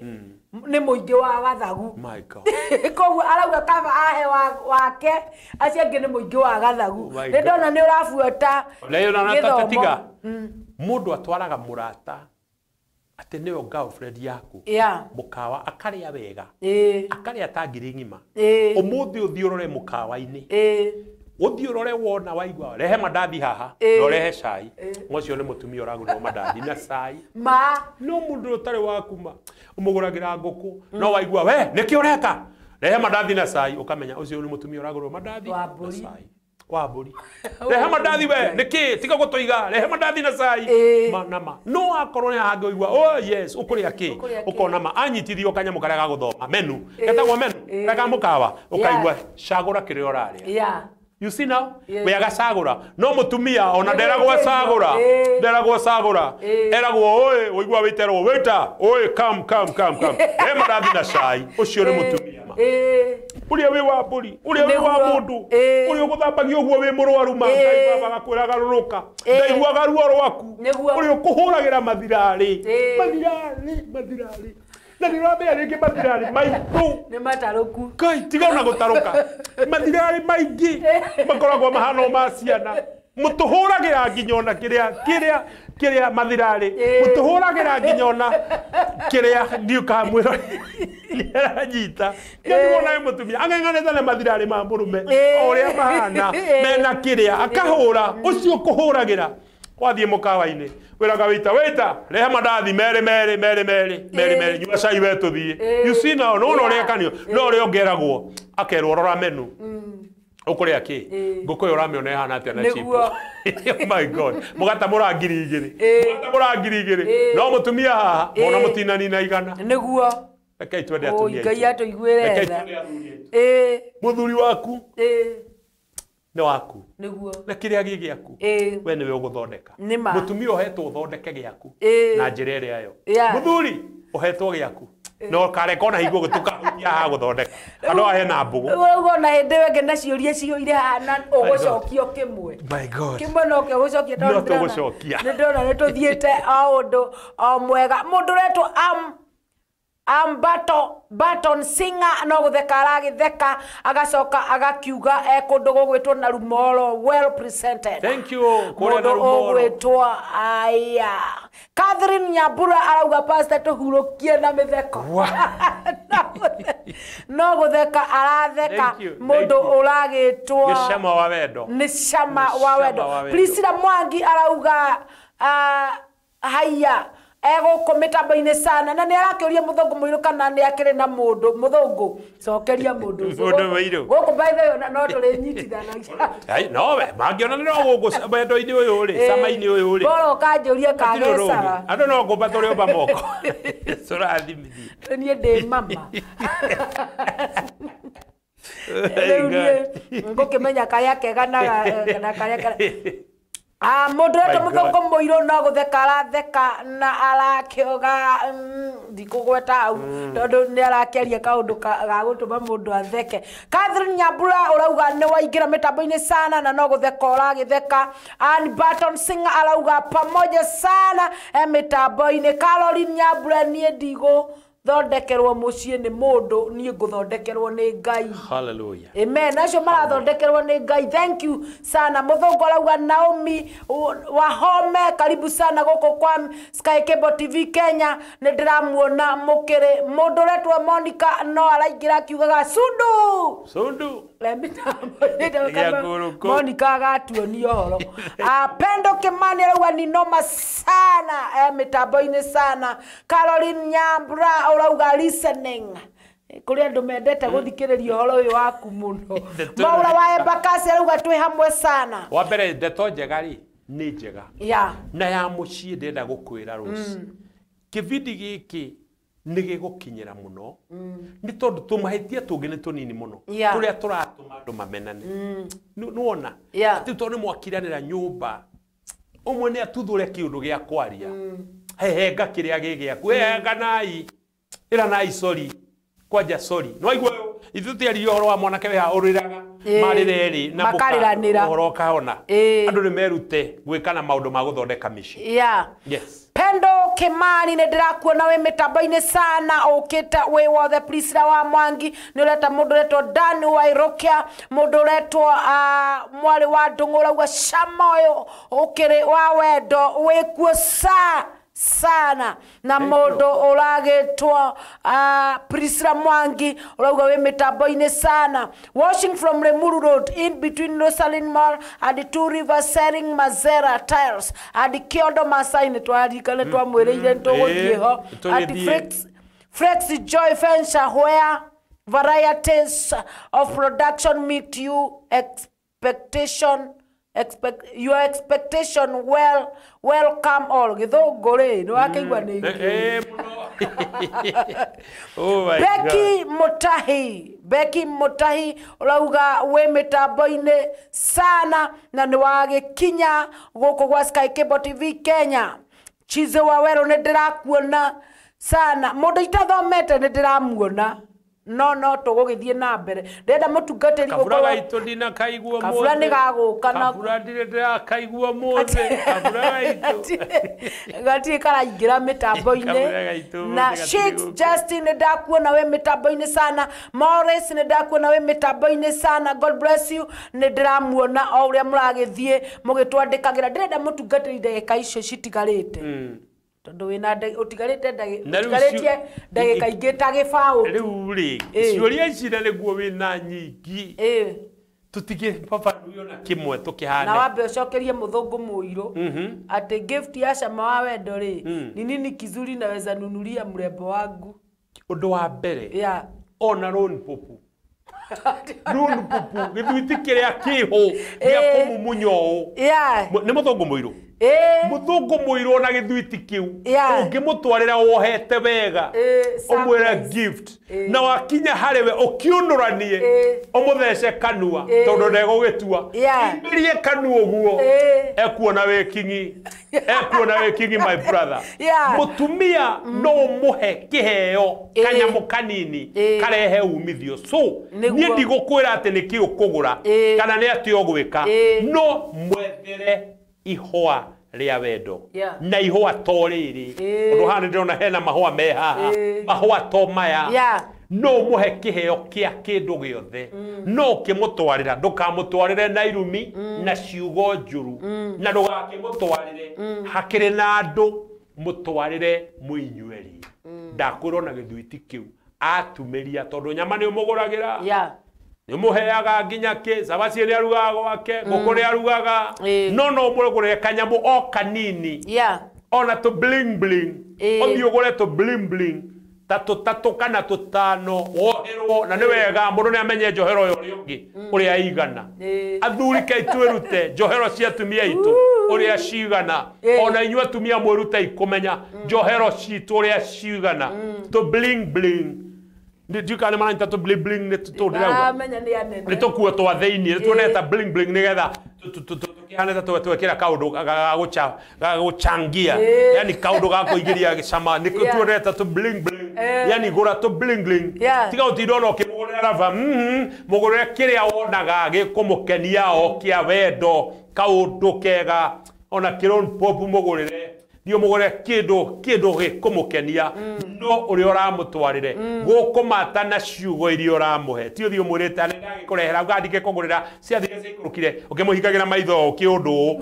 nĩ mũingĩ wa gathagu. My God. Koguo arauga kaba ahe wake acio angĩ nĩ mũingĩ wa gathagu. Nĩ ndona nĩ ũrabuata gĩthomo. Tiga. Mũndũ atwaraga mũrata atĩ nĩwe girlfriend yaku. Mũkawa akarĩa wega. Akarĩa ta ngiri ng'ima. Ũmũthĩ ũthiĩ ũrore mũkawa-inĩ. Ũthiĩ ũrore wona waigua rehe mandathi haha na ũrehe cai. Ũcio nĩ mũtumia ũragũrĩrwo mandathi na cai. Ma no mũndũ ũtarĩ waku ma ũmũgũragĩra ngũkũ no waigua we nĩkĩ ũreka rehe mandathi na cai ũkamenya ũcio nĩ mũtumia ũragũrĩrwo mandathi na cai. Wa mbũri. Rehe mandathi we nĩkĩ tiga gũtũiga rehe mandathi na cai. Ma na ma no akorwo nĩ hangĩ ũigua oh yes ũkũrĩa kĩ ũkona ma anyitithio kanyamũ karĩa ga gũthoma menu getagwo menu karĩa ka mũkawa ũkaigua cagũra kĩrĩa ũrarĩa. You see now? We agacagũra no mũtumia ona nderagwo acagũra nderagwo acagũra eragwo oi ũigua wĩterwo waiter oi come come come come he mandathi na cai ũcio nĩ mũtumia ma ũrĩa wĩ wa mbũri ũrĩa wĩ wa mũndũ ũrĩa ũgũthambagia ũguo wĩ mũrwaru ma Ngai baba agakwĩra garũrũka ndaiguaga ruo rwaku ũrĩa ũkũhũragĩra mathirarĩ mathirarĩ mathirarĩ na nĩ ũramenya rĩngĩ mathirarĩ maitũ nĩ matarũku Ngai tiga ona gũtarũka mathirarĩ maingĩ makoragwo mahana ma ciana mũtũhũragĩra nginya ona kĩrĩa kĩrĩa kĩrĩa mathirarĩ mũtũhũragĩra nginya ona kĩrĩa ndiũkaga mwĩra nĩaranyita nĩ wona wĩ mũtumia ang'eng'anĩte na mathirarĩ ma mũrũme o ũrĩa mahana mena kĩrĩa akahũra ũcio ũkũhũragĩra wathiĩ mũkawa-inĩ wĩraga waiter waiter rehe mandathi merĩ merĩ merĩ merĩ merĩ merĩ nyua cai we tũthiĩ. You see now no ũrĩa kanio no ũrĩa ũngeragwo akerwo rora menu ũkũrĩa kĩ ngũkũ ĩyo ũramĩona ĩhana atĩa na chip. Oh my God. Mũgata mũra 2,000 mũgata mũra 2,000 no mũtumia haha mona mũtinanina igana. Nĩguo. Rekei twende atumia Ngai atũiguĩre tha. Mũthuri waku nĩ waku nĩguo na kĩrĩa gĩ gĩaku we nĩwe ũgũthondeka. Mũtumia ũhetwo ũthondeke gĩaku na njĩra ĩrĩa yo. Mũthuri ũhetwo gĩaku no kareka ona hingo gũtũkahutia haha gũthondeka andũ ahe na mbũgũ. Ũguo ona hĩndĩ ĩyo ĩngĩ na ciũria ciyũire haha na ũgũcokio kĩmwe. My God. Kĩmwe no kĩo gũcokia tondũ tũgũcokia. Nĩ ndĩrona nĩ tũthiĩte o ũndũ o mwega. Mũndũ ũretwo Barton Singer no gutheka aragitheka agacoka agakiuga kundu gugwitwo na Rumoro well presented. Thank you kuria na Rumoro gugwitwo aya Catherine Nyambura arauga pastor tuhurukie na mitheko. No gutheka aratheka mundu uragitwo ni Shama wa Wendo, ni Shama wa Wendo. Priscilla Mwangi arauga haya egũkũ mĩtambo-inĩ sana na nĩ arakĩũria mũthũngũ mũirũ kana nĩ akĩrĩ na mũndũ mũthũngũ cokeria mũndũ mũirũ gũkũ by the way no tũrĩnyitithanagia. Ai no we mangĩona nĩ gũkũ wendo-inĩ ũyũ rĩ cama-inĩ ũyũ rĩ bora ũkanjũria kagecaga andũ no ngũmba tũrĩ ũmba moko tũrathimithie niĩ ndĩ mama rĩu niĩ ngũkĩmenya karĩa kega na karĩa Mũndũ ũretwo My God. mũthũngũ mũirũ no gũtheka aratheka na arakĩoga ndikũgweta hau tondũ nĩ arakĩaria kaũndũ ga gũtũma mũndũ atheke. Catherine Nyambura ũrauga nĩ waingĩra mĩtambo-inĩ sana na no gũtheka ũragĩtheka. Ann Barton Singer arauga pamoja sana mĩtambo-inĩ. Caroline Nyambura niĩ ndigũthondekerwo mũciĩ nĩ mũndũ, niĩ ngũthondekerwo nĩ Ngai. Hallelujah. Amen. Acio marathondekerwo nĩ Ngai. Thank you sana. Mũthũngũ arauga Naomi Wahome, karibu sana gũkũ kwa Sky Cable TV Kenya. Nĩ ndĩramuona mũkĩrĩ. Mũndũ ũretwo Monica no araingĩra akiugaga sundu. Sundu. Monica agatuonia ũhoro. Pendo Kimani arauga ni noma sana mĩtambo-inĩ sana. Caroline Nyambura ũrauga listening. Kũrĩ andũ mendete gũthikĩrĩria ũhoro ũyũ waku mũno. Maura wa Embakasi arauga twĩ hamwe sana. Wa mbere ndeto njega rĩ nĩ njega. Yeah. Na ya mũciĩ ndĩrenda gũkwĩra Rose. Kĩbindi gĩkĩ nĩ gĩgũkinyĩra mũno nĩ tondũ tũmahĩtia tũngĩ nĩ tũnini mũno tũrĩa tũratũma andũ mamenane. Nĩwona atĩ tondũ nĩ mwakiranĩra nyũmba ũmwe nĩ atuthũre kĩũndũ gĩa kwaria hehenga kĩrĩa gĩ gĩaku hehenga nai ĩra nai sorry kwanja sorry no aigua ithuĩ tũtiaririe ũhoro wa mwanake wĩ haha ũrĩraga marĩra erĩ na ũhoro ũkahona. Andũ nĩ merute gwĩka na maũndũ ma gũthondeka mĩciĩ. Yes. Pendo Kimani nĩ ndĩrakuona wĩ mĩtambo-inĩ sana ũkĩte wĩ wothe. Priscilla wa Mwangi nĩ ũreta mũndũ ũretwo Dan Wairokia, mũndũ ũretwo mwarĩ wa Ndũng'ũ ũrauga cama ũyũ ũkĩrĩ wa wendo wĩkuo sana na mũndũ ũragĩtwo Priscilla Mwangi ũrauga wĩ mĩtambo-inĩ sana. Washing from Limuru Road in between Rosalind Mall and Two Rivers selling Mazera tiles and Kiondo Masai nĩ twaririkane twamwĩrĩire nĩ tũgũthiĩ ho. At Flex Joy Venture where varieties of production meet you expectation. Your expectation well welcome all. Githũngũ rĩ nĩ wakĩigua nĩ Becky Mutahi, Becky Mutahi ũrauga wĩ mĩtambo-inĩ sana na nĩ wagĩkinya gũkũ gwa Sky Cable TV Kenya. Chize wa Werũ nĩ ndĩrakuona sana. Mũndũ itathomete nĩ ndĩramuona. No tũgũgĩthiĩ na mbere. Ndĩrenda mũtungatĩri kabura gaitũ ndinakaigua mũthĩ. Kabura nĩ gagũka na kabura ndirĩ ndĩrakaigua mũthĩ. Kabura gaitũ gatirĩ karaingĩra mĩtambo-inĩ. Na Shakes Justin nĩ ndakuona wĩ mĩtambo-inĩ sana. Morris nĩ ndakuona wĩ mĩtambo-inĩ sana. God bless you. Nĩ ndĩramuona o ũrĩa mũragĩthiĩ mũgĩtwandĩkagĩra. Ndĩrenda mũtungatĩri ndagĩka icio citigarĩte. Tondũ wĩna ũtigarĩte ndagĩka ingĩ ta gĩbaũ. Rĩu rĩ ciũria ici na nĩguo wĩna nyingĩ tũtingĩbabanũrio na kĩmwe tũkĩhane. Na wambe ũcokerie mũthũngũ mũirũ atĩ gift ya cama wa wendo rĩ ni nini kizuri naweza nunulia mrembo wangu. Ũndũ wa mbere ona Ron Popu Ron Popu gĩthuiti kĩrĩa kĩho gĩa kũmumunya ũũ nĩ mũthũngũ mũirũ. Mũthũngũ mũirũ ona gĩthuiti kĩu ũngĩmũtwarĩra wohete wega ũmwĩre gift na wakinya harĩ we ũkiũnũranie ũmũthece kanua tondũ ndegũgĩtua imbĩrie kanua ũguo ekuona wĩ kingi, ekuona wĩ kingi my brother. Mũtumia no ũmũhe kĩheo kanyamũ kanini karehe umithio. So niĩ ndigũkwĩra atĩ nĩ kĩ ũkũgũra kana nĩ atĩ ũgwĩka, no mwethere ihũa rĩa wendo na ihũa to rĩrĩ ũndũ haha nĩndĩrona hena mahũa me haha mahũa to maya no ũmũhe kĩheo kĩa kĩndũ gĩothe no ũkĩmũtwarĩra ndũkamũtwarĩre na irumi na ciugo njũru na ndũgakĩmũtwarĩre hakĩrĩ na andũ mũtwarĩre mũinyueri. Ndakwĩrwo na gĩthuiti kĩu atumĩria tondũ nyama nĩ ũmũgũragĩra nĩ mũheaga nginya kĩ cabaci nĩ arugaga gwake ngũkũ nĩ arugaga no mũgũrĩre kanyamũ o kanini ona tũ bling bling ũthiĩ ũgũre tũ bling bling ta tũtatũ kana tũtano woherwo na nĩ wega mũndũ nĩ amenye njohero ya ũrĩa ũngĩ ũrĩa igana. Athuri kei twĩrute njohero cia atumia aitũ ũrĩa cigana ona inyuĩ atumia mwĩrutei kũmenya njohero citũ ũrĩa cigana tũ bling bling ndiũĩ kana nĩ maranyita tũ bling bling nĩ tũndĩrauga nĩ tũkuo twa thĩiniĩ nĩ tuonete bling bling nĩgetha Tukihana ta twekira kaundu ga guchangia yani kaundu ga kuingiria gicama ni tuoneta tu bling bling yani gura tu bling bling tiga utirona ukimugurira raba mugurire kiria wonaga gikumukenia o kia wendo kaundu kega ona kiron pop mugurire ndio mugure kindu gikumukenia no uria uramutwarire gukumata na ciugo iria uramuhe ti uthii umwirite ni ndagikurehera uga ndike kugurira ciathire ciikurukire ukimuhingagira maitho kiundu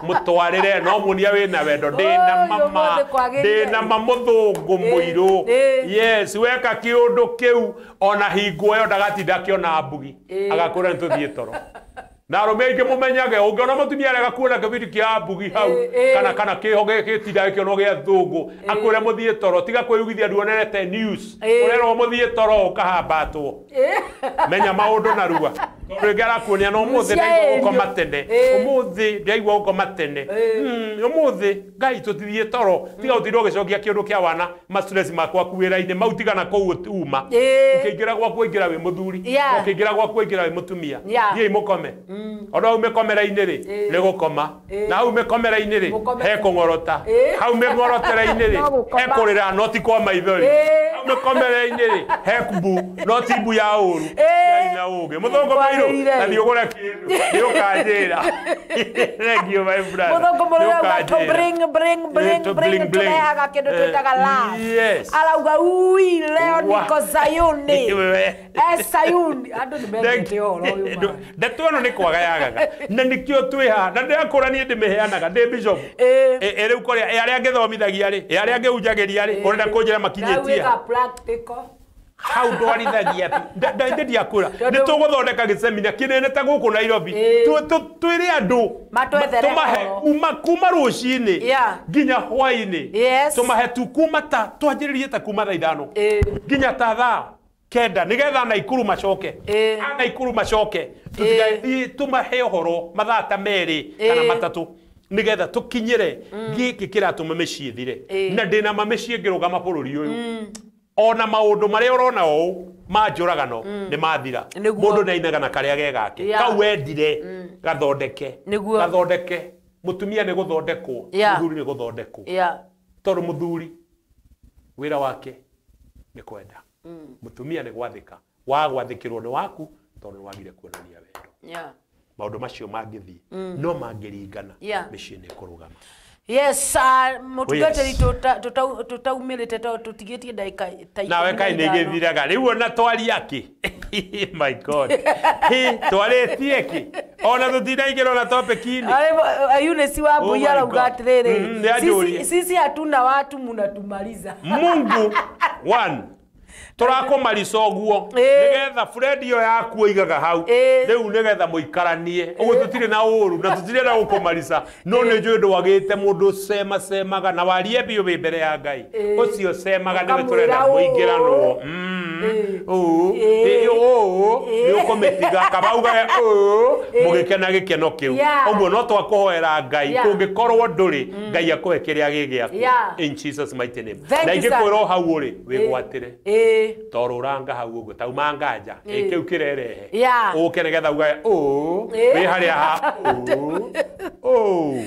mutwarire no munia wina wendo ndina mama ndina mamuthungu muiru yes weka kiundu kiu ona hingo iyo ndagatinda akiona mbugi agakura nituthie toro na arume aingĩ mũmenyage ũngĩona mũtumia arega kuona kĩbindi kĩa mbugi hau kana kĩho gĩtinda gĩkĩonwo gĩa thũngũ akwĩre mũthiĩ toro tiga kwĩyugithia nduonerete news ũrerwo mũthiĩ toro ũkahambatwo menya maũndũ narua tondũ rĩngĩ arakuonia no ũmũthĩ ndaigua gũkoma tene ũmũthĩ ndaigua gũkoma tene ũmũthĩ ngai tũtithiĩ toro tiga gũtinda ũgĩcokia kĩũndũ kĩa wana ma stress makwaku wĩra-inĩ mau tigana kũu uma ũkĩingĩra gwaku waingĩra wĩ mũthuri ũkĩingĩra gwaku waingĩra wĩ mũtumia thiĩi mũkome ona hau mĩkomera-inĩ rĩ nĩ gũkoma na hau mĩkomera-inĩ rĩ he kũng'orota hau mĩng'orotera-inĩ rĩ he kũrĩra no ti kwa maithori hau mĩkomera-inĩ rĩ he mbu no ti mbu ya ũru na ũgĩ mũthũngũ mũirũ na thiĩ ũgũre kĩndũ nĩ ũkanjĩra thank you my brother mũthũngũ mũirũ auga to bring bring bring bring tũrehaga kĩndũ twĩtaga love arauga ui leo niko Zayuni Sayuni andũ nĩ mendete ũhoro ũyũ ndeto ĩno nĩ kwaga yagaga na nikio twiha na ndakura nie ndimeheanaga ndi bishop riu kuria aria ngithomithagia ri aria ngihunjagiria ri urenda kunjira makinyitie hau ndwarithagia ndiakura ni tuguthondeka gisemina kinene ta guku Nairobi twire andu tumahe kuma rucini nginya hwaini tumahe tu kuma ta twanjiririe ta kuma thaa ithano nginya ta thaa kenda nigetha Naikuru macoke Naikuru macoke tutigathi tumahe uhoro mathaa ta meri kana matatu nigetha tukinyire giki kiratuma mĩciĩ thire na ndina ma mĩciĩ ngĩrũgama bũrũri ũyũ ona maũndũ marĩa ũrona ũũ ma njũragano nĩ mathira mũndũ nĩ ainaga na karĩa ge gake kau wendire gathondeke gathondeke mũtumia nĩ gũthondekwo mũthuri nĩ gũthondekwo tondũ mũthuri wĩra wake nĩ kwenda mutumia nĩ gwathĩka wa gwathĩkĩrwo nĩ waku tondũ wagire kuonania wendo maũndũ macio mangĩthiĩ no mangĩringana mĩciĩ nĩ ĩkũrũgama yes mũtungatĩri tũtaumĩrĩte tondũ tũtigĩtie ndagĩka ta nawe kaĩ nĩ gĩthiraga rĩu ona twaria kĩ my god twarĩtie kĩ ona tũtinaingĩra ona topic-inĩ Eunice wa Mbui arauga atĩrĩrĩ sisi hatuna watu mnatumaliza Mungu one turakumarica uguo nigetha Fred iyo yaku uigaga hau riu nigetha muikaranie uguo tutire na uru na tutire na gukumarica no ni njui ndwagite mundu sema semaga na warie biu wi mbere ya Ngai ucio semaga niwe turenda muingiranwo uu ni ukumitiga kaba ugage uu mugikena gikeno kiu uguo no twakuhoera Ngai kungikorwo nduri Ngai akuhe kiria gi giaku in Jesus mighty name na ingikwirwo hau uri wigwatire toro uranga hau uguo tauma nganja kiu kirerehe uke nigetha ugage uu wi haria ha uu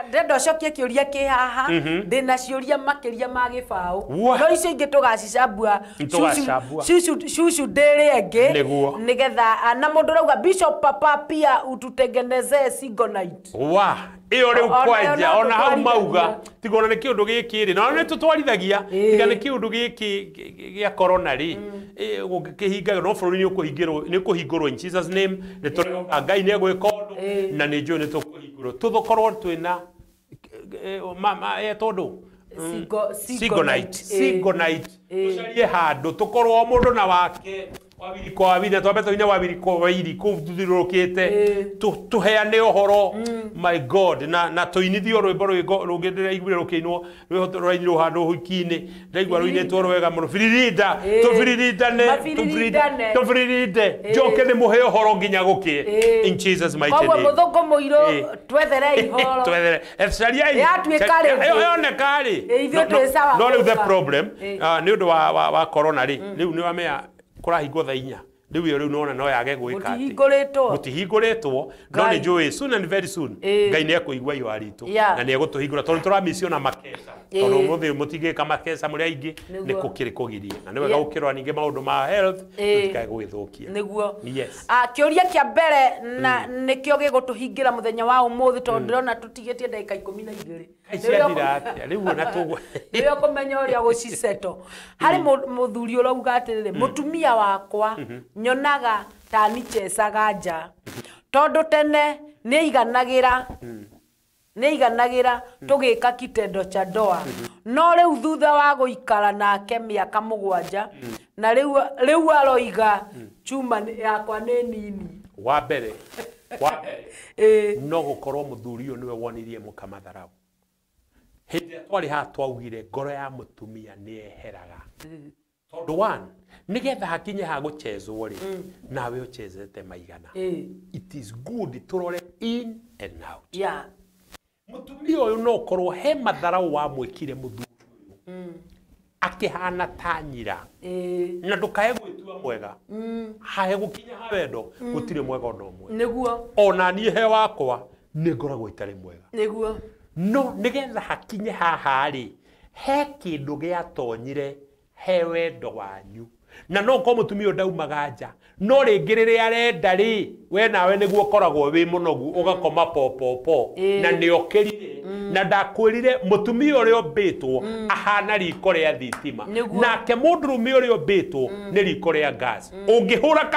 ndenda ucokie kiuria ki haha ndina ciuria makiria ma gibao no icio ingi tugacicambua cucu ndiri engi nigetha na mundu urauga Bishop Papa pia ututengenezee single night wa iyo riu kwanja ona hau mauga tiga ona ni kiundu giki ri na ni tutwarithagia tiga ni kiundu giki gia corona ri gũkĩhingaga no bũrũri nĩ ũkũhingũrwo in Jesus name nĩ tũrauga Ngai nĩ egwĩka ũndũ na nĩ njũĩ nĩ tũkũhingũrwo tũkorwo twĩna tondũ single night single night tũcarie handũ tũkorwo mũndũ na wake wabiri kwa wabiri twambe tũine wabiri kwa wabiri kũu tũthiũrũrũkĩte tũheane ũhoro my god na tũinithio rwĩmbo rũngĩ ndĩraiguire rũkĩinwo rũrainirwo handũ ũhiki-inĩ ndĩraigua rũinĩtwo rwega mũno biririnda tũbiririndane tũbiririnde njoke nĩ mũhe ũhoro nginya gũkĩe in Jesus mighty name koguo mũthũngũ mũirũ twethere ihoro twethere cariai yatuĩka rĩ yoneka rĩ ithuĩ twĩ sawa no rĩu the problem nĩ ũndũ wa corona rĩ rĩu nĩ wamenya kurahingwo thaa inya Rĩu ĩyo rĩu nona no yage gwĩka atĩ. Mũtihingũrĩtwo. Mũtihingũrĩtwo, no Ngai. nĩ njũĩ soon and very soon Ngai nĩ ekũigua ihũa ritũ Yeah. na nĩ egũtũhingũra tondũ tũramicio na makeca. Tondũ ũmũthĩ mũtingĩka makeca mũrĩ aingĩ Nĩguo. nĩ kũkĩrĩ kũgirie. Na nĩ wega gũkĩrora ningĩ maũndũ ma health tũtikae gũgĩthũkia. Nĩguo. Yes. Ah, kĩũria kĩa mbere na nĩkĩo gĩgũtũhingĩra mũthenya wa ũmũthĩ tondũ ndĩrona tũtigĩtie ndagĩka 12. Kaĩ ciathira atĩa? Rĩu ona tũgũ. Nĩrĩo kũmenya ũrĩa gũciceto. Harĩ mũthuri ũrauga atĩrĩrĩ, mũtumia wakwa nyonaga ta nichecaga nja tondũ tene nĩaiganagĩra tũgĩka kitendo cha ndoa no rĩu thutha wa gũikara nake mĩaka 7 na rĩu aroiga chuma yakwa nĩ nini. Wa mbere no gũkorwo mũthuri ũyũ nĩwe wonirie mũka matharau. Hĩndĩ ĩrĩa twarĩ haha twaugire ngoro ya mũtumia nĩ yeheraga. Tondũ one, nĩgetha hakinye ha gũchezwo rĩ, nawe ũchezete maigana. It is good tũrore in and out. Yeah. Mũtumia ũyũ no ũkorwo he matharau wamwĩkire mũthuri ũyũ akĩhana ta nyira. Na ndũkae gwĩtua mwega. Hahe gũkinya ha wendo gũtirĩ mwega ona ũmwe. Nĩguo. Ona niĩ he wakwa nĩ ngoragwo itarĩ mwega. Nĩguo. No nĩgetha hakinye haha rĩ, he kĩndũ gĩatonyire he wendo wanyu. Na no ũkorwo mũtumia ũyũ ndaumaga nja, no rĩngĩ rĩrĩa arenda rĩ, we nawe nĩguo ũkoragwo wĩ mũnogu ũgakoma popopo na nĩ okĩrire na ndakwĩrire mũtumia ũrĩa ũmbĩtwo ahana riko rĩa thitima nake mũndũrũme ũrĩa ũmbĩtwo nĩ riko rĩa gas. Ũngĩhũra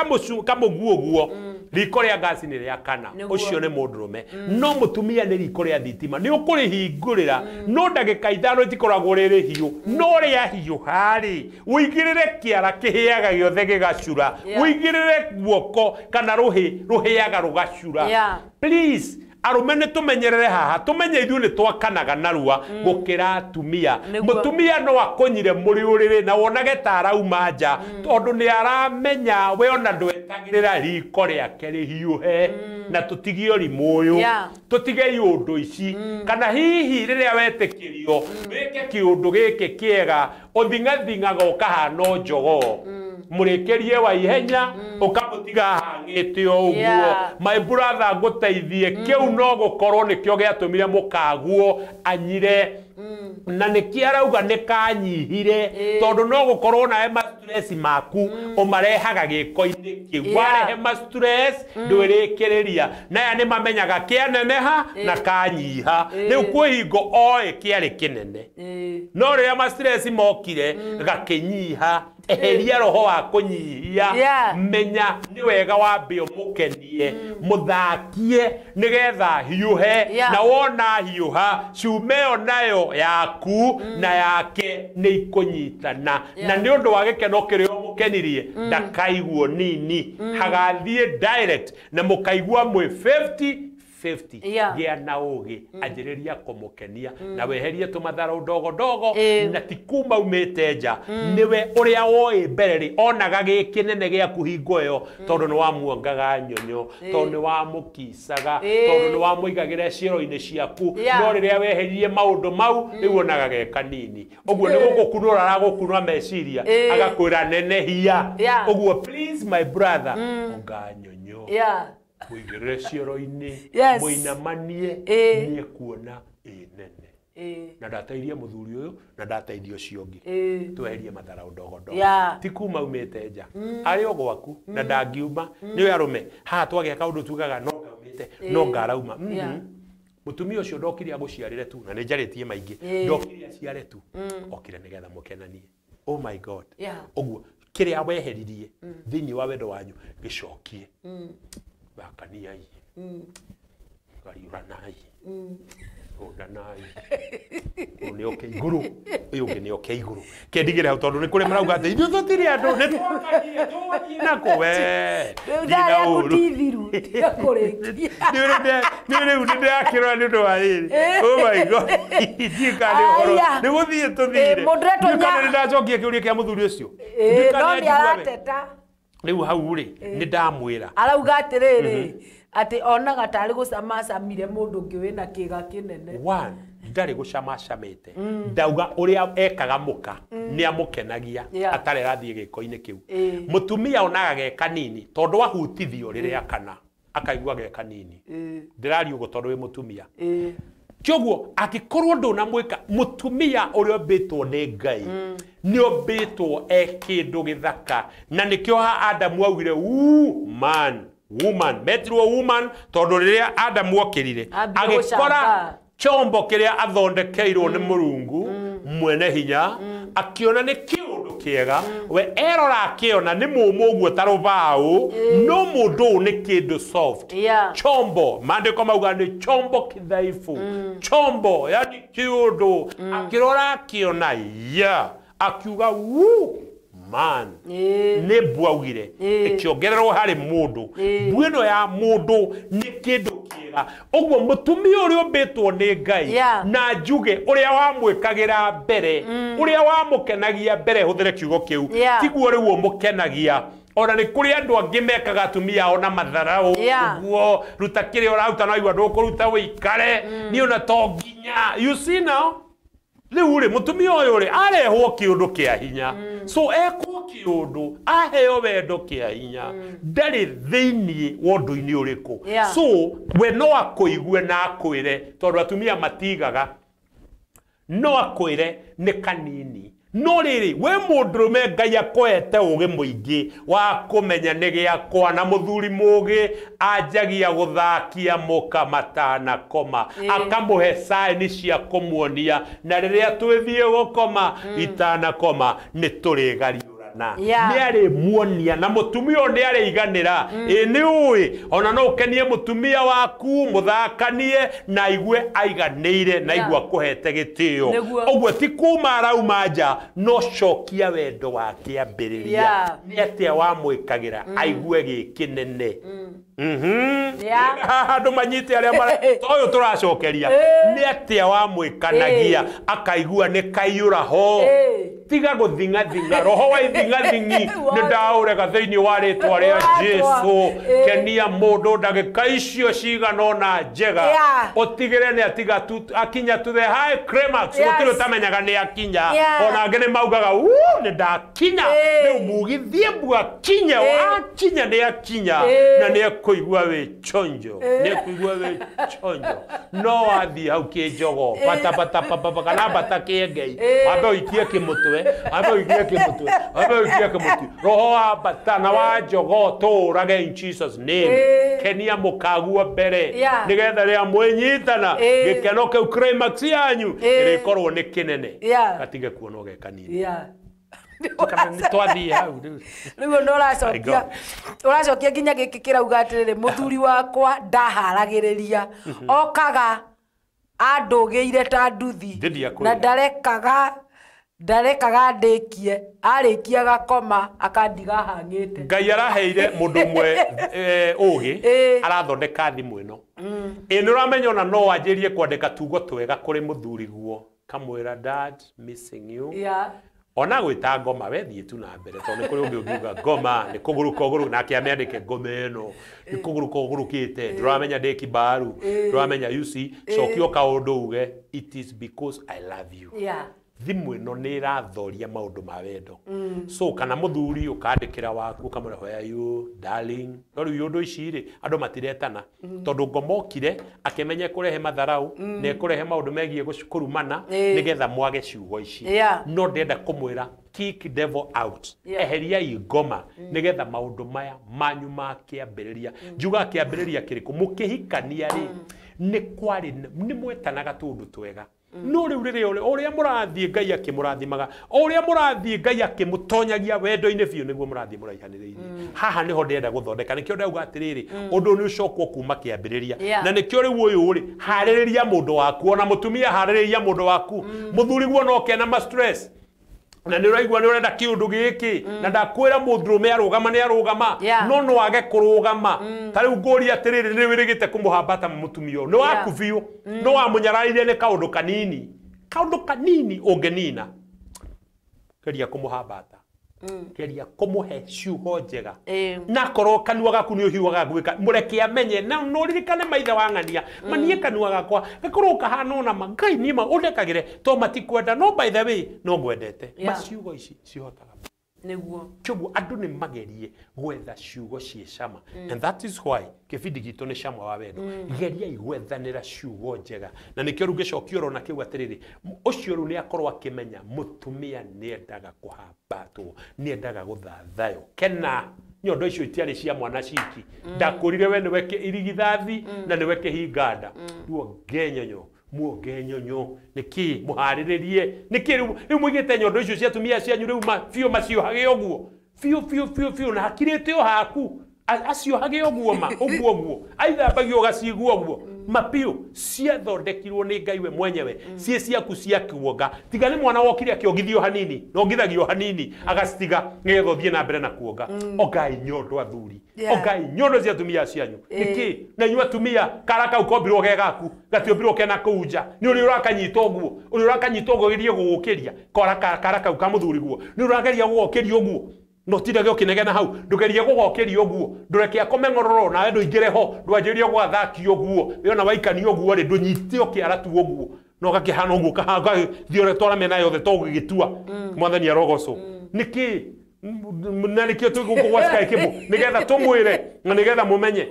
kamũguo ũguo riko rĩa gas nĩ rĩa kana, ũcio nĩ mũndũrũme. No mũtumia nĩ riko rĩa thitima, nĩ ũkũrĩhingũrĩra no ndagĩka 5 itikoragwo rĩrĩ hiũ, no rĩa hiũha rĩ ũigĩrĩre kĩara kĩhĩaga gĩothe gĩgacura, ũigĩrĩre guoko kana rũhĩ rũhĩaga rũgacura. Please arũme nĩ tũmenyerere haha, tũmenye ithuĩ nĩ twakanaga narua gũkĩra atumia. Mũtumia no akũnyire mũrĩ ũrĩrĩ na wonage ta arauma nja tondũ nĩ aramenya we ona ndwetagĩrĩra riko rĩake rĩhiũhe na tũtige ũrimũ ũyũ, tũtige iũndũ ici. Kana hihi rĩrĩa wetĩkĩrio wĩke kĩũndũ gĩkĩ kĩega ũthing'athing'aga ũkahana o njogoo mũrĩkĩrie wa ihenya ũkamũtiga hang'ĩte o ũguo. My brother ngũteithie, kĩu no gũkorwo nĩkĩo gĩatũmire mũkaguo anyire na nĩkĩo arauga nĩ kanyihire tondũ no gũkorwo nawe ma stress maku ũmarehaga gĩko-inĩ kĩu. Warehe ma stress ndwĩrĩkĩrĩria, na aya nĩ mamenyaga kĩaneneha na kanyiha. Rĩu kwĩ hingo oĩ kĩarĩ kĩnene no rĩrĩa ma stress mokire gakĩnyiha. Eheria roho wa kũnyihia, menya nĩ wega wambe ũmũkenie mũthakie nĩgetha hiũhe, na wona hiũha cume ĩyo nayo yaku na yake nĩ ikũnyitana. Na nĩ ũndũ wa gĩkeno kĩrĩa ũmũkenirie ndakaiguo nini, hagathiĩ direct na mũkaigua mwĩ 50-50. Gĩa na ũgĩ, anjĩrĩria kũmũkenia na weherie tũmatharau ndogo ndogo na ti kuma umĩte nja. Nĩwe ũrĩa woĩ mbere rĩ onaga gĩ kĩnene gĩaku hingo ĩyo tondũ nĩ wamuongaga nyonyo, tondũ nĩ wamũkicaga, tondũ nĩ wamũigagĩra ciero-inĩ ciaku. No rĩrĩa weheririe maũndũ mau rĩu onaga ge kanini. Ũguo nĩ gũgũkunũra aragũkunũra meciria agakwĩra nenehia. Ũguo please my brother, onga nyonyo, mũigĩrĩre cioro-inĩ, mũinamanie, nĩ ekuona ĩ nene. Na ndateithie mũthuri ũyũ na ndateithie ũcio ũngĩ. Tweherie matharau ndogo ndogo, ti kuma umĩte nja, arĩ o gwaku na ndangiuma. Nĩũĩ arũme haha twagĩa kaũndũ tugaga no ngaumĩte no ngarauma. Mũtumia ũcio ndokire agũciarĩre tu, na nĩ njarĩtie maingĩ, ndokire aciare tu, okire nĩgetha mũkenanie. Oh my God. Ũguo kĩrĩa weheririe thĩinĩ wa wendo wanyu gĩcokie. Thakaniai, gariũranai, rũndanai, ũyũ nĩ oke igũrũ, ũyũ ũngĩ nĩ oke igũrũ. Kendigĩre hau tondũ nĩ kũrĩ marauga atĩ ithuĩ tũtirĩ andũ, nĩ twakanie, tũgũthiĩ nako we. Rĩu thaa rĩaku ti ithiru, tiga kũrĩkia. Nĩ rĩu nĩ ndĩrakĩrora nĩ ũndũ wa rĩrĩ. Oh my God. Ndiũĩ kana nĩ ũhoro. Nĩ gũthiĩ tũthire. Ndiũĩ kana nĩ ndacokia kĩũria kĩa mũthuri ũcio. Ndiũĩ kana No nĩ nĩ anjigua we. arateta. Rĩu hau rĩ nĩ ndamwĩra arauga atĩrĩrĩ atĩ onaga tarĩ gũcamacamire mũndũ ũngĩ wĩna kĩga kĩnene. One, Ndarĩ gũcama acamĩte. Ndauga ũrĩa ekaga mũka nĩ amũkenagia atarĩ arathiĩ gĩko-inĩ kĩu. Mũtumia onaga ge kanini tondũ ahutithio rĩrĩa kana akaigua ge kanini. Ndĩraria ũguo tondũ wĩ mũtumia. Kĩoguo angĩkorwo ndũnamwĩka mũtumia ũrĩa ũmbĩtwo nĩ Ngai nĩ ũmbĩtwo e kĩndũ gĩthaka na nĩkĩo ha Adamu augire man woman metirwo woman tondũ rĩrĩa Adamu okĩrire agĩkora chombo kĩrĩa athondekeirwo nĩ Mũrungu mwene hinya akiona nĩ kĩũndũ kĩega we erora akĩona nĩ mũmũ ũguo ta rũbaũ no mũndũ ũyũ nĩ kĩndũ soft. Chombo maandĩko mauga nĩ chombo kĩthaifu chombo yani kĩũndũ akĩrora akĩona ya akiuga man nĩ mbu augire ĩkĩongererwo harĩ mũndũ mbu ĩno ya mũndũ nĩ kĩndũ kĩega ũguo mũtumia ũrĩa ũmbĩtwo nĩ Ngai na njuge ũrĩa wamwĩkagĩra mbere ũrĩa wamũkenagia mbere hũthĩre kiugo kĩu tiguo rĩu ũmũkenagia ona nĩ kũrĩ andũ angĩ mekaga atumia ao na matharau ũguo ruta kĩrĩa ũraruta no igua ndũkũruta wĩikare niĩ ona to nginya you see now rĩu rĩ mũtumia ũyũ rĩ arehwo kĩũndũ kĩa hinya so ekwo kĩũndũ aheo wendo kĩa hinya ndarĩ thĩinĩ wa ũndũ-inĩ ũrĩkũ so we no akũigue na akwĩre tondũ atumia matigaga no akwĩre nĩ kanini no rĩrĩ we mũndũrũme Ngai akũhete ũgĩ mũingĩ wa kũmenya nĩ gĩakwa na mũthuri mũgĩ anjagia gũthakia mũka matanakoma akamũhe saini cia kũmuonia na rĩrĩa twĩthiĩ gũkoma itanakoma nĩ tũrĩgariũrana nĩ arĩmuonia na mũtumia ũyũ nĩ arĩiganĩra ĩ nĩ ũĩ ona no ũkenie mũtumia waku mũthakanie na aigue aiganĩire na aigue akũhete gĩtĩo ũguo ti kuma arauma nja no cokia wendo wa kĩambĩrĩria nĩ atĩa wamwĩkagĩra aigue gĩ kĩnene andũ manyite arĩa ũyũ tũracokeria nĩ atĩa wamwĩkanagia akaigua nĩ kaiyũra ho tiga gũthing'athing'a roho wa ithing'athing'i nĩ ndaũrega thĩinĩ wa rĩtwa rĩa Jesũ kenia mũndũ ndagĩka icio cigana ũna njega ũtigĩre nĩ atiga akinya to the high climax gũtirĩ ũtamenyaga nĩ akinya ona angĩ nĩ maugaga nĩ ndakinya rĩu mugithie mbu akinya akinya nĩ akinya na nĩ ekũigua wĩ chonjo nĩ ekũigua wĩ chonjo no wathiĩ hau kĩnjogo bata bata papa kana bata kĩengei wambe ũikie kĩmũtwe wambe ũikie kĩmũtwe wambe ũikie kĩmũtwe roho wa bata na wa njogo tũũrage in Jesus name kenia mũkaguo mbere nĩgetha rĩrĩa mwĩnyitana gĩkeno kĩu climax yanyu ĩrĩkorwo nĩ kĩnene gatige kuona ge kanini twathiĩ hau rĩu rĩu no ũracokia ũracokia nginya gĩkĩ kĩrauga atĩrĩrĩ mũthuri wakwa ndaharagĩrĩria okaga andũgĩire ta nduthi na ndarekaga ndĩkie arĩkia gakoma akandiga hang'ĩte Ngai araheire mũndũ ũmwe ũgĩ arathondeka thimũ ĩno ĩ nĩ ũramenya ona no wanjĩrie kwandĩka tugo twega kũrĩ mũthuriguo kamwĩra dad missing you ona gwĩta ngoma we thiĩ tu na mbere tondũ nĩ kũrĩ ũngĩ ũngiuga ngoma nĩ kũgũrũka ũgũrũ nake amĩandĩke ngoma ĩno nĩ kũgũrũka ũgũrũkĩte ndũramenya ndĩ kibaru ndũramenya you see cokia kaũndũ uge it is because I love you thimũ ĩno nĩ ĩrathoria maũndũ ma wendo so kana mũthuri ũkandĩkĩra waku ũkamwĩra where are you darling no rĩu ũndũ ici rĩ andũ matiretana tondũ ngoma okire akĩmenya kũrehe matharau na ĩkũrehe maũndũ megiĩ kũrumana nĩgetha mwage ciugo ici no ndĩrenda kũmwĩra kick devil out eheriai ngoma nĩgetha maũndũ maya manyu ma kĩambĩrĩria njugaga kĩambĩrĩria kĩrĩkũ mũkĩhikania rĩ nĩ kwarĩ nĩ mwetanaga tũũndũ twega no rĩu rĩrĩa ũrĩa mũrathiĩ Ngai akĩmũrathimaga o ũrĩa mũrathiĩ Ngai akĩmũtonyagia wendo-inĩ biũ nĩguo mũrathiĩ mũraihanĩrĩirie haha nĩho ndĩrenda gũthondeka nĩkĩo ndauga atĩrĩrĩ ũndũ nĩ ũcokwo kuma kĩambĩrĩria na nĩkĩo rĩu ũyũ rĩ harĩrĩria mũndũ waku ona mũtumia harĩrĩria mũndũ waku mũthuriguo no kena ma stress na nĩ ũraigua nĩ ũrenda kĩũndũ gĩkĩ na ndakwĩra mũndũrũme arũgama nĩ arũgama no no age kũrũgama ta rĩu ngũria atĩrĩrĩ nĩ wĩrĩgĩte kũmũhambata mũtumia ũyũ nĩ waku biũ no wamũnyararire nĩ kaũndũ kanini ũngĩnina geria kũmũhambata Geria kũmũhe ciugo njega. Na korwo kanua gaku nĩ ũhiũhaga gwĩka, mũreke amenye na no ririkane maithe wa ng'ania. Manie kanua gakwa gakorwo kahana ona ma Ngai niĩ ma ũndekagĩre to matikwenda, no by the way no ngwendete. Ma ciugo ici cihotaga niguo. Kĩoguo andũ nĩ magerie gwetha ciugo ciĩ cama. And that is why kĩbindi gitũ nĩ cama wa wendo. Geriai gwethanĩra ciugo njega. Na nĩkĩo rĩu ngĩcokia ũrona kĩu atĩrĩrĩ, ũcio rĩu nĩ akorwo akĩmenya mũtumia nĩendaga kũhambatwo, nĩendaga gũthathayo. Kena nyondo icio itiarĩ cia mwana ciki. Ndakũrire we nĩwe irigithathi na nĩwe kĩhinganda. Muonge nyonyo, muonge nyonyo, nĩkĩ mũharĩrĩrie, nĩkĩ rĩu mũigĩte nyondo icio cia atumia cianyu rĩu biũ maciohage ũguo, biũ biũ biũ biũ, na hakirĩte o haku, aciohage ũguo ma, ũguo ũguo, aithambagio ũgacigua ũguo, ma biũ ciathondekirwo nĩ Ngai we mwenyewe, ciĩ ciaku cia kuonga, tiga nĩ mwana wokire akĩongithio hanini, na ongithagio hanini, agacitiga nĩgetha ũthiĩ na mbere na kuonga. Ongai nyondo athuri, ongai nyondo cia atumia cianyu, nĩkĩ na inyuĩ atumia kara kau kombirwo ge gaku, gatiũmbirwo kena kũu nja, nĩ ũrĩa ũrakanyita ũguo, ũrĩa ũrakanyita ũguo gerie gũgũkĩria, kara kau ka mũthuri guo, nĩ ũrageria gũgokĩria ũguo, no tindage ũkĩnegena hau, ndũgerie gũgokĩria ũguo, ndũreke akome ng'ororo nawe ndũingĩre ho, ndwanjĩrĩrie gwathakia ũguo, we ona waikania ũguo rĩ, ndũnyite ũkĩara tu ũguo, no gakĩhana ũguo, gagĩthiĩ ũretwara mĩena yothe to ũgĩgĩtua, Mwathani arogocwo. Nĩkĩ? Na nĩkĩo twĩ gũkũ gwa Sky Cable, nĩgetha tũmwĩre na nĩgetha mũmenye.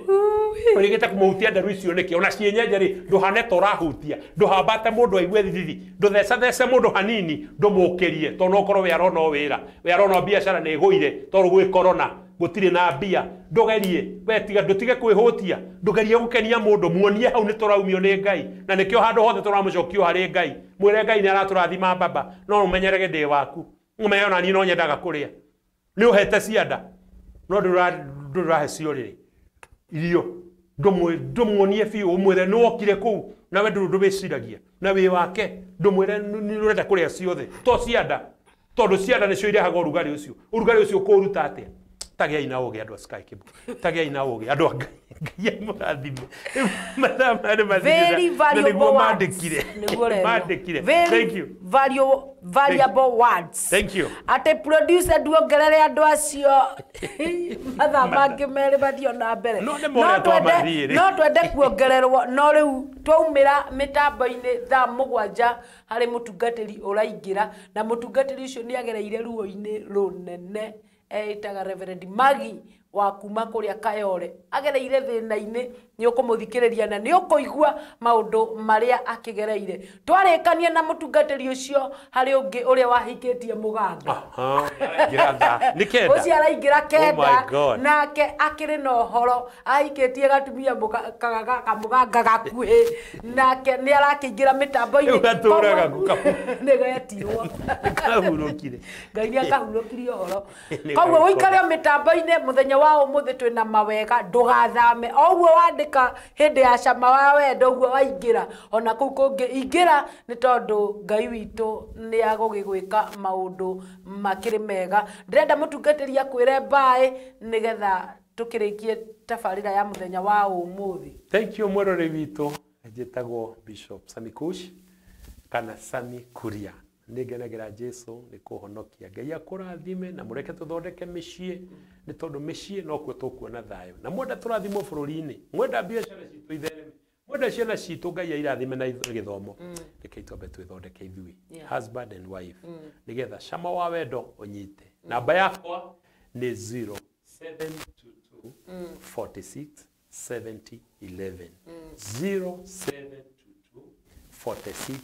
Ũrigĩte kũmũhutia nderu icio nĩkĩ? Ona ciĩnyenje rĩ, ndũhane ta ũrahutia, ndũhambate mũndũ aigue thithi, ndũthecathece mũndũ hanini, ndũmũkĩrie, tondũ no ũkorwo we arona o wĩra, we arona o biacara nĩ ĩgũire, tondũ gwĩ corona, gũtirĩ na mbia, ndũgerie, we tiga, ndũtige kwĩhũtia, ndũgerie gũkenia mũndũ, muonie hau nĩ tũraumio nĩ Ngai, na nĩkĩo handũ hothe tũramũcokio harĩ Ngai, mwĩre Ngai nĩ aratũrathima baba, no ũmenyerege ndĩ waku, ũmenye ona niĩ no nyendaga kũrĩa, nĩ ũhete cianda, no ndũrahe ciorĩrĩ irio, ndũmuonie biũ, ũmwĩre nĩ wokire kũu, nawe ndũrĩ ũndũ wĩciragia, na wĩ wake, ndũmwĩre nĩ ũrenda kũrĩa ciothe, to cianda, tondũ cianda nĩcio irehaga ũrugarĩ ũcio, ũrugarĩ ũcio ũkũũruta atĩa? Tagiai na ũgĩ andũ a Sky Cable, tagiai na ũgĩ andũ a Ngai, Ngai amũrathime. Rĩu mathaa maya nĩ mathirire, na nĩguo mandĩkire, mandĩkire. Thank you. Valuable words. Thank you. Ate producer nduongerere andũ acio mathaa mangĩ merĩ mathiĩ na mbere. No nĩ more twamathiĩ. No twende kuongererwo, no rĩu twaumĩra mĩtambo-inĩ thaa 7 harĩ mũtungatĩri ũraingĩra, na mũtungatĩri ũcio nĩ agereire ruo-inĩ rũnene, etaga Reverend Maggie wa kuma kũrĩa Kayore, agereire thĩna-inĩ, nĩ ũkũmũthikĩrĩria na nĩ ũkũigua maũndũ marĩa akĩgereire. Twarĩkania na mũtungatĩri ũcio harĩ ũngĩ ũrĩa wahikĩtie mũganga. Ũcio araingĩra 9, nake akĩrĩ na ũhoro, ahikĩtie gatumia kamũganga gakuhĩ, nake nĩ arakĩingĩra mĩtambo-inĩ. Nĩ getirwo. Kahurũkire. Ngai nĩ akahurũkirie ũhoro. Koguo ũikare mĩtambo-inĩ mũthenya wa ũmũthĩ twĩna mawega, ndũgathame. O ũguo wandĩka hĩndĩ ya cama wa wendo ũguo waingĩra, ona kũu kũngĩ ingĩra, nĩ tondũ Ngai witũ nĩ agũgĩgwĩka maũndũ makĩrĩ mega. Ndĩrenda mũtungatĩri akwĩre mbaĩ nĩgetha tũkĩrĩkie tabarĩra ya mũthenya wa ũmũthĩ. Thank you mwĩroreri witũ, njĩtagwo Bishop Sammy Kush kana Sammy Kuria. Nĩngenagĩra Jesu nĩ kũhonokia. Ngai akũrathime na mũreke tũthondeke mĩciĩ, nĩ tondũ mĩciĩ nokuo tũkuona thayũ. Na mwenda tũrathimwo bũrũri-inĩ, mwenda biacara citũ ithereme, mwenda ciana citũ Ngai airathime na gĩthomo, rekei twambe twĩthondeke ithuĩ, husband and wife, nĩgetha cama wa wendo ũnyite. Namba yakwa nĩ 0722 46 70 11, 0722 46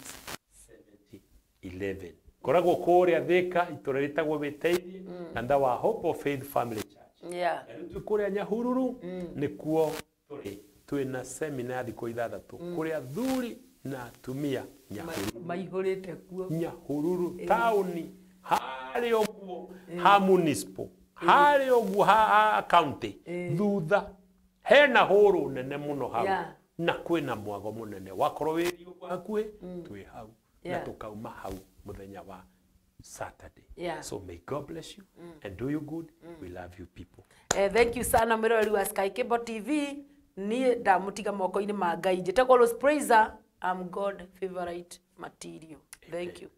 70 11. Koragwo kũrĩa Thika, itũra rĩtagwo Wĩteithie, na nda wa Hope of Faith Family Church. Na rĩu twĩ kũrĩa Nyahururu, nĩkuo tũrĩ, twĩna seminar ya thikũ 6, kũrĩa athuri na atumia Nyahururu maihũrĩte kuo. Nyahururu taũni, harĩa ũguo ha municipal, harĩa ũguo ha county, thutha hena hũrũ nene mũno hau, na kwĩna mwago mũnene, wakorwo wĩ ũguo hakuhĩ, twĩ hau. Na tũkauma hau mũthenya wa Saturday. So may God bless you and do you good. We love you people. Thank you sana mwĩroreri wa Sky Cable TV. Niĩ ndamũtiga moko-inĩ ma Ngai. Njĩtagwo Rose Praiser. I'm God favorite material. Thank you.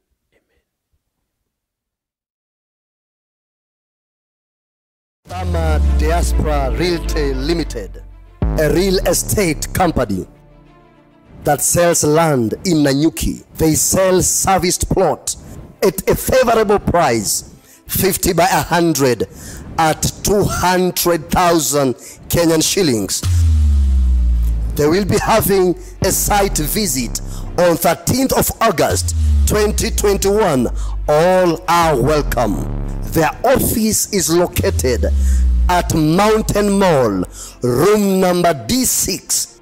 Tama Diaspora Realty Limited, a real estate company that sells land in Nanyuki. They sell serviced plot at a favorable price, 50 by 100 at 200,000 Kenyan shillings. They will be having a site visit on 13th of August 2021. All are welcome. Their office is located at Mountain Mall, room number D6,